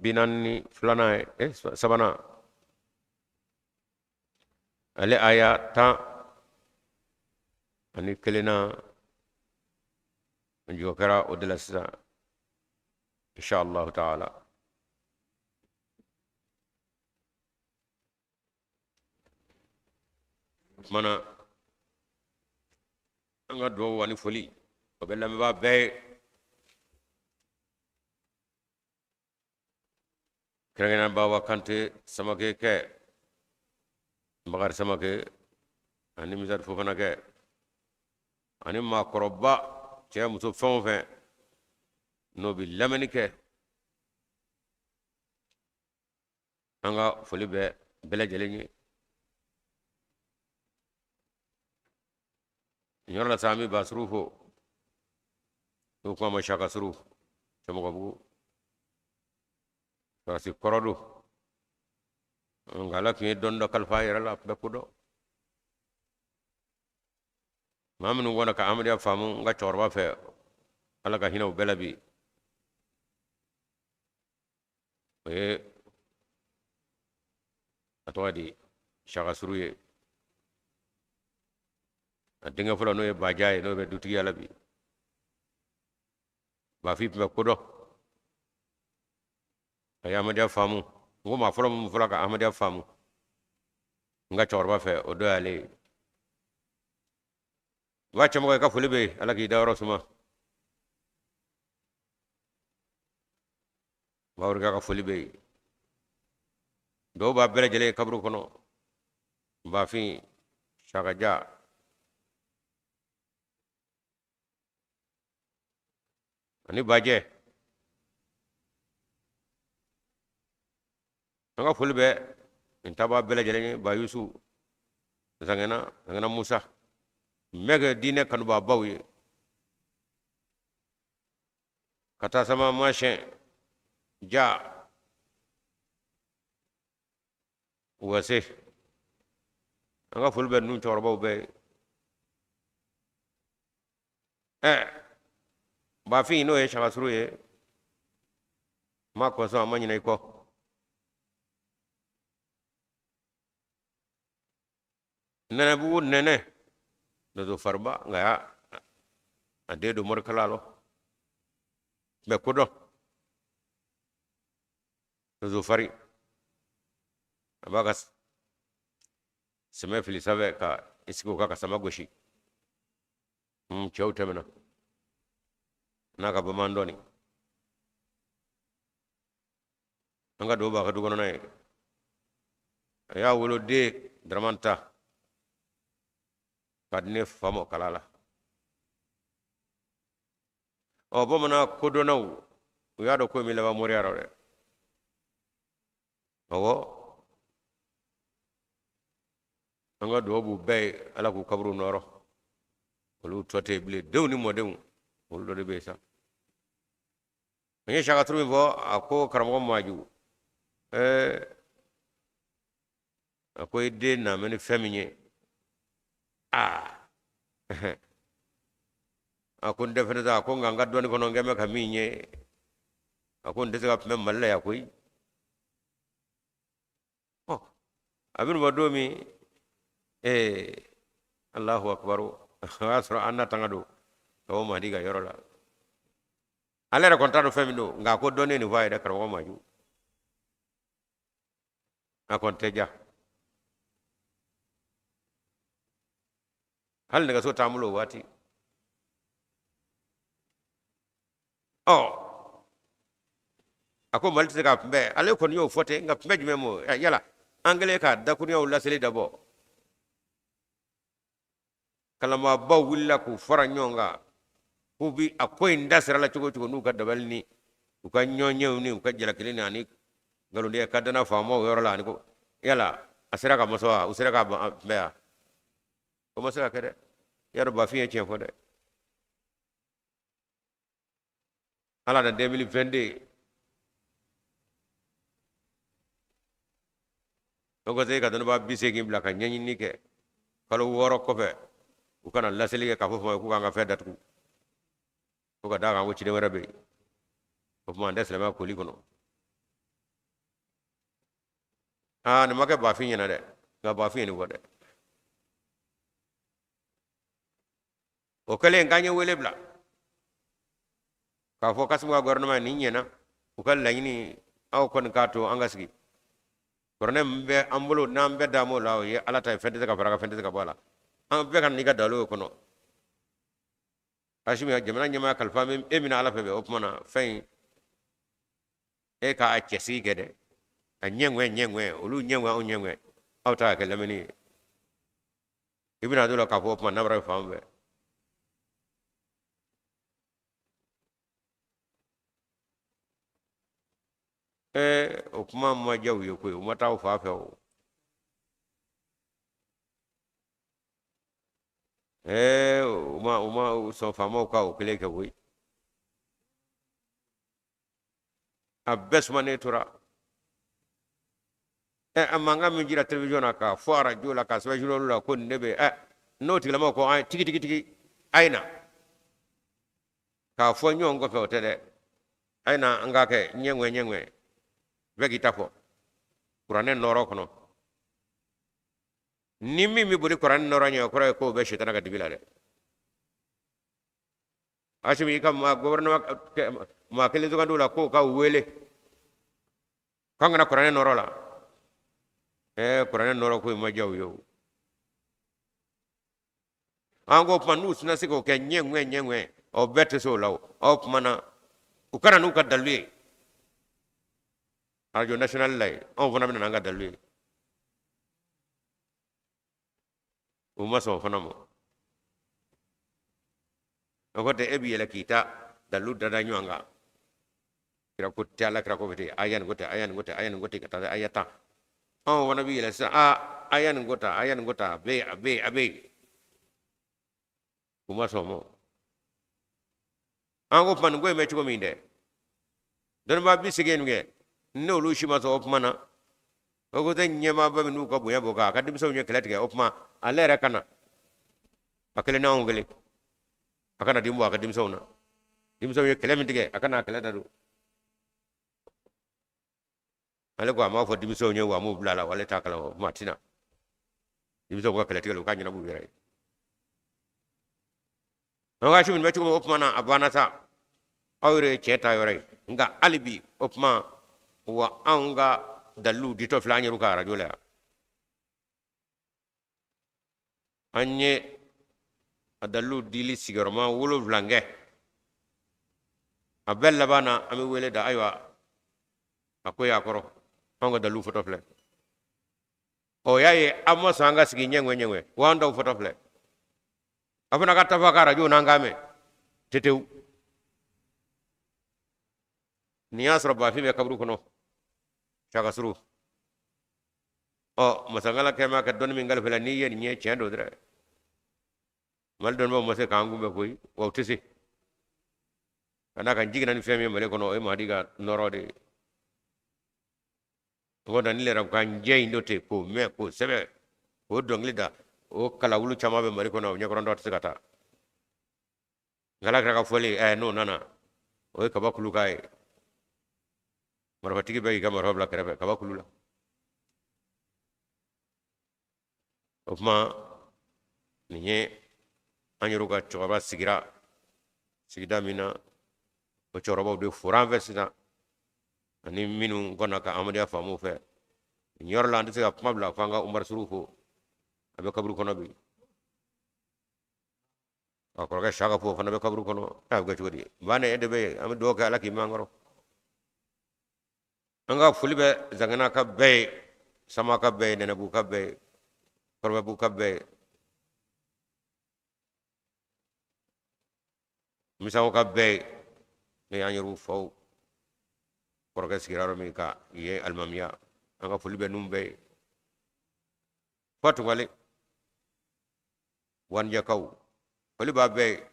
42nan ye, sabanan, ale aya 11nan n jɔ kɛra o de la sisan, insha allahu taala. Tuma na an ka dugawu ani foli o bɛ lamɛnbaa bɛɛ ye, kɛrɛnkɛrɛnnenya Bawa Kante Samake kɛ, Bakari Samake ani Misari Fofana kɛ, ani maakɔrɔba cɛ muso fɛn o fɛn n'o bɛ lamɛnni kɛ, an ka foli bɛ bɛɛ lajɛlen ye. Nin yɔrɔ la sa, an bɛ Basuru fo, n'u ko a ma Saka Suru Cɛmɔgɔbugu, sɔrɔdasi kɔrɔ don, nka Ala tun ye dɔnni dɔ kalifa a yɛrɛ la, a tun bɛ ko dɔn. Maa minnu kɔnna ka Ahmadenya faamu n ka cɛkɔrɔba fɛ, Ala ka hinɛ u bɛɛ la bi, o ye a tɔgɔ di Saka Suru ye. A denkɛ fɔlɔ n'o ye Baja ye, n'o bɛ dutigiya la bi. Bafin tun bɛ ko dɔn, a ye Ahmadenya faamu. N ko maa fɔlɔ minnu fɔlɔ ka Ahmadenya faamu n ka cɛkɔrɔba fɛ, o dɔ y'ale ye. Ba cɛmɔgɔ, i ka foli bɛ yen, Ala k'i dayɔrɔ suma. Bawurika ka foli bɛ yen. Dɔw b'a bɛɛ lajɛlen ye kaburu kɔnɔ, Bafin, Sakaja, ani Bajɛ. An ka foli bɛ nin taabaa bɛɛ lajɛlen ye, Bayusu Zangɛna, Zangɛna Musa, mɛkɛ diinɛ kanubaabaw ye, ka taa sama masɛn ja wase. An ka foli bɛ ninnu cɛkɔrɔbaw bɛɛ ye. Bafin n'o ye Sakasuru ye, ma kɔsɔn a ma ɲinɛ i kɔ. Nɛnɛbugu nɛnɛ donso fariba, nka y'a a den don morikala lɔ, bɛ ko dɔn, donso fari, a b'a ka sɛmɛ fili sanfɛ ka i sigi o kan ka sama gosi. Cɛw tɛmɛna n'a ka bamanan dɔɔni. An ka dugawu b'a ka du kɔnɔna ye. A y'a woloden Daraman ta ka di ne fa ma kala la. Ɔ, bamanan kodɔnnaw, u y'a dɔn ko min laban moriya rɔ dɛ. Awɔ, an ka dugawu b'u bɛɛ ye, Ala k'u kaburu nɔɔrɔ. Olu tɔ tɛ yen bilen, denw ni mɔdenw, olu dɔ de bɛ yen sa. N ye Sakasuru min fɔ, a ko karamɔgɔ Maju, a ko i den namɛ ni fɛn min ye, aa, a ko n tɛ fɛnɛ sa. A ko nka n ka dɔnni kɔnɔ, n kɛn bɛ ka min ye, a ko n tɛ se ka kunbɛn Mali la yan koyi. Ɔ, a bɛ bɔ don min, Alahu akubaru, o y'a sɔrɔ an na tanga don ka bɔ Mahadi ka yɔrɔ la. Ale yɛrɛ kɔni t'a dɔn fɛn min don, nka a ko dɔnni nin fɔ a ye dɛ, karamɔgɔ Maju, a kɔni tɛ ja. Hali nɛgɛso t'an bolo o waati. Ɔ, a ko Mali tɛ se ka kunbɛn. Ale kɔni y'o fɔ ten, nka kunbɛn jumɛn m'o yala an kɛlen ka dakurunyaw laseli dabɔ, kalanbaabaw wulila k'u fara ɲɔgɔn kan k'u bi a ko in da sira la cogo o cogo, n'u ka dabali ni u ka ɲɔɲɛw ni u ka jalakili ni ani nkalontigɛ ka dana faamaw yɔrɔ la, ani ko yala a sera ka mɔsɔn wa, u sera ka kunbɛn wa? O ma se ka kɛ dɛ. Y'a dɔn Bafin ye tiɲɛ fɔ dɛ. Ala na 2022 O ko se ka dɔnnibaa 80 bila ka ɲɛɲinini kɛ kalo 6 kɔfɛ, u kana laseli kɛ k'a fɔ fama k'u k'an ka fɛn datugu, ko ka d'a kan ko ciden wɛrɛ bɛ yen. O tuma an tɛ silamɛya koli kɔnɔ. Aa, nin ma kɛ Bafin ɲɛna dɛ, nka Bafin ye nin fɔ dɛ. O kɛlen k'an ye wele bila k'a fɔ Kasimu ka gouvernement nin ɲɛna, u ka laɲini aw kɔni k'a to an ka sigi. Kuranɛ min bɛ an bolo n'an bɛɛ da m'o la, o ye Ala ta ye, fɛn tɛ se ka fara a kan, fɛn tɛ se ka bɔ a la. An bɛɛ ka na n'i ka dalilu ye kɔnɔ. Asimi, jamana ɲɛmaaya kalifa min e mina Ala fɛ bɛ, o tuma na fɛn in e k'a cɛsigi kɛ dɛ, a ɲɛŋɛ ɲɛŋɛ, olu ɲɛŋɛ, anw ɲɛŋɛ, aw ta kɛ lamɛnni ye. I bɛna don la k'a fɔ o tuma nabara bɛ fan bɛɛ. O kuma ma diya u ye koyi, u ma taa u fa fɛ o. U ma sɔn faamaw ka o kelen kɛ koyi. A bɛɛ sumanen tora. A mankan min jira télévision na, k'a fɔ arajo la, k'a sɛbɛn journal la ko nin de bɛ n'o tigilamɔgɔ ko an tigi tigi tigi, a ye na k'a fɔ ɲɔgɔn kɔfɛ, o tɛ dɛ. A ye na an k'a kɛ ɲɛŋɛ ɲɛŋɛ, bɛɛ k'i ta fɔ kuranɛ nɔɔrɔ kɔnɔ. Ni min bɛ boli kuranɛ nɔɔrɔ ɲɛ, o kɔrɔ ye k'o bɛ sitana ka dibi la dɛ. Asimi, i ka maa gouvernement maa kelen sugandi la k'o ka wele k'an kana kuranɛ nɔɔrɔ la. Kuranɛ nɔɔrɔ ko in ma diya u ye o. An ko tuma n'u tɛna se k'o kɛ ɲɛŋɛ ɲɛŋɛ, o bɛɛ tɛ se o la o. O tuma na u kana n'u ka dalilu ye radio nationale la yen, anw fana bɛ na n'an ka dalilu ye. U ma sɔn o fana ma. O ko tɛ e bɛ yɛlɛ k'i ta dalilu dada ɲɔgɔn kan, kira ko tɛ, Ala kira ko bɛ ten, aya nin ko tɛ, aya nin ko tɛ, aya nin ko tɛ, ka taa aya 10. Anw fana bɛ yɛlɛ sisan, aa, aya nin ko ta, aya nin ko ta, a bɛ yen, a bɛ yen, a bɛ yen. U ma sɔn o ma. An ko tuma nin ko in bɛ cogo min dɛ, dɔnnibaa 80 nin kɛ, n'olu si ma sɔn, o tuma na o ko tɛ ɲɛmaaba min n'u ka bonya b'o kan, a ka denmisɛnw ye kɛlɛ tigɛ, o tuma ale yɛrɛ ka na a kelen n'anw kelen, a kana den bɔ a ka denmisɛnw na. Denmisɛnw ye kɛlɛ min tigɛ, a kana a kɛlɛ da don. Ale ko a m'a fɔ denmisɛnw ye wa, a m'u bila a la wa, ale t'a kalama. O tuma a tɛna denmisɛnw ka kɛlɛ tigɛ la, u k'a ɲɛnabɔ u yɛrɛ ye. An ka Asimi bɛ cogo min, o tuma na a banna sa, aw yɛrɛ ye tiɲɛ ta yɔrɔ ye. Nka hali bi, o tuma wa anw ka dalilu ditɔ filɛ an yɛrɛ ka arajo la yan. An ye a dalilu dili sigiyɔrɔma 7 kɛ. A bɛɛ laban na, an bɛ wele da, ayiwa, a ko y'a kɔrɔ, anw ka dalilu fɔtɔ filɛ. Ɔ y'a ye an ma sɔn an ka sigi ɲɛŋɛ ɲɛŋɛ wa, an dɔw fɔtɔ filɛ. A fana ka tafa ka arajo n'an k'a mɛn tetewu. Nin y'a sɔrɔ Bafin bɛ kaburu kɔnɔ Sakasuru. Ɔ masangala kɛma ka dɔnni min kalifa la, n'i ye nin ye, tiɲɛ don dɛ. Mali dɔnnibaw ma se k'an kunbɛn koyi, wa u tɛ se ka d'a kan jiginna ni fɛn min ye Mali kɔnɔ, o ye Mahadi ka nɔɔrɔ de ye. O kɔni ni yɛrɛ ka jɛ in dɔ ten k'o mɛn, k'o sɛbɛn, k'o dɔnkili da, o kalawulu caman bɛ Mali kɔnɔ, o ɲɛkɔrɔntɔ tɛ se ka taa. Nka Ala kira ka fɔli, n'o nana, o ye kaba kulu k'a ye. Marifatigi bɛɛ y'i ka marifa bila kɛrɛfɛ kaba kulu la. O tuma nin ye an yɛrɛw ka cɛkɔrɔba sigira sigida min na, o cɛkɔrɔbaw de fora an fɛ sisan, ani minnu kɔnna ka Ahmadenya faamu fɛ. Nin yɔrɔ la, an tɛ se ka kuma bila f'an ka Umar Suru fo, a bɛ kaburu kɔnɔ bi. A kɔrɔkɛ Saka fo, o fana bɛ kaburu kɔnɔ. A bɛ kɛ cogo di? Baane, e de bɛ yen, an bɛ dugawu kɛ Ala k'i mɛn an kɔrɔ. An ka foli bɛ Zangana ka bɛɛ ye, Sama ka bɛɛ ye, Nɛnɛbu ka bɛɛ ye, Kɔrɔbɛbu ka bɛɛ ye, Misago ka bɛɛ ye. Ne y'an yɛrɛw faw kɔrɔkɛ sigira yɔrɔ min ka yen alimamiya, an ka foli bɛ ninnu bɛɛ ye. Fatugale Wanjɛkaw, foli b'a bɛɛ ye.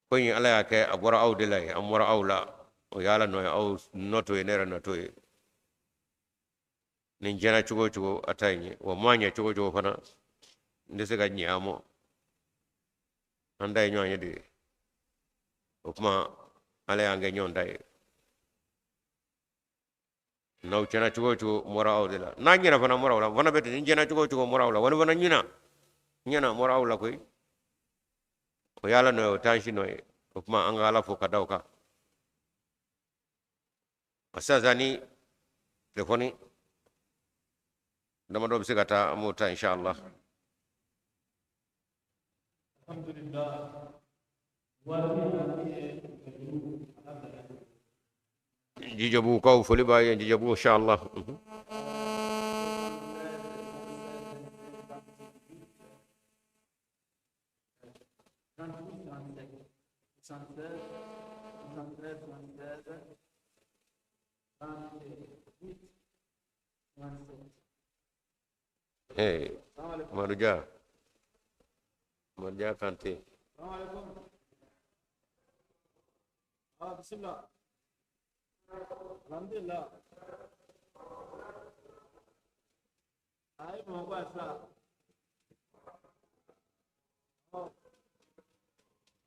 Ko in, Ala y'a kɛ a bɔra aw de la yen, an bɔra aw la. O y'Ala nɔ ye, aw nɔ t'o ye, ne yɛrɛ nɔ t'o ye. Ni n jɛna cogo o cogo, a ta ye ɲɛ wa, m'a ɲɛ cogo o cogo fana, n tɛ se ka ɲɛ a ma. An ta ye ɲɔgɔn ye de ye. O tuma Ala y'an kɛ ɲɔgɔn ta ye. N'aw tiɲɛna cogo o cogo, n bɔra aw de la. N'a ɲɛna fana, n bɔra aw la. N fana bɛ ten, ni n tiɲɛna cogo o cogo, n bɔra aw la. Wa ni fana ɲɛna, n bɔra aw la koyi. O y'Ala nɔ ye, o t'an si nɔ ye. O tuma an ka Ala fo ka da o kan. Sisan ni telefɔni damadɔ bɛ se ka taa, an b'o ta inshallah. Alhamdulillah. Jijabukaw, foli b'a ye Jijabu inshallah. Hey, Maduja. Maduja Kante. Ah, bismillah. Alhamdulillah. Ayi, Bamakɔ yan sisan. Ɔ.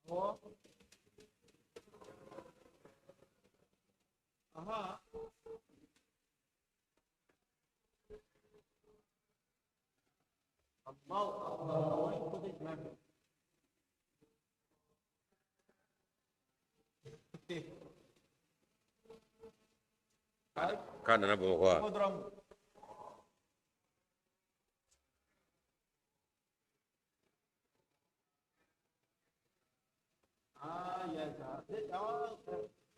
Awɔ. Aha. Allahu akbar. Awɔ, i côté jumɛn fɛ? K'a nana Bamakɔ wa? Hippodrome. Ah, yes. Awɔ,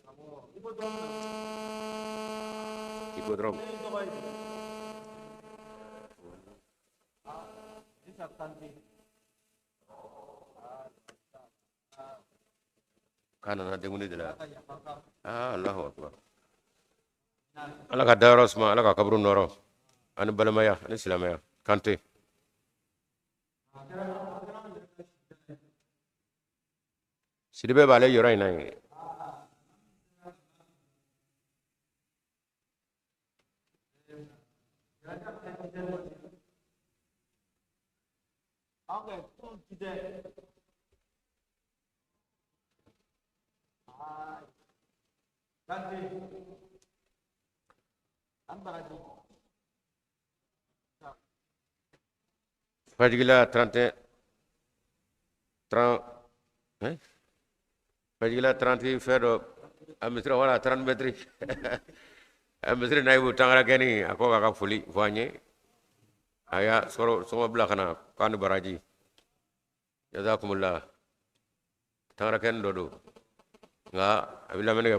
awɔ. Hippodrome na. Hippodrome. Ne tɔgɔ ye di? Ah, Isa Kante. Ah, ah, K'a nana denkundi de la. Ala ka yafa k'a ma. Ah, Allahu akbar. Ala ka dayɔrɔ suma, Ala ka kaburu nɔrɔ. Ani balimaya, ani silamɛya. Kante. Sidibe b'ale yɔrɔ in na yen. Ok, tout disait. Ah, Kante. An baraji. Fajigila 31 30 hein? Fajigila 30 fɛn dɔ a misiri wala 30 mètres a misiri nayibu tangara gɛni a ko k'a ka foli fɔ an ye. A y'a sɔrɔ sɔngɔ bila ka na k'a ni baraji. Jazakumullah. Tangara kɛni dɔ don nka a bɛ lamɛnni kɛ.